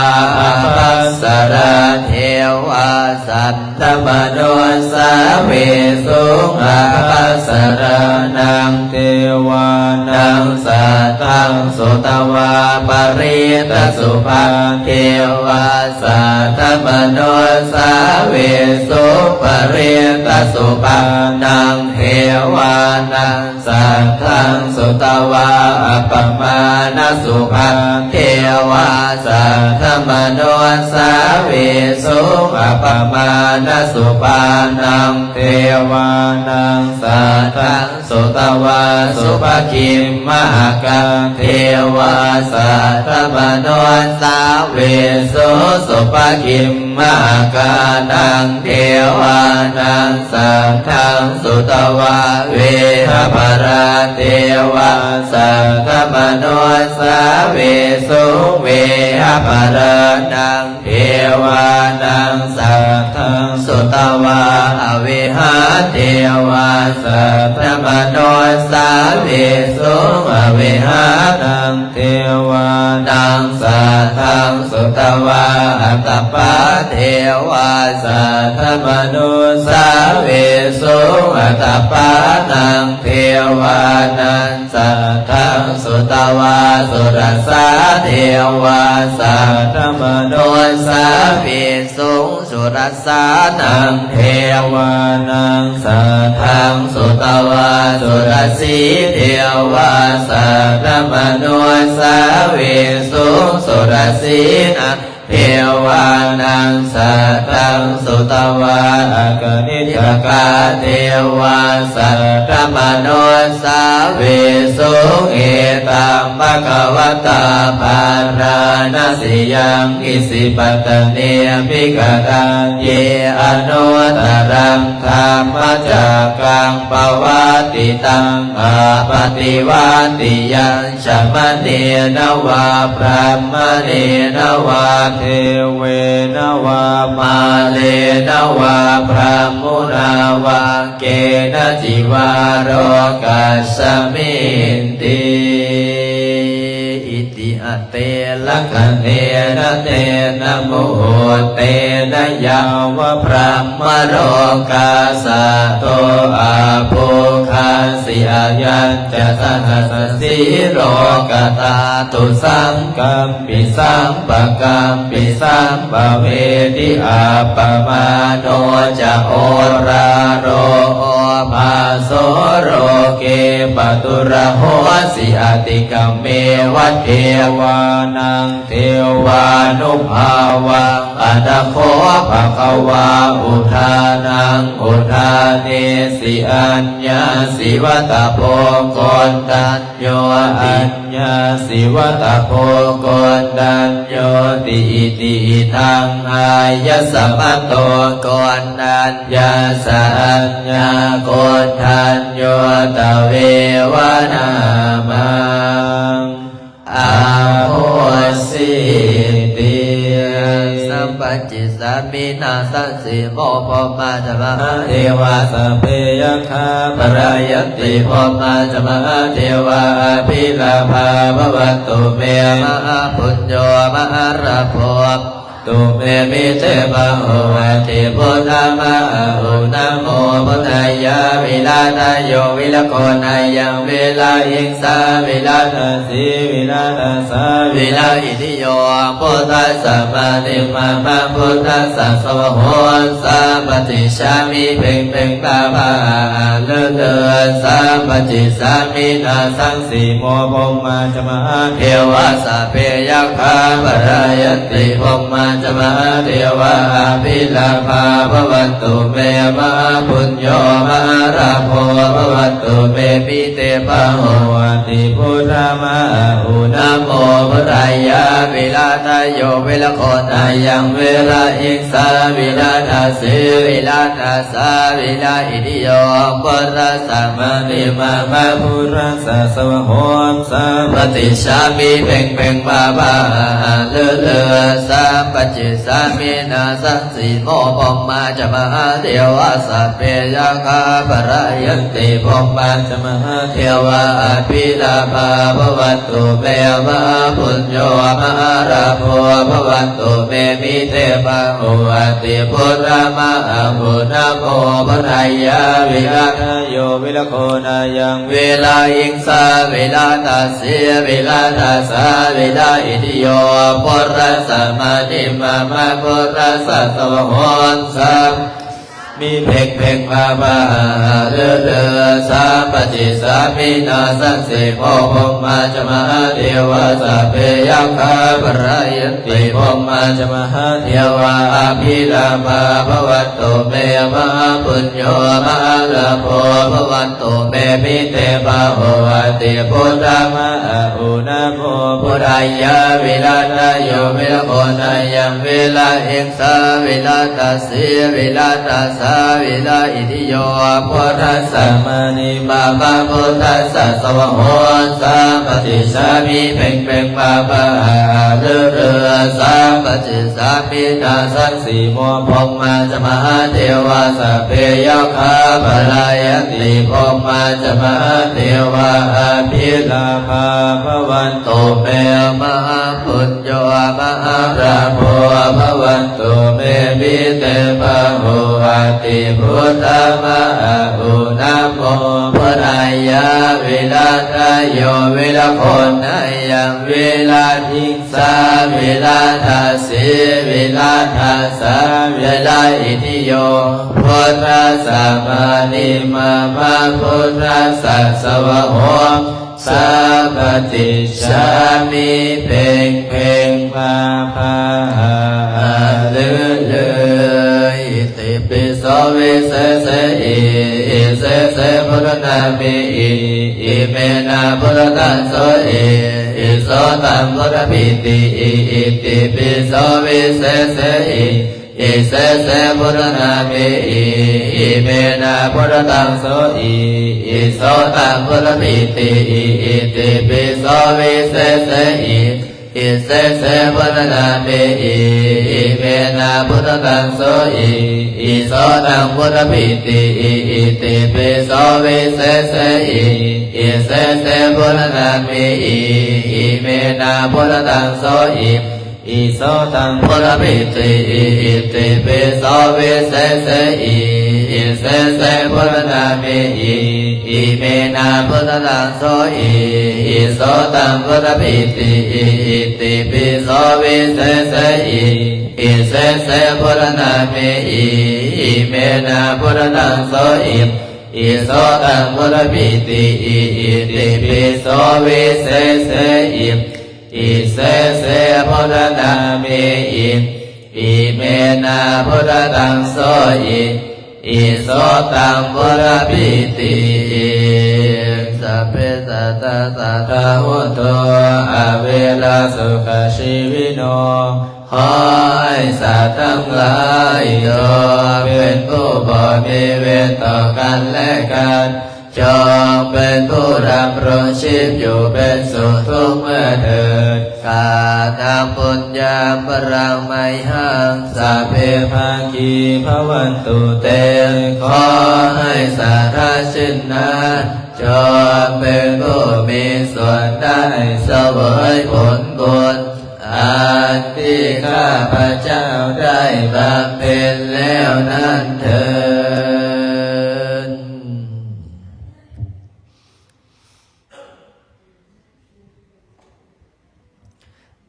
ābhassarā devā saddamanussāvesuṃ. Ābhassarānaṃ devānaṃ saddaṃ sutvā parittasubhā devā saddamanussāvesuṃ. Parittasubhānaṃ devānaṃ saddaṃ sutvā appamāṇasubhā devā saddamanussāvesuṃ. Appamāṇasubhānaṃ devānaṃ saddaṃ sutvā subhakiṃ mahakā devā saddamanussāvesuṃ. Subhakiṃ mahakānaṃ devānaṃ saddaṃ sutvā vehā Aparā devā saddamanussāvesuṃ. Vehaparānaṃ devānaṃ saddaṃ sutvā, avehā devā saddamanussāvesuṃ. Avehānaṃ devānaṃ saddaṃ sutvā, atappā devā saddamanussāvesuṃ. Atappānaṃ devānaṃ saddaṃ sutvā, surasā devā saddamanussāvesuṃ. Surasānaṃ devānaṃ saddaṃ sutvā, surasī devā saddamanussāvesuṃ. Surasīnaṃ devānaṃ saddaṃ sutvā, akaniṭṭhakā devā saddamanussāvesuṃ. Etaṃ bhagavatā bārāṇasiyaṃ isipatane migadāye anuttaraṃ dhammacakkaṃ pavattitaṃ appaṭivattiyaṃ samaṇena vā brāhmaṇena vā devena vā mārena vā brahmunā vā kenaci vā lokasminti. Itiha te rakkhanena tena muhuttena yāva brahmalokā saddo abbhuggacchi. Ayañca dasasaṭṭhi lokadhātu saṅkampi sampakampi sampavedhi. Appamāṇo ca oḷāro obhāso loke pāturahosi atikkammeva devānaṃ devānubhāvaṃ. Atha kho bhagavā udānaṃ udānesi: Aññāsi vata bho koṇḍañño, aññāsi vata bho koṇḍaññoti. Itihidaṃ āyasmato koṇḍaññassa aññākoṇḍañño tveva nāmaṃ ahosīti. Yaṃ sampacicchāmi nāsaṃsimo brahmā ca mahādevā sabbe yakkhā parāyanti. Brahmā ca mahādevā abhilābhā bhavantu me mahāpuñño mahālābho tu me mite bahoo ati. Buddha ma a u namo buddhāya. Virājayo viragonāyaṃ virāhiṃsā virādā sī virādā sā virāhiriyo buddhassa mānī mama buddhassa svāhom sampacicchāmi. Peṅ peṅ pā pā a a lö lö sampacicchāmi. Nāsaṃsimo brahmā ca mahādevā sabbe yakkhā parāyanti. Brahmā ca mahādevā abhilābhā bhavantu me mahāpuñño mahālābho bhavantu me mite bahoo ati. Buddha ma a u namo buddhāya. Virājayo viragonāyaṃ virāhiṃsā virādā sī virādā sā virāhiriyo buddhassa mānī mama buddhassa svāhom sampacicchāmi. Peṅ peṅ pā pā a a lö lö sampacicchāmi. Nāsaṃ simo brahmā ca mahādevā sabbe yakkhā parāyanti. Brahmā ca mahādevā abhilābhā bhavantu me mahāpuñño mahālābho bhavantu me mite bahoo ati. Buddha ma a u namo buddhāya. Virājayo viragonāyaṃ virāhiṃsā virādā sī virādā sā virāhiriyo buddhassa mānī mama buddhassa svāhom sampacicchāmi. Peṅ peṅ pā pā a a lö lö sampacicchāmi. Nāsaṃsimo brahmā ca mahādevā sabbe yakkhā parāyanti. Brahmā ca mahādevā abhilābhā bhavantu me mahāpuñño mahālābho bhavantu me mite bahoo ati. Buddha ma a u namo buddhāya. Virājayo viragonāyaṃ virāhiṃsā virādā sī virādā sā ວິລາອິທິໂຍ ພຸດທັດສະມານີມາມະ ພຸດທັດສະສະວະໂຫ ສາປະຕິດສາມິ ເພັງເພັງ ພາພະຫະຫະລືລື ສາປະຕິດສາມິ ນາສັງສີໂມ ພົມມາຈະມະຫາເທວາ ສັບເພຍັກຂາພະລາຍັນຕິ ພົມມາຈະມະຫາເທວາ ອະພິລາພາພະວັນຕຸເມ ມະຫາປຸນ ໂຍ ມະຫາລາໂພ ພະວັນຕຸເມ ມິເຕພະໂຫ ອະຕິພຸດທະມະອະອຸ ນະໂມພຸດທາຍະ ວິລາທາໂຍ ວິລາໂຄນາຍັງ ວິລາທິງສາ ວິລາທາສີ ວິລາທາສາ ວິລາອິທິໂຍ ພຸດທັດສະມານີມາມະ ພຸດທັດສະສະວະໂຫ ສາປະຕິດສາມິ ເພັງເພັງ ພາພະຫະຫະລືລື ອິຕິປິໂສ ວິເສເສ ອິ ອິເສເສ ພຸດທະນາມິ ອິ ອິເມນາ ພຸດທະທັງໂສ ອິ ອິໂສຕັງ ພຸດທະພິຕິ ອິ ອິຕິປິໂສ ວິເສເສ ອິ ອິເສເສ ພຸດທະນາມິ ອິ ອິເມນາ ພຸດທະທັງໂສ ອິ ອິໂສຕັງ ພຸດທະພິຕິ ອິ ອິຕິປິໂສ ວິເສເສ ອິ ອິເສເສ ພຸດທະນາມິ ອິ ອິເມນາ ພຸດທະທັງໂສ ອິ ອິໂສຕັງ ພຸດທະພິຕິ ອິ ອິຕິປິໂສ ວິເສເສ ອິ ອິເສເສ ພຸດທະນາມິ ອິ ອິເມນາ ພຸດທະທັງໂສ ອິ ອິໂສຕັງ ພຸດທະພິຕິ ອິ ອິຕິປິໂສ ວິເສເສ ອິ ອິເສເສ ພຸດທະນາມິ ອິ ອິເມນາ ພຸດທະທັງໂສ ອິ ອິໂສຕັງ ພຸດທະພິຕິ ອິ ອິຕິປິໂສ ວິເສເສ ອິ ອິເສເສ ພຸດທະນາມິ ອິ ອິເມນາ ພຸດທະທັງໂສ ອິ ອິໂສຕັງ ພຸດທະພິຕິ ອິ ອິຕິປິໂສ ວິເສເສ ອິ ອິເສເສ ພຸດທະນາມິ ອິ ອິເມນາ ພຸດທະທັງໂສ ອິ ອິໂສຕັງ ພຸດທະພິຕິ ສັບເພສັດຕາ ສັດທາ ໂຫຕຸ ອະເວລາ ສຸຂະຊີວິໂນ ຂໍໃຫ້ສັດທັງຫຼາຍ ຈົ່ງເປັນຜູ້ບໍ່ມີເວນຕໍ່ກັນແລະກັນ ຈົ່ງເປັນຜູ້ດຳລົງຊີບຢູ່ເປັນສຸກທຸກເມື່ອເທີດ. ກາຕັງປຸນຍັງພະລັງໄມຫັງ ສັບເພພາຄີພະວັນຕຸເຕ ຂໍໃຫ້ສັດທາເຊັ່ນນັ້ນ ຈົ່ງເປັນຜູ້ມີສ່ວນໄດ້ສະເຫວີຍຜົນບຸນ ອັນທີ່ຂ້າພະເຈົ້າໄດ້ບຳເພັນແລ້ວນັ້ນເທີ້ນ.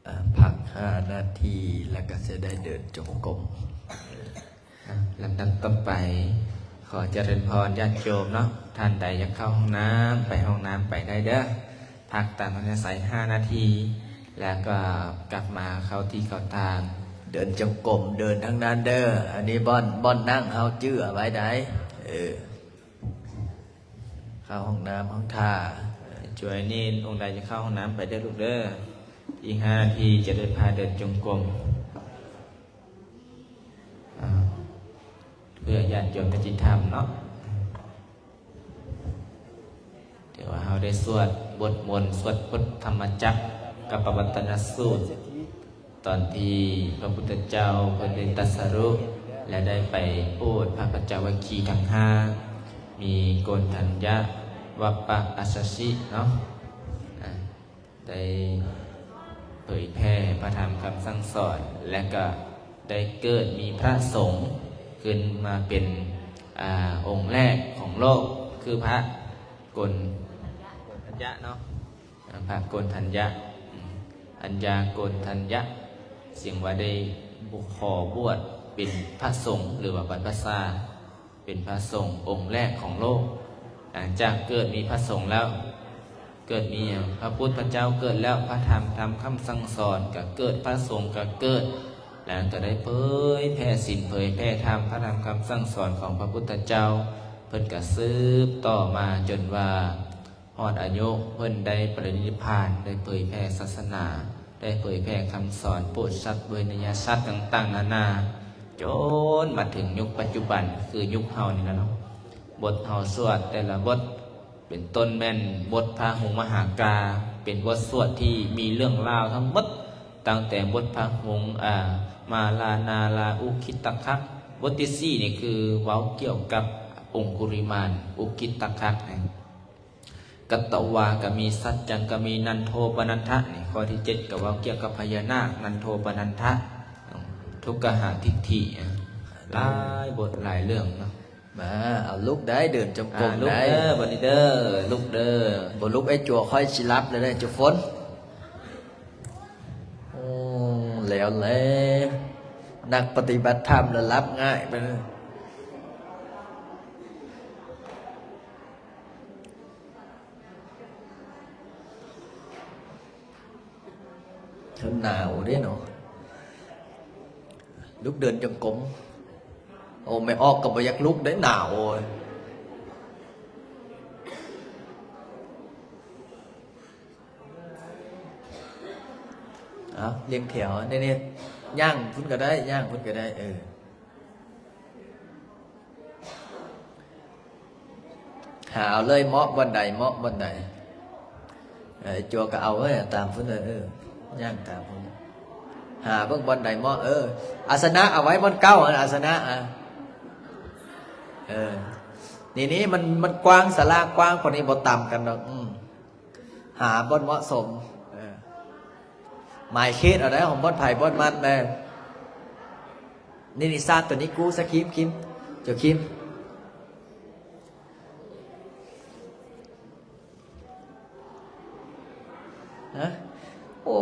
ອ່າ ພັກຫ້ານາທີ ແລ້ວກໍຈະໄດ້ເດີນຈົງກົມ. ອ່າ ລຳດັບຕໍ່ໄປ ຂໍຈະເລີນພອນຍາດໂຍມເນາະ, ທ່ານໃດຢາກເຂົ້າຫ້ອງນ້ຳ ໄປຫ້ອງນ້ຳໄປໄດ້ເດີ, ພັກຕາມອັດທະຍາໄສຫ້ານາທີ ແລ້ວກໍກັບມາເຂົ້າທີ່ເຂົ້າທາງ ເດີນຈົງກົມ ເດີນທາງນັ້ນເດີ. ອັນນີ້ບ່ອນ ບ່ອນນັ່ງເຮົາຈື່ເອົາໄວ້ໄດ໋. ເອີ ເຂົ້າຫ້ອງນ້ຳຫ້ອງທ່າ. ເອີ ຈວຍນີນ ອົງໃດຈະເຂົ້າຫ້ອງນ້ຳໄປເດີລູກເດີ, ອີກຫ້ານາທີຈະໄດ້ພາເດີນຈົງກົມ ອ່າ ເພື່ອຍາດໂຍມຍາດຕິທຳເນາະ. ຖືວ່າເຮົາໄດ້ສວດບົດມົນ ສວດບົດທຳມະຈັກກະປະວັດຕະນະສູດ ຕອນທີ່ພະພຸດທະເຈົ້າເພິ່ນໄດ້ຕັດສະຮູ້ ແລະ ໄດ້ໄປໂປດພະປັນຈະວັກຄີທັງຫ້າ ມີໂກນທັນຍະ ວັບປະ ອັດສະຊິເນາະ ອ່າ ໄດ້ເຜີຍແຜ່ພະທຳຄຳສັ່ງສອນ ແລະ ກໍໄດ້ເກີດມີພະສົງຂຶ້ນມາເປັນ ອ່າ ອົງແລກຂອງໂລກ ຄືພະໂກນ ໂກນທັນຍະເນາະ. ພະໂກນທັນຍະ ອາ ອັນຍາໂກນທັນຍະ ເຊິ່ງວ່າໄດ້ ຂໍບວດເປັນພະສົງ ຫຼືວ່າບັນພະຊາ ເປັນພະສົງອົງແລກຂອງໂລກ. ຫຼັງຈາກເກີດມີພະສົງແລ້ວ ເກີດມີຫຍັງ? ພະພຸດທະເຈົ້າເກີດແລ້ວ ພະທຳ ທຳຄຳສັ່ງສອນກໍເກີດ ພະສົງກໍເກີດ ແລ້ວກໍໄດ້ເຜີຍແຜ່ສິນ ເຜີຍແຜ່ທຳ ພະທຳຄຳສັ່ງສອນຂອງພະພຸດທະເຈົ້າ ເພິ່ນກໍສືບຕໍ່ມາຈົນວ່າ ຮອດອາຍຸເພິ່ນໄດ້ປະລິນິບພານ ໄດ້ເຜີຍແຜ່ສາສະໜາ ໄດ້ເຜີຍແຜ່ຄຳສອນໂປດສັດ ເວໄນຍະສັດຕ່າງໆນານາ ເ ຈົນມາເຖິງຍຸກປັດຈຸບັນ ຄືຍຸກເຮົານີ້ລະເນາະ. ບົດເຮົາສວດແຕ່ລະບົດ ເປັນຕົ້ນແມ່ນບົດພະຫຸງມະຫາກາ ເປັນບົດສວດທີ່ມີເລື່ອງລາວທັງໝົດ ຕັ້ງແຕ່ບົດພະຫຸງ ອາ ມາລານາລາອຸຄິດຕະຄັກ. ບົດທີສີ່ນີ້ຄືເວົ້າກ່ຽວກັບອົງຄຸລິມານ ອຸກິດຕະຄັກ. ກັດຕະວາກໍມີ ສັດຈັງກໍມີ ນັນໂທປະນັນທະນີ້. ຂໍ້ທີເຈັດກໍເວົ້າກ່ຽວກັບພະຍານາກ ນັນໂທປະນັນທະ ທຸກກະຫາທິດຖິ ຫຼາຍບົດຫຼາຍເລື່ອງເນາະ. ມາ ເອົາລຸກໄດ້ ເດີນຈົງກົມ ອ່າ ລຸກ ໄດ້ ເດີ ບັດນີ້ເດີ ລຸກເດີ. ບໍ່ລຸກໄອ້ຈົວຂ້ອຍຊິຫຼັບແລ້ວເດີ ຈຸຝົນ. ໂອ້ ແລ້ວແຫຼະ ນັກປະຕິບັດທຳລະຫຼັບງ່າຍໄປເລີຍ. ເພິ່ນໜາວເດ້ເນາະ ລຸກເດີນຈົງກົມ. ໂອ້ ແມ່ອອກກໍບໍ່ຢາກລຸກໄດ້ ໜາວ. ໂອ້ຍ ເອົາ ລຽງແຖວ ນີ້ໆ ຍ່າງພຸ້ນກໍໄດ້ ຍ່າງພຸ້ນກໍໄດ້ ເອີ. ຫາເອົາເລີຍ ເໝາະບ່ອນໃດ ເໝາະບ່ອນໃດ. ເອີ ຈົວກໍເອົາເອີ ຕາມພຸ້ນເອີ ເອີ ຍ່າງຕາມພຸ້ນ ຫາເບິ່ງບ່ອນໃດເໝາະ. ເອີ ອາສະນະເອົາໄວ້ບ່ອນເກົ່າ ອາສະນະ ອາ ເອີ ນີ້ໆ ມັນ ມັນກວ້າງ ສາລາກວ້າງ ພວກນີ້ບໍ່ຕຳກັນດອກ. ອືມ ຫາບ່ອນເໝາະສົມ ເອີ ໝາຍເຂດເອົາໄດ້ ຂອງບ່ອນໃຜບ່ອນມັນແດ່. ນີ້ ນີ້ ຊາດໂຕນີ້ກູ ສະຄີມ ຄີມ ເຈົ້າຄີມ ຮະ? ໂອ້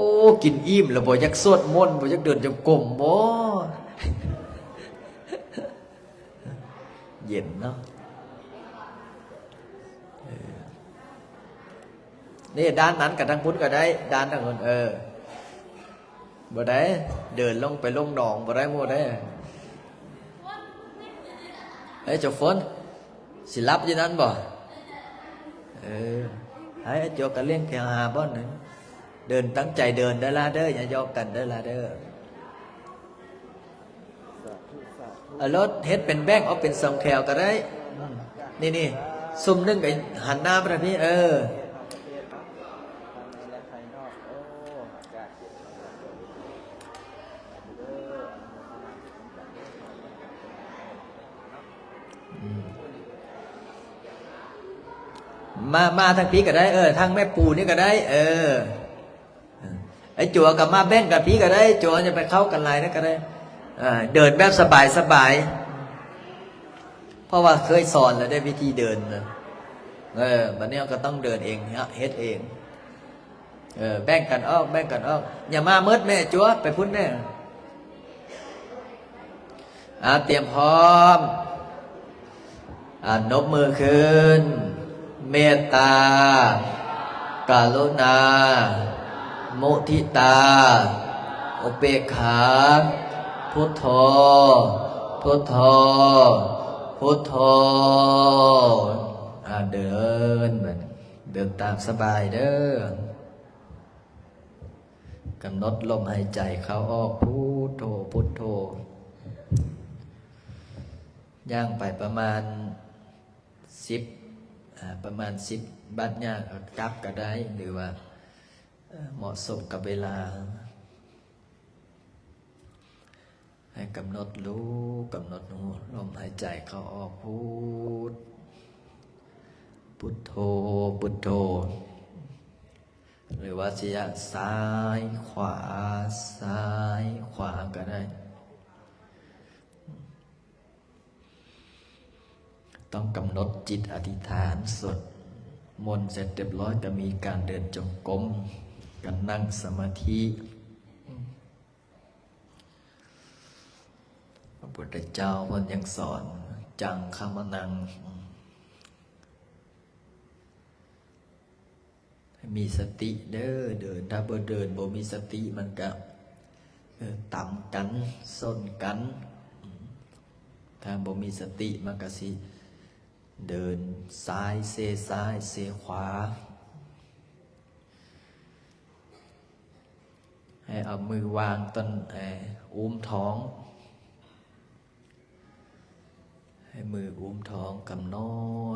ກິນອີ່ມແລ້ວບໍ່ຢາກສວດມົນ ບໍ່ຢາກເດີນຈົງກົມບໍ່? ເຢັນເນາະ ເອີ. ນີ້ ດ້ານນັ້ນກັບທາງພຸ້ນກໍໄດ້ ດ້ານທາງພຸ້ນ ເອີ ບໍ່ໄດ້ ເດີນລົງໄປລົງໜອງບໍ່ໄດ້ໝູ່ເດ້. ເອີ ເຈົ້າຝົນ ຊິຫຼັບຢູ່ນັ້ນບໍ່? ເອີ ໃຫ້ອາຈົວກະລ້ຽງແຖວຫາບ່ອນໜຶ່ງ ເດີນ ຕັ້ງໃຈເດີນເດີຫຼ້າເດີ ຢ່າຢອກກັນເດີຫຼ້າເດີ. ເອົາໂລດ ເຮັດເປັນແບ່ງອອກເປັນສອງແຖວກໍໄດ້. ອືມ ນີ້ໆ ຊຸມໜຶ່ງກໍຫັນໜ້າມາທາງນີ້ ເອີ. ອືມ ມາ ມາທາງພີ້ກໍໄດ້ ເອີ ທາງແມ່ປູນີ້ກໍໄດ້ ເອີ. ເອີ ໄອ້ຈົວກໍມາແບ່ງກັນພີ້ກໍໄດ້ ຈົວຢ່າໄປເຂົ້າກັນຫຼາຍນະກໍໄດ້ ເອີ ເດີນແບບສະບາຍໆ ເພາະວ່າເຄີຍສອນແລ້ວເດ້ ວິທີເດີນນະ. ເອີ ບັດນີ້ເຮົາກໍຕ້ອງເດີນເອງ ເຮັດເອງ ເອີ ແບ່ງກັນອອກ ແບ່ງກັນອອກ ຢ່າມາໝົດແມ່ ຈົວ ໄປພຸ້ນແນ່. ອາ ຕຽມພ້ອມ ອາ ນົບມືຂຶ້ນ ເມດຕາ ກະລຸນາ ມຸທິຕາ ອຸເບກຂາ ພຸດໂທ ພຸດໂທ ພຸດໂທ. ອາ ເດີນ ເດີນຕາມສະບາຍເດີ. ກຳນົດລົມຫາຍໃຈເຂົ້າອອກ ພຸດໂທ ພຸດໂທ. ຍ່າງໄປປະມານສິບ ອາ ປະມານສິບບາດຍ່າງ ກັບກໍໄດ້ ຫຼືວ່າ ເໝາະສົມກັບເວລາ. ໃຫ້ກຳນົດຮູ້ ກຳນົດຮູ້ ລົມຫາຍໃຈເຂົ້າອອກ ພຸດ ພຸດໂທ ພຸດໂທ ຫຼືວ່າຊິຊ້າຍຂວາ ຊ້າຍຂວາກໍໄດ້. ຕ້ອງກຳນົດຈິດອະທິຖານ ສວດມົນເສັດຮຽບຮ້ອຍ ກໍມີການເດີນຈົງກົມ ການນັ່ງສະມາທິ. ພະພຸດທະເຈົ້າເພິ່ນຍັງສອນ ຈັງຄະມະນັງ ໃຫ້ມີສະຕິເດີ ເດີນ ຖ້າບໍ່ເດີນ ບໍ່ມີສະຕິ ມັນກະ ເອີ ຕຳກັນ ຊົນກັນ. ຖ້າບໍ່ມີສະຕິ ມັນກະຊິເດີນຊ້າຍເຊຊ້າຍເຊຂວາ. ໃຫ້ເອົາມືວາງຕົ້ນ ເອີ ອຸ້ມທ້ອງ ໃຊ້ມືອຸ້ມທ້ອງ ກຳນົ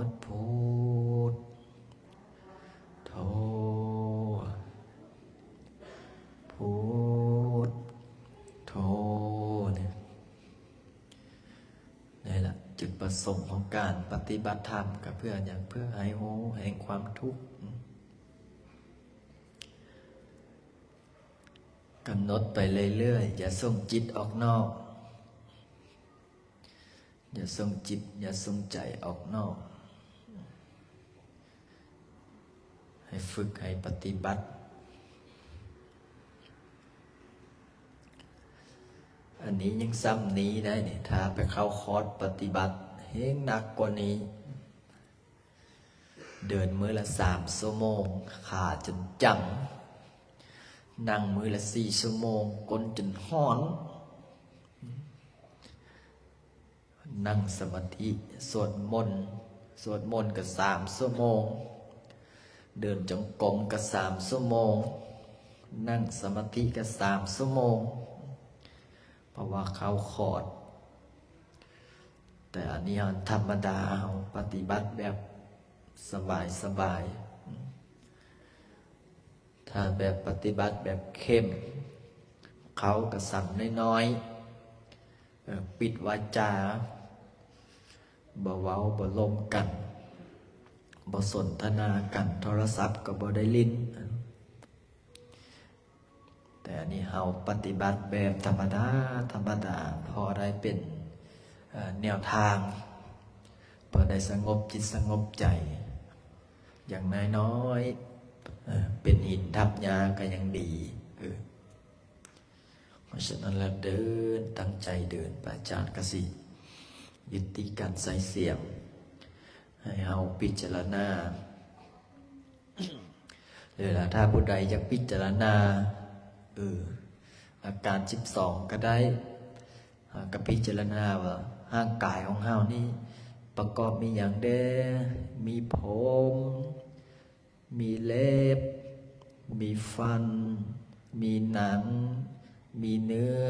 ດ ພຸດໂທ ພຸດໂທ ນີ້ ນີ້ລະ ຈຸດປະສົງຂອງການປະຕິບັດທຳ ກໍເພື່ອຫຍັງ? ເພື່ອໃຫ້ຮູ້ແຫ່ງຄວາມທຸກ. ກຳນົດໄປເລື້ອຍໆ, ຢ່າສົ່ງຈິດອອກນອກ, ຢ່າສົ່ງຈິດ, ຢ່າສົ່ງໃຈອອກນອກ, ໃຫ້ຝຶກ, ໃຫ້ປະຕິບັດ. ອັນນີ້ຍັງສ່ຳນີ້ໄດ໋ນີ້, ຖ້າໄປເຂົ້າຄອດປະຕິບັດແຮງໜັກກວ່ານີ້, ເດີນມື້ລະສາມຊົ່ວໂມງ, ຂາຈົນຈັງ, ນັ່ງມື້ລະສີ່ຊົ່ວໂມງ, ກົ້ນຈົນຮ້ອນ, ນັ່ງສະມາທິ, ສວດມົນ, ສວດມົນກໍສາມຊົ່ວໂມງ, ເດີນຈົງກົມກໍສາມຊົ່ວໂມງ, ນັ່ງສະມາທິກໍສາມຊົ່ວໂມງ, ເພາະວ່າເຂົ້າຄອດ. ແຕ່ອັນນີ້ເຮົາທຳມະດາ, ເຮົາປະຕິບັດແບບສະບາຍໆ. ຖ້າແບບປະຕິບັດແບບເຂັ້ມ, ເຂົ້າກໍສ່ຳນ້ອຍໆ, ເອີ ປິດວາຈາ, ບໍ່ເວົ້າ, ບໍ່ລົມກັນ, ບໍ່ສົນທະນາກັນ, ໂທລະສັບກໍບໍ່ໄດ້ຫຼິ້ນ. ແຕ່ອັນນີ້ເຮົາປະຕິບັດແບບທຳມະດາ, ທຳມະດາ, ພໍໄດ້ເປັນ, ເອີ, ແນວທາງ, ພໍໄດ້ສະຫງົບຈິດສະຫງົບໃຈ, ຢ່າງນ້ອຍໆ, ເອີ, ເປັນຫີນທັບຫຍ້າກໍຍັງດີ, ເອີ. ເພາະສະນັ້ນແລ້ວເດີນ, ຕັ້ງໃຈເດີນ, ພະອາຈານກໍຊິຍຸຕິການໃຊ້ສຽງ ໃຫ້ເຮົາພິຈາລະນາ. ຫຼືລະຖ້າຜູ້ໃດຢາກພິຈາລະນາ, ເອີ, ອາການສິບສອງກໍໄດ້, ເຮົາກໍພິຈາລະນາວ່າຮ່າງກາຍຂອງເຮົານີ້ປະກອບມີຫຍັງແດ່, ມີຜົມ, ມີເລັບ, ມີຟັນ, ມີໜັງ, ມີເນື້ອ,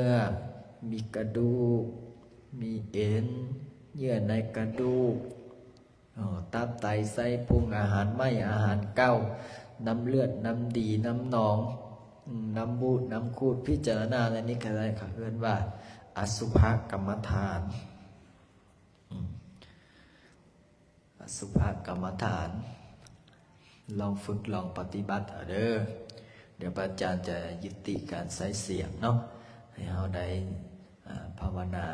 ມີກະດູກ, ມີເອັນ, ເຍື່ອໃນກະດູກ, ຕັບ, ໄຕ, ໄສ້ພຸງ, ອາຫານໃໝ່, ອາຫານເກົ່າ, ນ້ຳເລືອດ, ນ້ຳດີ, ນ້ຳໜອງ, ນ້ຳມູດ, ນ້ຳຂູດ, ພິຈາລະນາແນວນີ້ກໍໄດ້, ເຂົາເອີ້ນວ່າອະສຸພະກຳມະຖານ. ອະສຸພະກຳມະຖານ, ລອງຝຶກລອງປະຕິບັດເອົາເດີ. ດຽວພະອາຈານຈະຍຸຕິການໃຊ້ສຽງເນາະ, ໃຫ້ເຮົາໄດ້, ອາ, ພາວະນາ.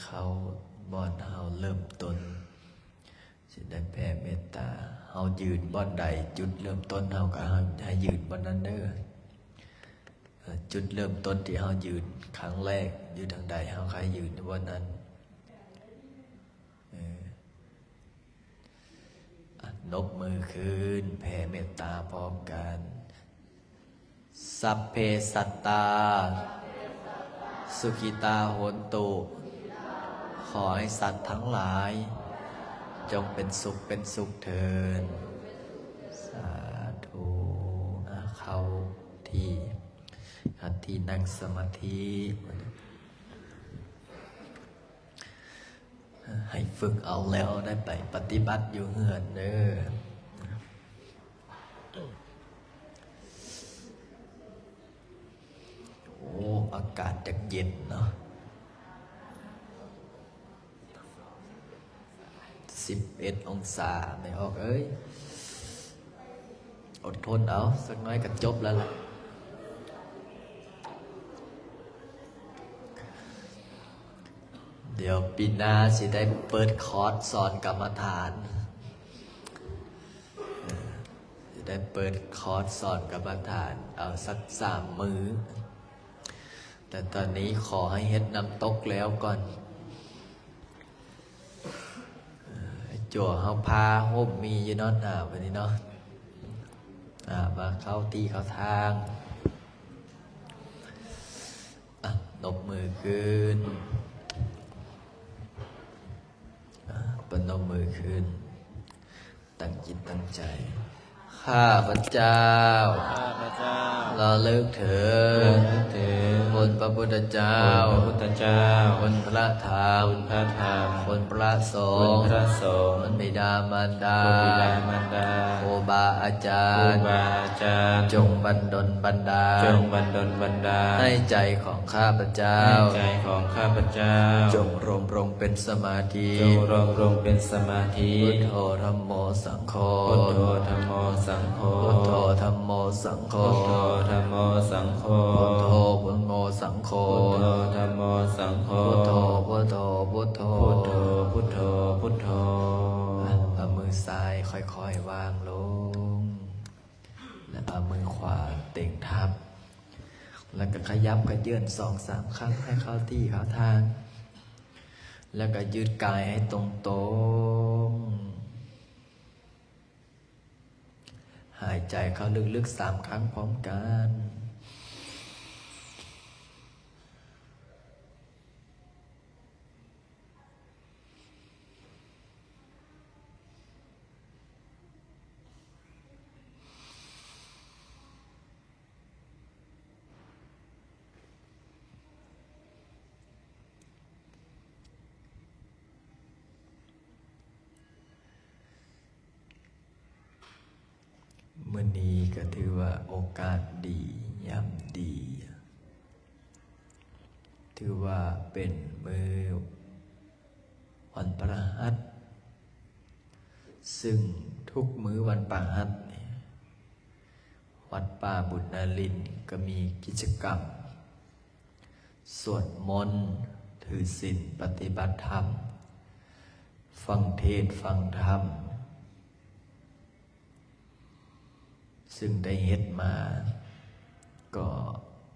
ເຂົ້າບ່ອນເຮົາເລີ່ມຕົ້ນ ຊິໄດ້ແຜ່ເມດຕາ. ເຮົາຢືນບ່ອນໃດ ຈຸດເລີ່ມຕົ້ນເຮົາກໍໃຫ້ ໃຫ້ຢືນບ່ອນນັ້ນເດີ. ເອີ ຈຸດເລີ່ມຕົ້ນທີ່ເຮົາຢືນຄັ້ງແລກຢູ່ທາງໃດ ເຮົາກໍໃຫ້ຢືນຢູ່ບ່ອນນັ້ນ. ເອີ ອ່ະ ນົບມືຂຶ້ນ ແຜ່ເມດຕາພ້ອມກັນ. Sabbe sattā sukhitā hontu. ຂໍໃຫ້ສັດທັງຫຼາຍ ຈົ່ງເປັນສຸກເປັນສຸກເທີ້ນ. ສາທຸ. ອ່ະ ເຂົ້າທີ່ ຫັດທີ່ນັ່ງສະມາທິ. ໃຫ້ຝຶກເອົາແລ້ວໄດ້ໄປປະຕິບັດຢູ່ເຮືອນເດີ. ໂອ້ ອາກາດຈັກເຢັນເນາະ ສິບເອັດອົງສາ ແມ່ອອກເອີຍ. ອົດທົນເອົາ ສັກໜ້ອຍກໍຈົບແລ້ວລະ. ດຽວປີໜ້າຊິໄດ້ເປີດຄອດສອນກຳມະຖານ ເອີ ຊິໄດ້ເປີດຄອດສອນກຳມະຖານ ເອົາສັກສາມມື້. ແຕ່ຕອນນີ້ຂໍໃຫ້ເຮັດນ້ຳຕົກແລ້ວກ່ອນ. ເອີ ຈົວເຮົາຜ້າຫົ່ມມີຢູ່ເນາະ ໜາວປານນີ້ເນາະ. ອາ ມາເຂົ້າທີ່ເຂົ້າທາງ. ອາ ນົບມືຂຶ້ນ. ອາ ປະນົມມືຂຶ້ນ. ຕັ້ງຈິດຕັ້ງໃຈ. ຂ້າພະເຈົ້າ ຂ້າພະເຈົ້າ ລະລຶກເຖິງ ລະລຶກເຖິງ ຄຸນພະພຸດທະເຈົ້າ ຄຸນພະພຸດທະເຈົ້າ ຄຸນພະທຳ ຄຸນພະທຳ ຄຸນພະສົງ ຄຸນພະສົງ ຄຸນບິດາມານດາ ຄຸນບິດາມານດາ ຄູບາອາຈານ ຄູບາອາຈານ ຈົ່ງບັນດົນບັນດານ ຈົ່ງບັນດົນບັນດານ ໃຫ້ໃຈຂອງຂ້າພະເຈົ້າ ໃຫ້ໃຈຂອງຂ້າພະເຈົ້າ ຈົ່ງລົມລົງເປັນສະມາທິ ຈົ່ງລົມລົງເປັນສະມາທິ ພຸດໂທ ທຳໂມ ສັງໂຄ ພຸດໂທ ທຳໂມ ສັງໂຄ ພຸດໂທ ທຳໂມ ສັງໂຄ ພຸດໂທ ທຳໂມ ສັງໂຄ ພຸດໂທ ທຳໂມ ສັງໂຄ ພຸດໂທ ພຸດໂທ ພຸດໂທ ພຸດໂທ ພຸດໂທ ພຸດໂທ ພຸດໂທ. ອາ ເອົາມືຊ້າຍຄ່ອຍໆວາງລົງ ແລະ ເອົາມືຂວາເຕັງທັບ ແລ້ວກໍຂະຫຍັບຂະເຍື່ອນສອງສາມຄັ້ງໃຫ້ເຂົ້າທີ່ເຂົ້າທາງ ແລ້ວກໍຢືດກາຍໃຫ້ຕົງໆ. ຫາຍໃຈເຂົ້າເລິກໆສາມຄັ້ງພ້ອມກັນ. ມື້ນີ້ກໍຖືວ່າໂອກາດດີ ຍາມດີ ຖືວ່າເປັນມື້ວັນພະລະຫັດ ຊຶ່ງທຸກມື້ວັນພະຫັດນີ້ ວັດປ່າບຸນນາລິນກໍມີກິດຈະກຳສວດມົນ, ຖືສິນ, ປະຕິບັດທຳ, ຟັງເທດຟັງທຳ ຊຶ່ງໄດ້ເຮັດມາກໍ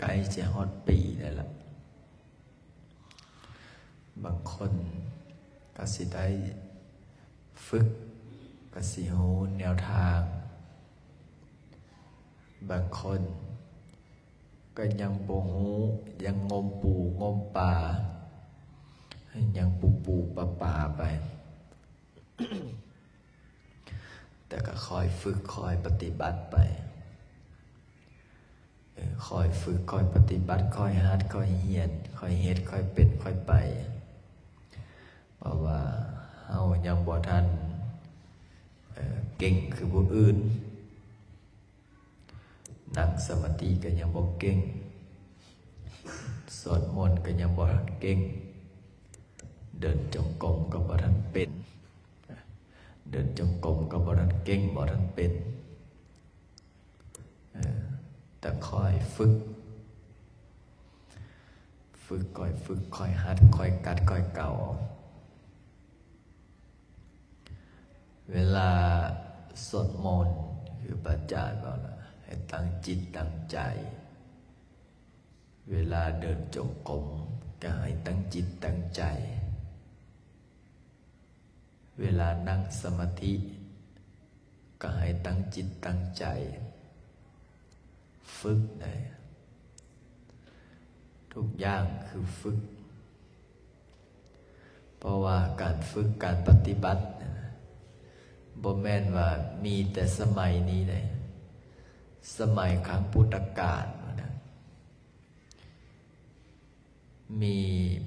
ໃກ້ຈະຮອດປີແລ້ວລະ. ບາງຄົນກໍຊິໄດ້ຝຶກ ກໍຊິຮູ້ແນວທາງ, ບາງຄົນກໍຍັງບໍ່ຮູ້, ຍັງງົມປູງົມປາ, ຍັງປູໆປາໆໄປ. ແຕ່ກໍຄ່ອຍຝຶກຄ່ອຍປະຕິບັດໄປ. ເອີ ຄ່ອຍຝຶກຄ່ອຍປະຕິບັດ, ຄ່ອຍຫັດຄ່ອຍຮຽນ, ຄ່ອຍເຮັດຄ່ອຍເປັນຄ່ອຍໄປ. ເພາະວ່າເຮົາຍັງບໍ່ທັນ ເອີ ເກັ່ງຄືຜູ້ອື່ນ. ນັ່ງສະມາທິກໍຍັງບໍ່ເກັ່ງ, ສວດມົນກໍຍັງບໍ່ທັນເກັ່ງ, ເດີນຈົງກົມກໍບໍ່ທັນເປັນ, ເດີນຈົງກົມກໍບໍ່ທັນເກັ່ງ, ບໍ່ທັນເປັນ. ເອີ ແຕ່ຄ່ອຍຝຶກ, ຝຶ ຝຶກ ຄ່ອຍຝຶກ ຄ່ອຍຫັດ ຄ່ອຍກັດ ຄ່ອຍເກົາ. ເວລາສວດມົນ ຄືພະອາຈານເວົ້ານະ ໃຫ້ຕັ້ງຈິດຕັ້ງໃຈ. ເວລາເດີນຈົງກົມ ກໍໃຫ້ຕັ້ງຈິດຕັ້ງໃຈ. ເວລານັ່ງສະມາທິ ກໍໃຫ້ຕັ້ງຈິດຕັ້ງໃຈຝຶກໄດ້. ທຸກຢ່າງຄືຝຶກ. ເພາະວ່າການຝຶກ ການປະຕິບັດນະ ບໍ່ແມ່ນວ່າມີແຕ່ສະໄໝນີ້ເດ້. ສະໄໝຄັ້ງພຸດທະການນະ ມີ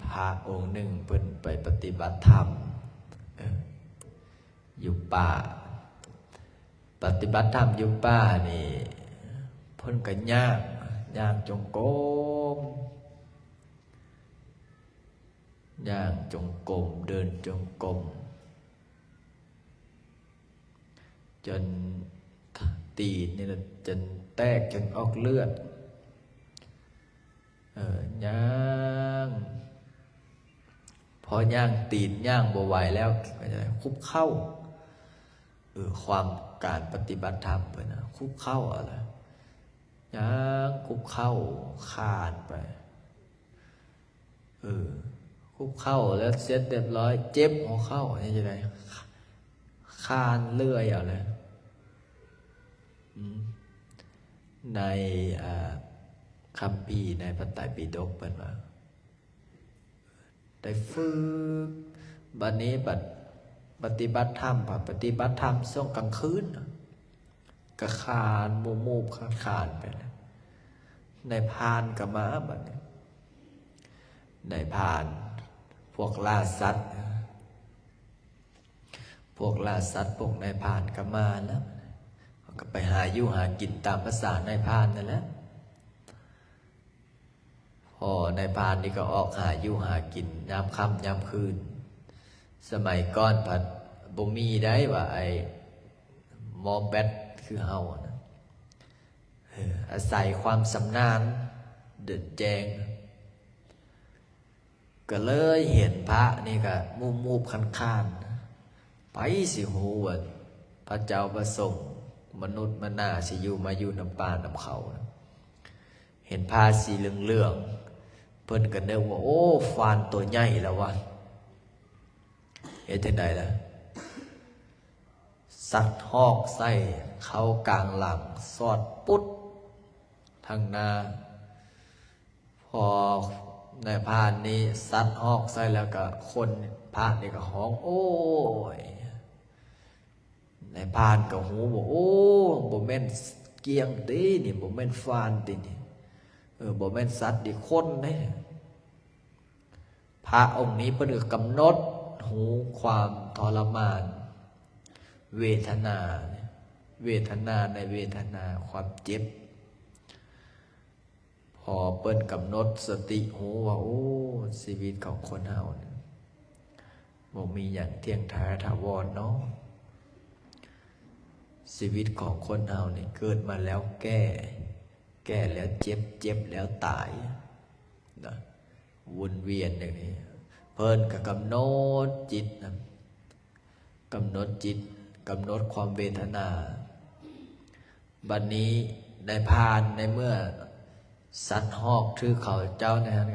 ພະອົງໜຶ່ງເພິ່ນໄປປະຕິບັດທຳ ເອີ ຢູ່ປ່າ. ປະຕິບັດທຳຢູ່ປ່ານີ້ ເພິ່ນກໍຍ່າງ ຍ່າງຈົງກົມ ຍ່າງຈົງກົມ ເດີນຈົງກົມ ຈົນຕີນນີ້ລະ ຈົນແຕກ ຈົນອອກເລືອດ. ເອີ ຍ່າງ ພໍຍ່າງຕີນຍ່າງບໍ່ໄຫວແລ້ວ ກໍຈະຄຸບເຂົ່າ. ເອີ ຄວາມ ການປະຕິບັດທຳເພິ່ນນະ ຄຸບເຂົ່າເອົາລະ ຍ່າງຄຸບເຂົ່າ ຄານໄປ. ເອີ ຄຸບເຂົ່າແລ້ວເສັດຮຽບຮ້ອຍ ເຈັບຫົວເຂົ່າ ເຮັດຈັ່ງໃດ? ຄານເລື່ອຍເອົາແຫຼະ. ອືມ ໃນ ອ່າ ຄຳພີໃນພະໄຕປິດົກເພິ່ນວ່າ ໄດ້ຝຶກ ບັດນີ້ບັດປະຕິບັດທຳ ປະຕິບັດທຳຊ່ວງກາງຄືນ ກະຄານມູບໆຄານໆໄປ. ນາຍພານກະມາບັດນີ້ ນາຍພານ ພວກລ່າສັດ ພວກລ່າສັດ ພວກນາຍພານກະມາແລ້ວ ເຂົາກະໄປຫາຢູ່ຫາກິນຕາມພາສານາຍພານນັ້ນແຫຼະ. ພໍນາຍພານນີ້ກໍອອກຫາຢູ່ຫາກິນຍາມຄ່ຳຍາມຄືນ. ສະໄໝກ່ອນພັດບໍ່ມີໄດ໋ວ່າໄອ້ໝໍແບັດຄືເຮົານະ. ເອີ ອາໄສຄວາມຊຳນານເດີນແຈ້ງ ກໍເລີຍເຫັນພະນີ້ກະມູບໆຄານໆ. ໃຜຊິຮູ້ວ່າພະເຈົ້າພະສົງ ມະນຸດມະນາຊິຢູ່ມາຢູ່ນຳປ່ານຳເຂົາ. ເຫັນພະສີເຫຼືອງໆ ເພິ່ນກໍນຶກວ່າ ໂອ້ ຟານໂຕໃຫຍ່ແລ້ວວະ. ເຮັດຈັ່ງໃດລະ? ສັດຮອກໃສ່ເຂົ້າກາງຫຼັງ ສອດປຸດທາງໜ້າ. ພໍນາຍພານນີ້ສັດຮອກໃສ່ແລ້ວກະຄົນ ພະນີ້ກະຮ້ອງ ໂອ້ຍ. ນາຍພານກໍຮູ້ວ່າ ໂອ້ ບໍ່ແມ່ນກ້ຽງຕິນີ້ ບໍ່ແມ່ນຟານຕິນີ້ ເອີ ບໍ່ແມ່ນສັດຕິ ຄົນເດ້. ພະອົງນີ້ເພິ່ນກໍກຳນົດຮູ້ຄວາມທໍລະມານເວທະນາ ເວທະນາໃນເວທະນາ ຄວາມເຈັບ. ພໍເພິ່ນກຳນົດສະຕິຮູ້ວ່າ ໂອ້ ຊີວິດຂອງຄົນເຮົານີ້ ບໍ່ມີຫຍັງທ່ຽງແທ້ຖາວອນເນາະ. ຊີວິດຂອງຄົນເຮົານີ້ເກີດມາແລ້ວແກ່ ແກ່ແລ້ວເຈັບ ເຈັບແລ້ວຕາຍນະ ວົນວຽນຢ່າງນີ້. ເພິ່ນກໍກຳນົດຈິດນະ ກຳນົດຈິດ ກຳນົດຄວາມເວທະນາ. ບັດນີ້ນາຍພານ ໃນເມື່ອສັດຮອກຖືກເຂົາເຈົ້າໃນຫັ້ນ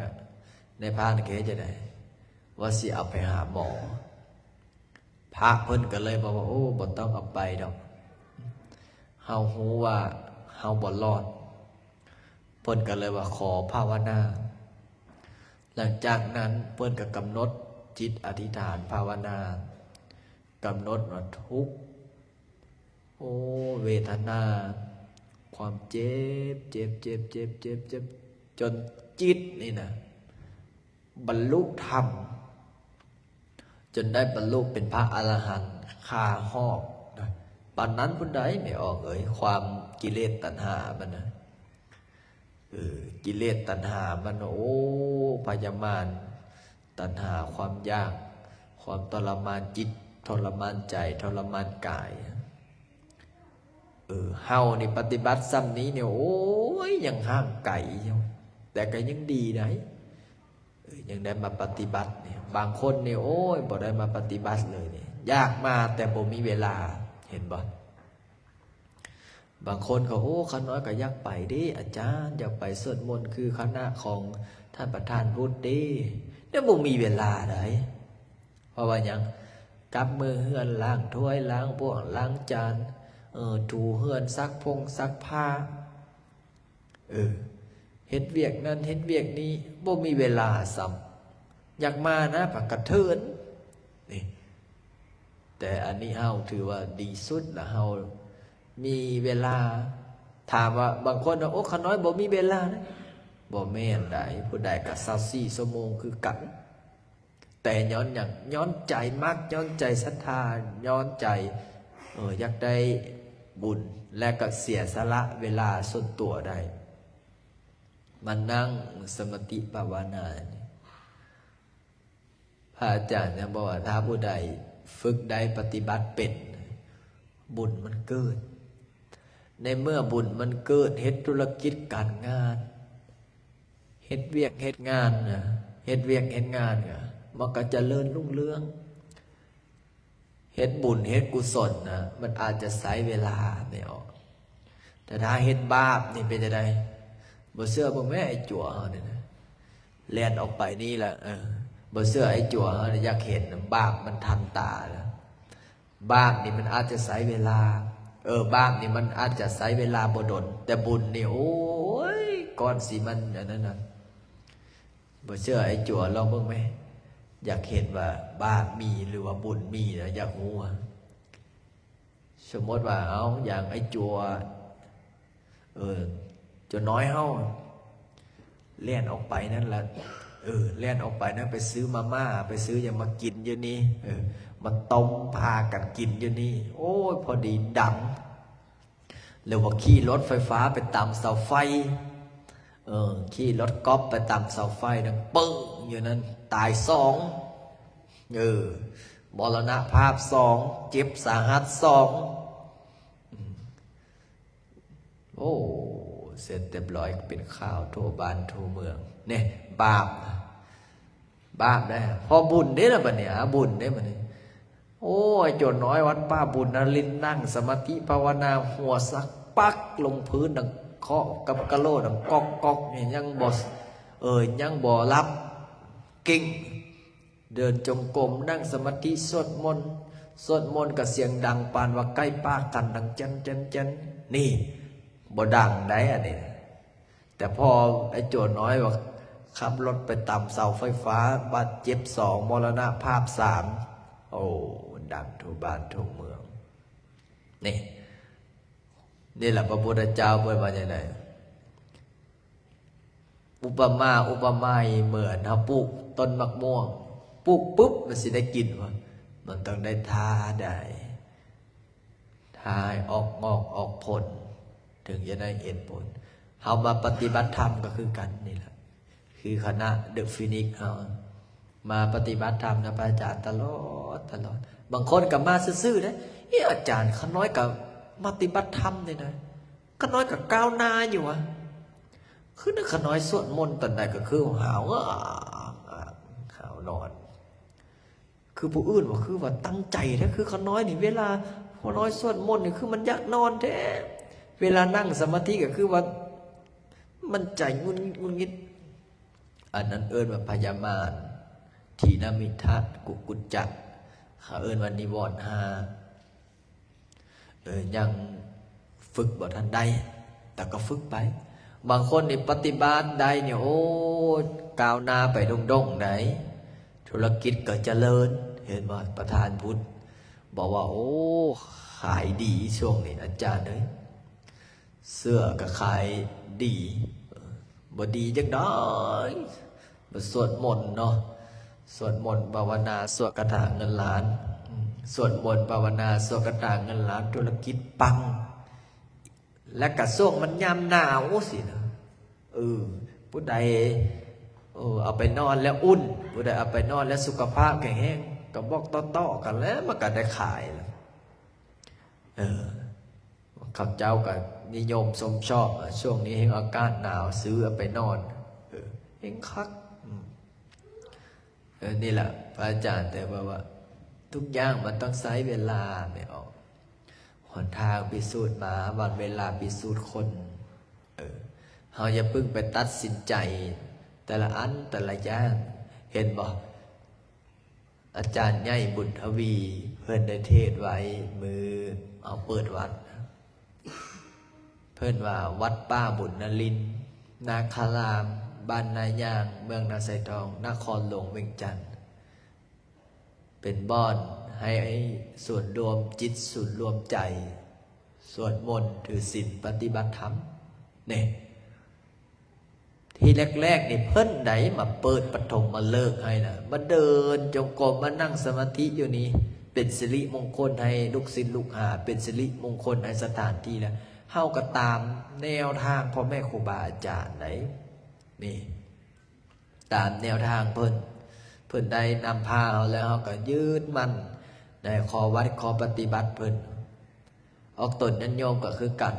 ນາຍພານກໍເຮັດຈັ່ງໃດ? ວ່າຊິເອົາໄປຫາໝໍ. ພະເພິ່ນກໍເລີຍບອກວ່າ ໂອ້ ບໍ່ຕ້ອງເອົາໄປດອກ ເຮົາຮູ້ວ່າເຮົາບໍ່ລອດ. ເພິ່ນກໍເລີຍວ່າ ຂໍພາວະນາ. ຫຼັງຈາກນັ້ນເພິ່ນກໍກຳນົດຈິດອະທິຖານພາວະນາ ກຳນົດວ່າທຸກ ໂອ້ ເວທະນາ ຄວາມເຈັບ ເຈັບ ເຈັບ ເຈັບ ເຈັບ ເຈັບ ຈົນຈິດນີ້ນະ ບັນລຸທຳ ຈົນໄດ້ບັນລຸເປັນພະອະລະຫັນຄາຮອກນະ. ປານນັ້ນພຸ້ນໃດ໋ ແມ່ອອກເອີຍ ຄວາມກິເລດຕັນຫາມັນນະ. ເອີ ກິເລດຕັນຫາມັນ ໂອ້ ພະຍາມານຕັນຫາ ຄວາມຢາກ ຄວາມທໍລະມານຈິດ ທໍລະມານໃຈ ທໍລະມານກາຍ. ເອີ ເຮົານີ້ປະຕິບັດຊ່ຳນີ້ນີ້ ໂອ້ຍ ຍັງຫ່າງໄກຢູ່ ແຕ່ກໍຍັງດີໃດ໋. ຍັງໄດ້ມາປະຕິບັດນີ້. ບາງຄົນນີ້ ໂອ້ຍ ບໍ່ໄດ້ມາປະຕິບັດເລີຍນີ້ ຢາກມາແຕ່ບໍ່ມີເວລາ ເຫັນບໍ່? ບາງຄົນກໍ ໂອ້ ຂ້ານ້ອຍກໍຢາກໄປເດ້ອາຈານ, ຢາກໄປສວດມົນຄືຄະນະຂອງທ່ານປະທານວຸດເດ້, ແຕ່ບໍ່ມີເວລາໃດ໋. ເພາະວ່າຫຍັງ? ກັບມືເຮືອນ, ລ້າງຖ້ວຍ, ລ້າງບ່ວງ, ລ້າງຈານ, ເອີ ຖູເຮືອນ, ຊັກພົງຊັກຜ້າ, ເອີ ເຮັດວຽກນັ້ນເຮັດວຽກນີ້ ບໍ່ມີເວລາຊ້ຳ. ຢາກມານະ ພັກກະເທີນນີ້. ແຕ່ອັນນີ້ເຮົາຖືວ່າດີສຸດລະ, ເຮົາມີເວລາ. ຖາມວ່າບາງຄົນວ່າ ໂອ້ ຂ້ານ້ອຍບໍ່ມີເວລານະ, ບໍ່ແມ່ນໃດ໋, ຜູ້ໃດກໍຊາວສີ່ຊົ່ວໂມງຄືກັນ. ແຕ່ຍ້ອນຫຍັງ? ຍ້ອນໃຈມັກ, ຍ້ອນໃຈສັດທາ, ຍ້ອນໃຈ ເອີ ຢາກໄດ້ບຸນ ແລະ ກໍເສຍສະຫຼະເວລາສ່ວນຕົວໄດ້ ມານັ່ງສະມາທິພາວະນານີ້. ພະອາຈານຍັງບອກວ່າ ຖ້າຜູ້ໃດຝຶກໄດ້ປະຕິບັດເປັນ ບຸນມັນເກີດ. ໃນເມື່ອບຸນມັນເກີດ, ເຮັດທຸລະກິດການງານ, ເຮັດວຽກເຮັດງານນະ, ເຮັດວຽກເຮັດງານກະ ມັນກະຈະເລີນຮຸ່ງເຮືອງ. ເຮັດບຸນເຮັດກຸສົນນະ ມັນອາດຈະໃຊ້ເວລາແມ່ອອກ, ແຕ່ຖ້າເຮັດບາບນີ້ເປັນຈັ່ງໃດ? ບໍ່ເຊື່ອເບິ່ງແມ້ ໄອ້ຈົວເຮົານີ້ນະ ແລ່ນອອກໄປນີ້ລະ. ເອີ ບໍ່ເຊື່ອ ໄອ້ຈົວເຮົານີ້ຢາກເຫັນນະ, ບາບມັນທັນຕາລະ. ບາບນີ້ມັນອາດຈະໃຊ້ເວລາ, ເອີ ບາບນີ້ມັນອາດຈະໃຊ້ເວລາບໍ່ດົນ, ແຕ່ບຸນນີ້ ໂອ້ຍ ກ່ອນຊິມັນອັນນັ້ນນະ. ບໍ່ເຊື່ອ ໄອ້ຈົວລອງເບິ່ງແມ້, ຢາກເຫັນວ່າບາບມີ ຫຼືວ່າບຸນມີນະ, ຢາກຮູ້. ສົມມຸດວ່າ ເອົາ ຢ່າງໄອ້ຈົວ ເອີ ຈົວນ້ອຍເຮົາ ແລ່ນອອກໄປນັ້ນລະ, ເອີ ແລ່ນອອກໄປນັ້ນ ໄປຊື້ມາມ່າ ໄປຊື້ຫຍັງມາກິນຢູ່ນີ້, ເອີ ມາຕົ້ມພາກັນກິນຢູ່ນີ້, ໂອ້ຍ ພໍດີດັງ. ຫຼືວ່າຂີ່ລົດໄຟຟ້າໄປຕຳເສົາໄຟ, ເອີ ຂີ່ລົດກອບໄປຕຳເສົາໄຟ ດັງປຶ້ງຢູ່ນັ້ນ ຕາຍສອງ, ເອີ ມໍລະນະພາບສອງ, ເຈັບສາຫັດສອງ. ອືມ ໂອ້ ເສັດຮຽບຮ້ອຍ ເປັນຂ່າວທົ່ວບ້ານທົ່ວເມືອງ. ແນ່ ບາບ ບາບໄດ໋ ພໍບຸນເດ້ລະບັດນີ້ ອາ ບຸນເດ້ບັດນີ້. ໂອ້ຍ ໂຈນນ້ອຍວັດປ່າບຸນນະລິນ ນັ່ງສະມາທິພາວະນາ ຫົວສັກປັກລົງພື້ນ ດັງເຄາະກັບກະໂຫຼ ດັງກອກໆ ນີ້ຍັງບໍ່ ເອີ ຍັງບໍ່ຫຼັບເກັ່ງ. ເດີນຈົງກົມ, ນັ່ງສະມາທິ, ສວດມົນ, ສວດມົນກໍສຽງດັງປານວ່າໃກ້ປາກກັນ ດັງແຈ້ນໆໆ. ນີ້ບໍ່ດັງໃດ໋ ອັນນີ້. ແຕ່ພໍໄອ້ໂຈນນ້ອຍວ່າຂັບລົດໄປຕຳເສົາໄຟຟ້າ ບາດເຈັບສອງ ມໍລະນະພາບສາມ ໂອ້ ດັງທົ່ວບ້ານທົ່ວເມືອງ. ນີ້ ນີ້ລະພະພຸດທະເຈົ້າເພິ່ນວ່າຈັ່ງໃດ? ອຸປະມາອຸປະໄມ ເໝືອນເຮົາປູກຕົ້ນໝາກມ່ວງ, ປູກປຶບມັນຊິໄດ້ກິນບໍ່? ມັນຕ້ອງໄດ້ຖ້າໄດ້ ຖ້າໃຫ້ອອກງອກອອກຜົນ ເຖິງຈະໄດ້ເຫັນຜົນ. ເຮົາມາປະຕິບັດທຳກໍຄືກັນນີ້ລະ, ຄືຄະນະເດີຟີນິກເຮົາມາປະຕິບັດທຳນຳພະອາຈານຕະຫຼອດຕະຫຼອດ. ບາງຄົນກໍມາຊື່ໆເດ້, ເອ ອາຈານ ຂ້ານ້ອຍກໍປະຕິບັດທຳນີ້ນະ, ຂ້ານ້ອຍກໍກ້າວໜ້າຢູ່ຫວາ. ຄືນະ ຂ້ານ້ອຍສວດມົນຕອນໃດກໍຄືຫາວ ຫາວນອນ. ຄືຜູ້ອື່ນວ່າ ຄືວ່າຕັ້ງໃຈແທ້, ຄືຂ້ານ້ອຍນີ້ ເວລາຂ້ານ້ອຍສວດມົນນີ້ ຄືມັນຢາກນອນແທ້, ເວລານັ່ງສະມາທິກໍຄືວ່າມັນໃຈຫງຸດຫງິດ ຫງຸດຫງິດ. ອັນນັ້ນເອີ້ນວ່າພະຍາມານ, ທີນະມິດຖະ, ກຸກຸດຈະ, ເຂົາເອີ້ນວ່ານິວອນຫ້າ. ເອີ ຍັງຝຶກບໍ່ທັນໄດ້ ແຕ່ກໍຝຶກໄປ. ບາງຄົນນີ້ປະຕິບັດໄດ້ນີ້ ໂອ້ ກ້າວໜ້າໄປດົງໆໄດ໋, ທຸລະກິດກໍຈະເລີນ. ເຫັນບໍ່ ປະທານພຸດບອກວ່າ ໂອ້ ຂາຍດີຊ່ວງນີ້ ອາຈານເອີຍ, ເສື້ອກໍຂາຍດີ. ບໍ່ດີຈັ່ງໃດ? ມາສວດມົນເນາະ, ສວດມົນພາວະນາ ສວດຄາຖາເງິນລ້ານ, ອືມ ສວດມົນພາວະນາ ສວດຄາຖາເງິນລ້ານ, ທຸລະກິດປັງ. ແລະກະຊ່ວງມັນຍາມໜາວຊີ້ນະ, ເອີ ຜູ້ໃດ ເອີ ເອົາໄປນອນແລ້ວອຸ່ນ, ຜູ້ໃດເອົາໄປນອນແລ້ວສຸຂະພາບແຂງແຮງ, ກະບອກຕໍ່ໆກັນແລ້ວ ມັນກະໄດ້ຂາຍແລ້ວ. ເອີ ເຂົາເຈົ້າກໍນິຍົມຊົມຊອບ, ຊ່ວງນີ້ແຮ່ງອາກາດໜາວ ຊື້ເອົາໄປນອນ ເອີ ແຮ່ງຄັກ. ອືມ ເອີ ນີ້ລະ ພະອາຈານແຕ່ວ່າ ວ່າທຸກຢ່າງມັນຕ້ອງໃຊ້ເວລາແມ່ອອກ. ຫົນທາງພິສູດມາ ວັນເວລາພິສູດຄົນ. ເອີ ເຮົາຢ່າເພິ່ງໄປຕັດສິນໃຈແຕ່ລະອັນແຕ່ລະຢ່າງ. ເຫັນບໍ່? ອາຈານໃຫຍ່ບຸນທະວີ ເພິ່ນໄດ້ເທດໄວ້ມື້ເຮົາເປີດວັດ. ເພິ່ນວ່າວັດປ່າບຸນນະລິນ ນາຄາລາມ ບ້ານນາຍາງ ເມືອງນາຊາຍທອງ ນະຄອນຫຼວງວຽງຈັນ ເປັນບ່ອນໃຫ້ສູນລວມຈິດ ສູນລວມໃຈ ສວດມົນ ຖືສິນ ປະຕິບັດທຳ. ນີ້ ທີແລກໆນີ້ເພິ່ນໃດມາເປີດປະຖົມມະເລີກໃຫ້ນະ ມາເດີນຈົງກົມ ມານັ່ງສະມາທິຢູ່ນີ້ ເປັນສິລິມົງຄົນໃຫ້ລູກສິດລູກຫາ ເປັນສິລິມົງຄົນໃຫ້ສະຖານທີ່ ແລ້ວເຮົາກໍຕາມແນວທາງພໍ່ແມ່ຄູບາອາຈານໃດ໋. ນີ້ ຕາມແນວທາງເພິ່ນ ເພິ່ນໄດ້ນຳພາເຮົາ ແລ້ວເຮົາກໍຍຶດໝັ້ນໃນຂໍ້ວັດຂໍ້ປະຕິບັດເພິ່ນ. ອອກຕົນຍາດໂຍມກໍຄືກັນ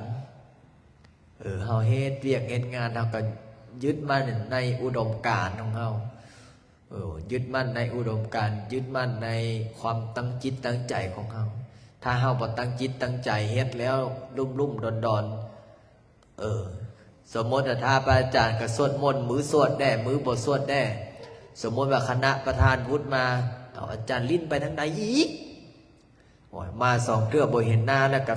ເອີ ເຮົາເຮັດວຽກເຮັດງານ ເຮົາກໍຍຶດໝັ້ນໃນອຸດົມການຂອງເຮົາ ເອີ ຍຶດໝັ້ນໃນອຸດົມການ ຍຶດໝັ້ນໃນຄວາມຕັ້ງຈິດຕັ້ງໃຈຂອງເຮົາ. ຖ້າເຮົາບໍ່ຕັ້ງຈິດຕັ້ງໃຈເຮັດແລ້ວ ລຸ່ມໆດອນໆ ເອີ ສົມມຸດວ່າຖ້າພະອາຈານກໍສວດມົນ ມືສວດແດ່ ມືບໍ່ສວດແດ່. ສົມມຸດວ່າຄະນະປະທານວຸດມາ ເອົາ ອາຈານຫຼິ້ນໄປທາງໃດອີກ? ໂອ້ຍ ມາສອງເທື່ອບໍ່ເຫັນໜ້າແລ້ວກໍ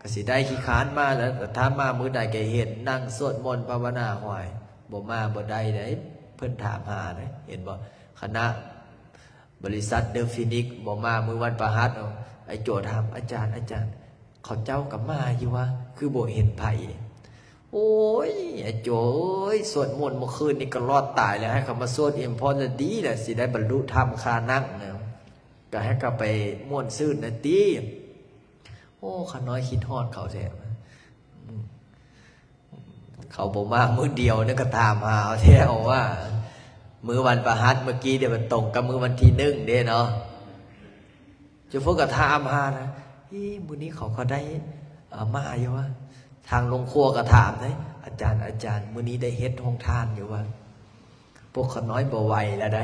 ກໍຊິໄດ້ຂີ້ຄ້ານມາແລ້ວ. ຖ້າມາມື້ໃດກໍເຫັນນັ່ງສວດມົນພາວະນາ. ໂອ້ຍ ບໍ່ມາບໍ່ໄດ້ເດ້ ເພິ່ນຖາມຫາເດ້. ເຫັນບໍ່? ຄະນະ ບໍລິສັດເດີຟີນິກບໍ່ມາມື້ວັນພະຫັດ. ເອົາ ໄອ້ໂຈຖາມ ອາຈານ ອາຈານ ເຂົາເຈົ້າກໍມາຢູ່ວະ ຄືບໍ່ເຫັນໃຜ? ໂອ້ຍ ໄອ້ໂຈເອີຍ ສວດມົນມື້ຄືນນີ້ກໍລອດຕາຍແລ້ວ ໃຫ້ເຂົາມາສວດອີກພໍລະດີແຫຼະ ຊິໄດ້ບັນລຸທຳຄານັ່ງນະ ກໍໃຫ້ເຂົາໄປມ່ວນຊື່ນນະຕິ. ໂອ້ ຂ້ານ້ອຍຄິດຮອດເຂົາແທ້. ເຂົາບໍ່ມາມື້ດຽວນີ້ກໍຖາມຫາເອົາແທ້ວ່າ ມື້ວັນພະຫັດເມື່ອກີ້ເດ ມັນຕົງກັບມື້ວັນທີໜຶ່ງເດ້ເນາະ. ເຈົ້າພວກກໍຖາມຫານະ ເອີ ມື້ນີ້ເຂົາກໍໄດ້ ເອີ ມາຢູ່ວະ? ທາງໂລງຄົວກໍຖາມເດ້ ອາຈານ ອາຈານ ມື້ນີ້ໄດ້ເຮັດໂຮງທານຢູ່ວະ? ພວກຂ້ານ້ອຍບໍ່ໄຫວແລ້ວໃດ໋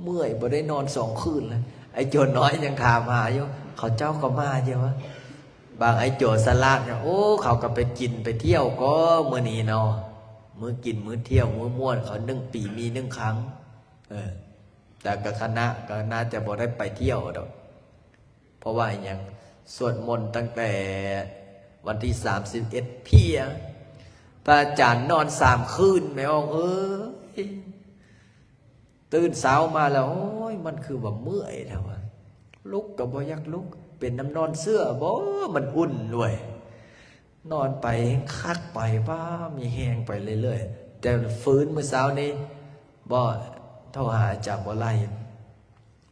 ເມື່ອຍ ບໍ່ໄດ້ນອນສອງຄືນແລ້ວ. ໄອ້ໂຈນ້ອຍຍັງຖາມຫາຢູ່ ເຂົາເຈົ້າກໍມາຢູ່ວະ? ບາງໄອ້ໂຈສະຫຼາດ ໂອ້ ເຂົາກໍໄປກິນໄປທ່ຽວກໍມື້ນີ້ເນາະ ມື້ກິນມື້ທ່ຽວມື້ມ່ວນເຂົາ ໜຶ່ງປີມີໜຶ່ງຄັ້ງ. ເອີ ແຕ່ກໍຄະນະກໍໜ້າຈະບໍ່ໄດ້ໄປທ່ຽວດອກ ເພາະວ່າຫຍັງ ສວດມົນຕັ້ງແຕ່ວັນທີສາມສິບເອັດເພຍ ພະອາຈານນອນສາມຄືນ ແມ່ອອກເອີຍ. ຕື່ນເຊົ້າມາແລ້ວ ໂອ້ຍ ມັນຄືວ່າເມື່ອຍແທ້ວະ ລຸກກໍບໍ່ຢາກລຸກ ເປັນນຳນອນເຊື້ອບໍ ມັນອຸ່ນດ້ວຍ. ນອນໄປຄັກໄປ ວ້າ ມີແຮງໄປເລື້ອຍໆ. ແຕ່ຟື້ນມື້ເຊົ້ານີ້ ບໍ່ ໂທຫາອາຈານບໍ່ໄຫຼ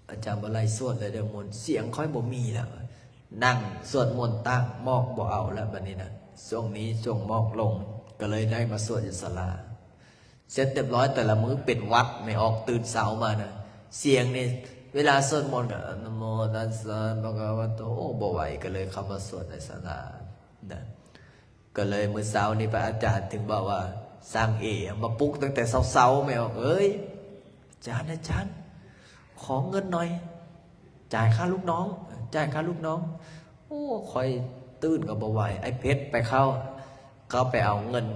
ອາຈານບໍ່ໄຫຼສວດແລ້ວເດີ ມົນ ສຽງຂ້ອຍບໍ່ມີແລ້ວ. ນັ່ງສວດມົນຕາກໝອກບໍ່ເອົາແລ້ວບັດນີ້ນະ ຊ່ວງນີ້ຊ່ວງໝອກລົງ ກໍເລີຍໄດ້ມາສວດຢູ່ສາລາ. ເສັດຮຽບຮ້ອຍ ແຕ່ລະມື້ເປັນຫວັດ ແມ່ອອກຕື່ນເຊົ້າມານະ ສຽງນີ້ ເວລາສວດມົນກໍ ນະໂມຕັດສະ ພະຄະວະໂຕ ບໍ່ໄຫວ ກໍເລີຍເຂົ້າມາສວດໃນສາລານະ. ກໍເລີຍມື້ເຊົ້ານີ້ພະອາຈານເຖິງບອກວ່າ ຊ່າງເອມາປຸກຕັ້ງແຕ່ເຊົ້າໆ ແມ່ອອກເອີຍ ອາຈານ ອາຈານ ຂໍເງິນໜ່ອຍ ຈ່າຍຄ່າລູກນ້ອງ ຈ່າຍຄ່າລູກນ້ອງ. ໂອ້ ຂ້ອຍຕື່ນກໍບໍ່ໄຫວ ໄອ້ເພັດໄປເຂົ້າ ເຂົ້າໄປເອົາເງິນ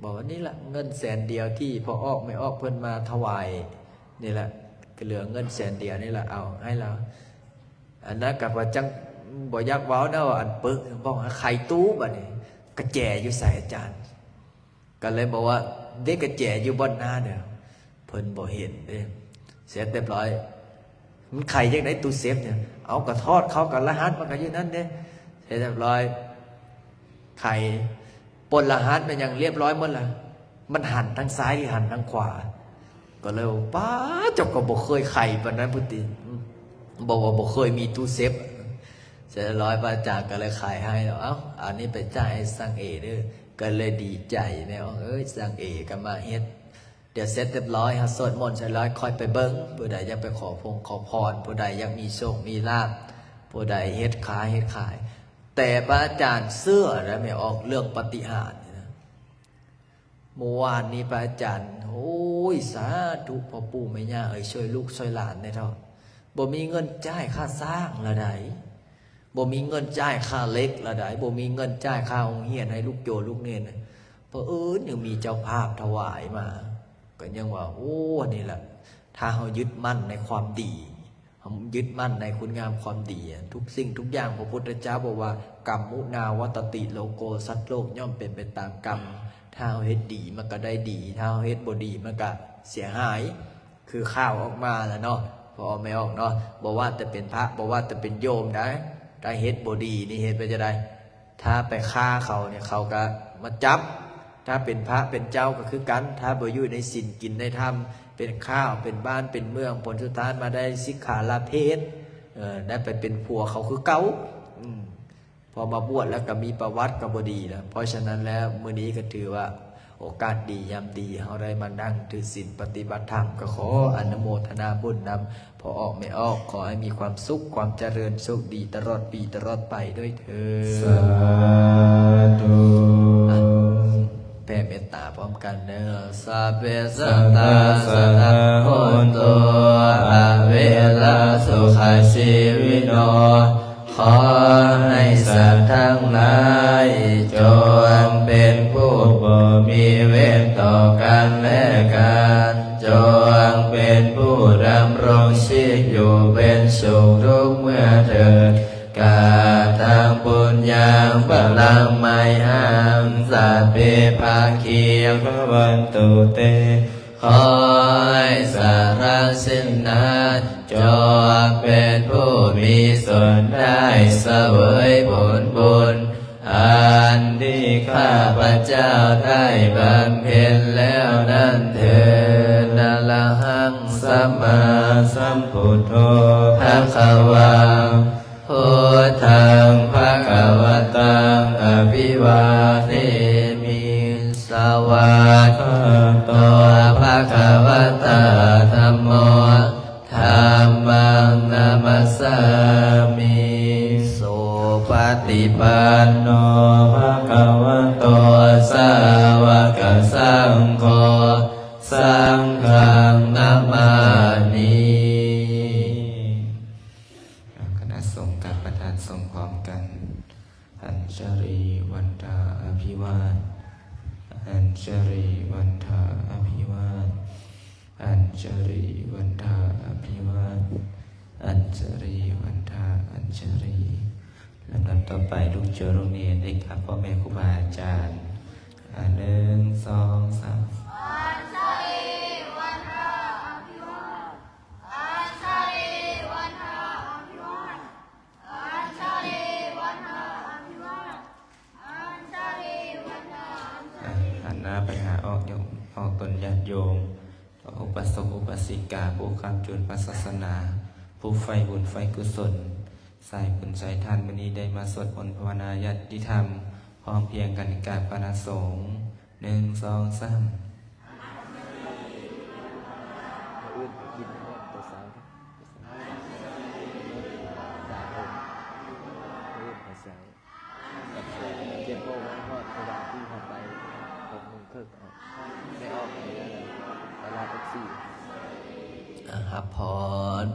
ບອກວ່າ ນີ້ລະເງິນແສນດຽວທີ່ພໍ່ອອກແມ່ອອກເພິ່ນມາຖວາຍນີ້ລະ ກໍເຫຼືອເງິນແສນດຽວນີ້ລະ ເອົາໃຫ້ລາວ. ອັນນັ້ນກໍວ່າຈັ່ງບໍ່ຢາກເວົ້ານະ ວ່າອັນປຶກ ບອກວ່າໄຂຕູ້ ບັດນີ້ກະແຈຢູ່ໃສອາຈານ? ກໍເລີຍບອກວ່າ ເດ້ ກະແຈຢູ່ບ່ອນໜ້າເດີ ເພິ່ນບໍ່ເຫັນເດ້. ເສັດຮຽບຮ້ອຍ ມັນໄຂຈັ່ງໃດຕູ້ເຊບນີ້? ເອົາ ກະຖອດເຂົ້າ ກະລະຫັດມັນກະຢູ່ນັ້ນເດ້. ເສັດຮຽບຮ້ອຍ ໄຂ ປົດລະຫັດແມ່ນຫຍັງຮຽບຮ້ອຍໝົດລະ ມັນຫັນທາງຊ້າຍຫຼືຫັນທາງຂວາ? ກໍເລີຍວ່າ ປ້າ ເຈົ້າກໍບໍ່ເຄີຍໄຂປານນັ້ນພຸ້ນຕິ ອືມ ບອກວ່າບໍ່ເຄີຍມີຕູ້ເຊບ. ເສັດຮຽບຮ້ອຍ ພະອາຈານກໍເລີຍໄຂໃຫ້ແລ້ວ ເອົາ ອັນນີ້ໄປຈ່າຍໃຫ້ຊ່າງເອເດີ. ກໍເລີຍດີໃຈແມ່ອອກເອີຍ ຊ່າງເອກໍມາເຮັດ. ດຽວເສັດຮຽບຮ້ອຍ ເຮົາສວດມົນເສັດຮຽບຮ້ອຍ ຄ່ອຍໄປເບິ່ງ ຜູ້ໃດຢາກໄປຂໍພົງຂໍພອນ ຜູ້ໃດຢາກມີໂຊກມີລາບ ຜູ້ໃດເຮັດຄ້າເຮັດຂາຍ. ແຕ່ພະອາຈານເຊື່ອໄດ໋ແມ່ອອກ ເລື່ອງປາຕິຫານນີ້ນະ. ເມື່ອວານນີ້ພະອາຈານ ໂອ້ ໂອ້ຍ ສາທຸ ພໍ່ປູ່ແມ່ຍ່າເອີຍ ຊ່ວຍລູກຊ່ວຍຫຼານແດ່ເຖາະ. ບໍ່ມີເງິນຈ່າຍຄ່າສ້າງລະໃດ໋ ບໍ່ມີເງິນຈ່າຍຄ່າເຫຼັກລະໃດ໋ ບໍ່ມີເງິນຈ່າຍຄ່າໂຮງຮຽນໃຫ້ລູກໂຈລູກເນນ. ເຜີອິນຍັງມີເຈົ້າພາບຖວາຍມາ ກໍຍັງວ່າ ໂອ້ ນີ້ລະ ຖ້າເຮົາຍຶດໝັ້ນໃນຄວາມດີ ເຮົາຍຶດໝັ້ນໃນຄຸນງາມຄວາມດີ ທຸກສິ່ງທຸກຢ່າງ ພະພຸດທະເຈົ້າບອກວ່າ ກຳມຸນາວັດຕະຕິໂລໂກ ສັດໂລກຍ່ອມເປັນໄປຕາມກຳ. ຖ້າເຮົາເຮັດດີມັນກໍໄດ້ດີ ຖ້າເຮົາເຮັດບໍ່ດີມັນກໍເສຍຫາຍ. ຄືຂ່າວອອກມາລະເນາະ ພໍ່ອອກແມ່ອອກເນາະ ບໍ່ວ່າແຕ່ເປັນພະ ບໍ່ວ່າແຕ່ເປັນໂຍມໃດ໋ ຖ້າເຮັດບໍ່ດີນີ້ເຮັດໄປຈັ່ງໃດ? ຖ້າໄປຂ້າເຂົານີ້ ເຂົາກໍມາຈັບ. ຖ້າເປັນພະເປັນເຈົ້າກໍຄືກັນ ຖ້າບໍ່ຢູ່ໃນສິນກິນໃນທຳ ເປັນຂ້າວເປັນບ້ານເປັນເມືອງ ຜົນສຸດທ້າຍມາໄດ້ສິກຂາລາເພດ ເອີ ໄດ້ໄປເປັນຜົວເຂົາຄືເກົ່າ. ອືມ ພໍມາບວດແລ້ວກໍມີປະຫວັດກໍບໍ່ດີແລ້ວ. ເພາະສະນັ້ນແລ້ວ ມື້ນີ້ກໍຖືວ່າໂອກາດດີຍາມດີ ເຮົາໄດ້ມານັ່ງຖືສິນປະຕິບັດທຳ ກໍຂໍອະນຸໂມທະນາບຸນນຳພໍ່ອອກແມ່ອອກ. ຂໍໃຫ້ມີຄວາມສຸກຄວາມຈະເລີນ ໂຊກດີຕະຫຼອດປີຕະຫຼອດໄປດ້ວຍເທີ້ນ. ສາທຸ. ແຜ່ເມດຕາພ້ອມກັນເດີ. Sabbe sattā sukhitā hontu, averā sukhajīvino. ຂໍໃຫ້ສັດທັງຫຼາຍຈົ່ງເປັນຜູ້ບໍ່ມີເວນຕໍ່ກັນແລະກັນ, ຈົ່ງເປັນຜູ້ດຳລົງຊີບຢູ່ເປັນສຸກທຸກເມື່ອເທີ້ນ. Kataṃ puññaṃ phalaṃ mayhaṃ sabbe bhāgī bhavantu te. ຂໍໃຫ້ສັດທັງຫຼາຍຈົ່ງເປັນຜູ້ມີສ່ວນໄດ້ສະເຫວີຍຜົນບຸນ ອັນທີ່ຂ້າພະເຈົ້າໄດ້ບຳເພັນແລ້ວນັ້ນເທີດ. Arahaṃ sammāsambuddho bhagavā, buddhaṃ bhagavantaṃ abhivādemi. Svākkhāto bhagavatā dhammo, dhammaṃ namassāmi. Supaṭipanno bhagavato sāvakasaṅgho, saṅghaṃ namāmi. ຄະນະສົງກັບປະທານສົງພ້ອມກັນ. Añjalivandhā abhivādanā, añjalivandhā abhivādanā, añjalivandhā abhivādanā, añjalivandhā añjalī. ລຳດັບຕໍ່ໄປ ລູກໂຈລູກເນນ ເອກກັບພໍ່ແມ່ຄູບາອາຈານ. ອ່າ ໜຶ່ງ ສອງ ສາມ. Añjalivandhā abhivādanā, añjalivandhā abhivādanā, añjalivandhā abhivādanā, añjalivandhā añjalī. ອ່າ ຫັນໜ້າໄປຫາອອກໂຍມ ອອກຕົນຍາດໂຍມ ອຸປາສົກ ອຸປາສິກາ ຜູ້ຄ້ຳຈຸນພະສາສະໜາ ຜູ້ໃຝ່ບຸນໃຝ່ກຸສົນ ສາຍບຸນສາຍທານ. ມື້ນີ້ໄດ້ມາສວດມົນພາວະນາຍາດຕິທຳ ພ້ອມພຽງກັນກັບຄະນະສົງ. ໜຶ່ງ ສອງ ສາມ. ມື້ອື່ນໄປກິນຮອດແຕ່ເຊົ້າ ສາມໂມງ ມື້ອື່ນໄປເຊົ້າ ເຈັດໂມງຮອດສະຖານທີ່ ເຮົາໄປຫົກໂມງເຄິ່ງ ອອກ ໄດ້ອອກໄປແລ້ວ ຕະຫຼາດອອກຊີ. ອ່າ ຮັບພອນ.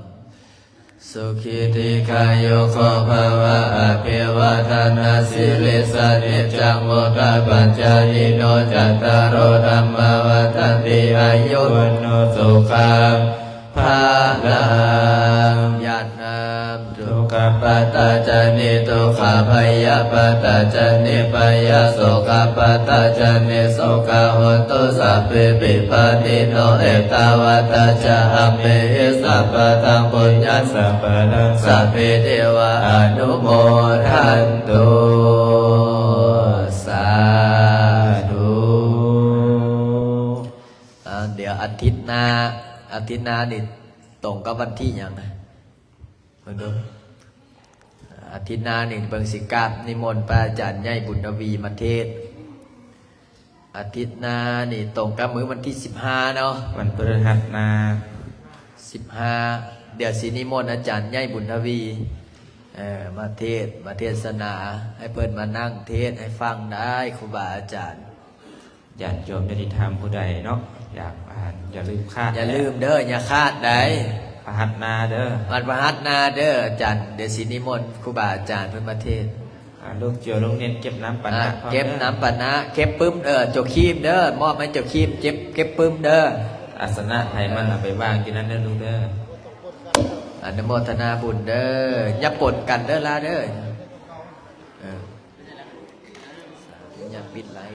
Sukhī dīghāyuko bhava. Abhivādanasīlissa niccaṃ vuḍḍhāpacāyino cattāro dhammā vaḍḍhanti āyu vaṇṇo sukhaṃ balaṃ. ຢາດນ້ຳ. Dukkhappattā ca niddukkhā bhayappattā ca nibbhayā sokappattā ca nissokā hontu sabbepi pāṇino. Ettāvatā ca amhehi sambhataṃ puññasampadaṃ sabbe devānumodantu. Sādhu. ອ່າ ດຽວອາທິດໜ້າ ອາທິດໜ້ານີ້ຕົງກັບວັນທີຫຍັງນະ? ເບິ່ງດູ ອາທິດໜ້ານີ້ເບິ່ງຊິກາບນິມົນພະອາຈານໃຫຍ່ບຸນທະວີມາເທດ. ອາທິດໜ້ານີ້ຕົງກັບມື້ວັນທີສິບຫ້າເນາະ ວັນພຶດຫັດໜ້າ ສິບຫ້າ. ດຽວຊິນິມົນອາຈານໃຫຍ່ບຸນທະວີ ເອີ ມາເທດ ມາເທດສະໜາ ໃຫ້ເພິ່ນມານັ່ງເທດໃຫ້ຟັງໄດ້ ຄູບາອາຈານ. ຍາດໂຍມຍາດຕິທຳຜູ້ໃດເນາະ ຢາກ ອ່າ ຢ່າລືມຂາດ ຢ່າລືມເດີ ຢ່າຂາດໃດ ເອີ ພະຫັດນາເດີ ວັດພະຫັດນາເດີອາຈານ. ດຽວຊິນິມົນຄູບາອາຈານເພິ່ນມາເທດ. ອ່າ ລູກໂຈໂຮງຮຽນເກັບນ້ຳປານະ ອ່າ ພ້ອມເດີ ເກັບນ້ຳປານະ ເກັບປຶ້ມເດີ ໂຈຄີມເດີ ມອບໃຫ້ໂຈຄີມ ເກັບ ເກັບປຶ້ມເດີ. ອາສະນະໃຜມັນເອົາໄປວາງຢູ່ນັ້ນເດີລູກເດີ. ອະນຸໂມທະນາບຸນເດີ ຢ່າປົນກັນເດີຫຼາເດີ. ເອີ ຢ່າປິດໄລ.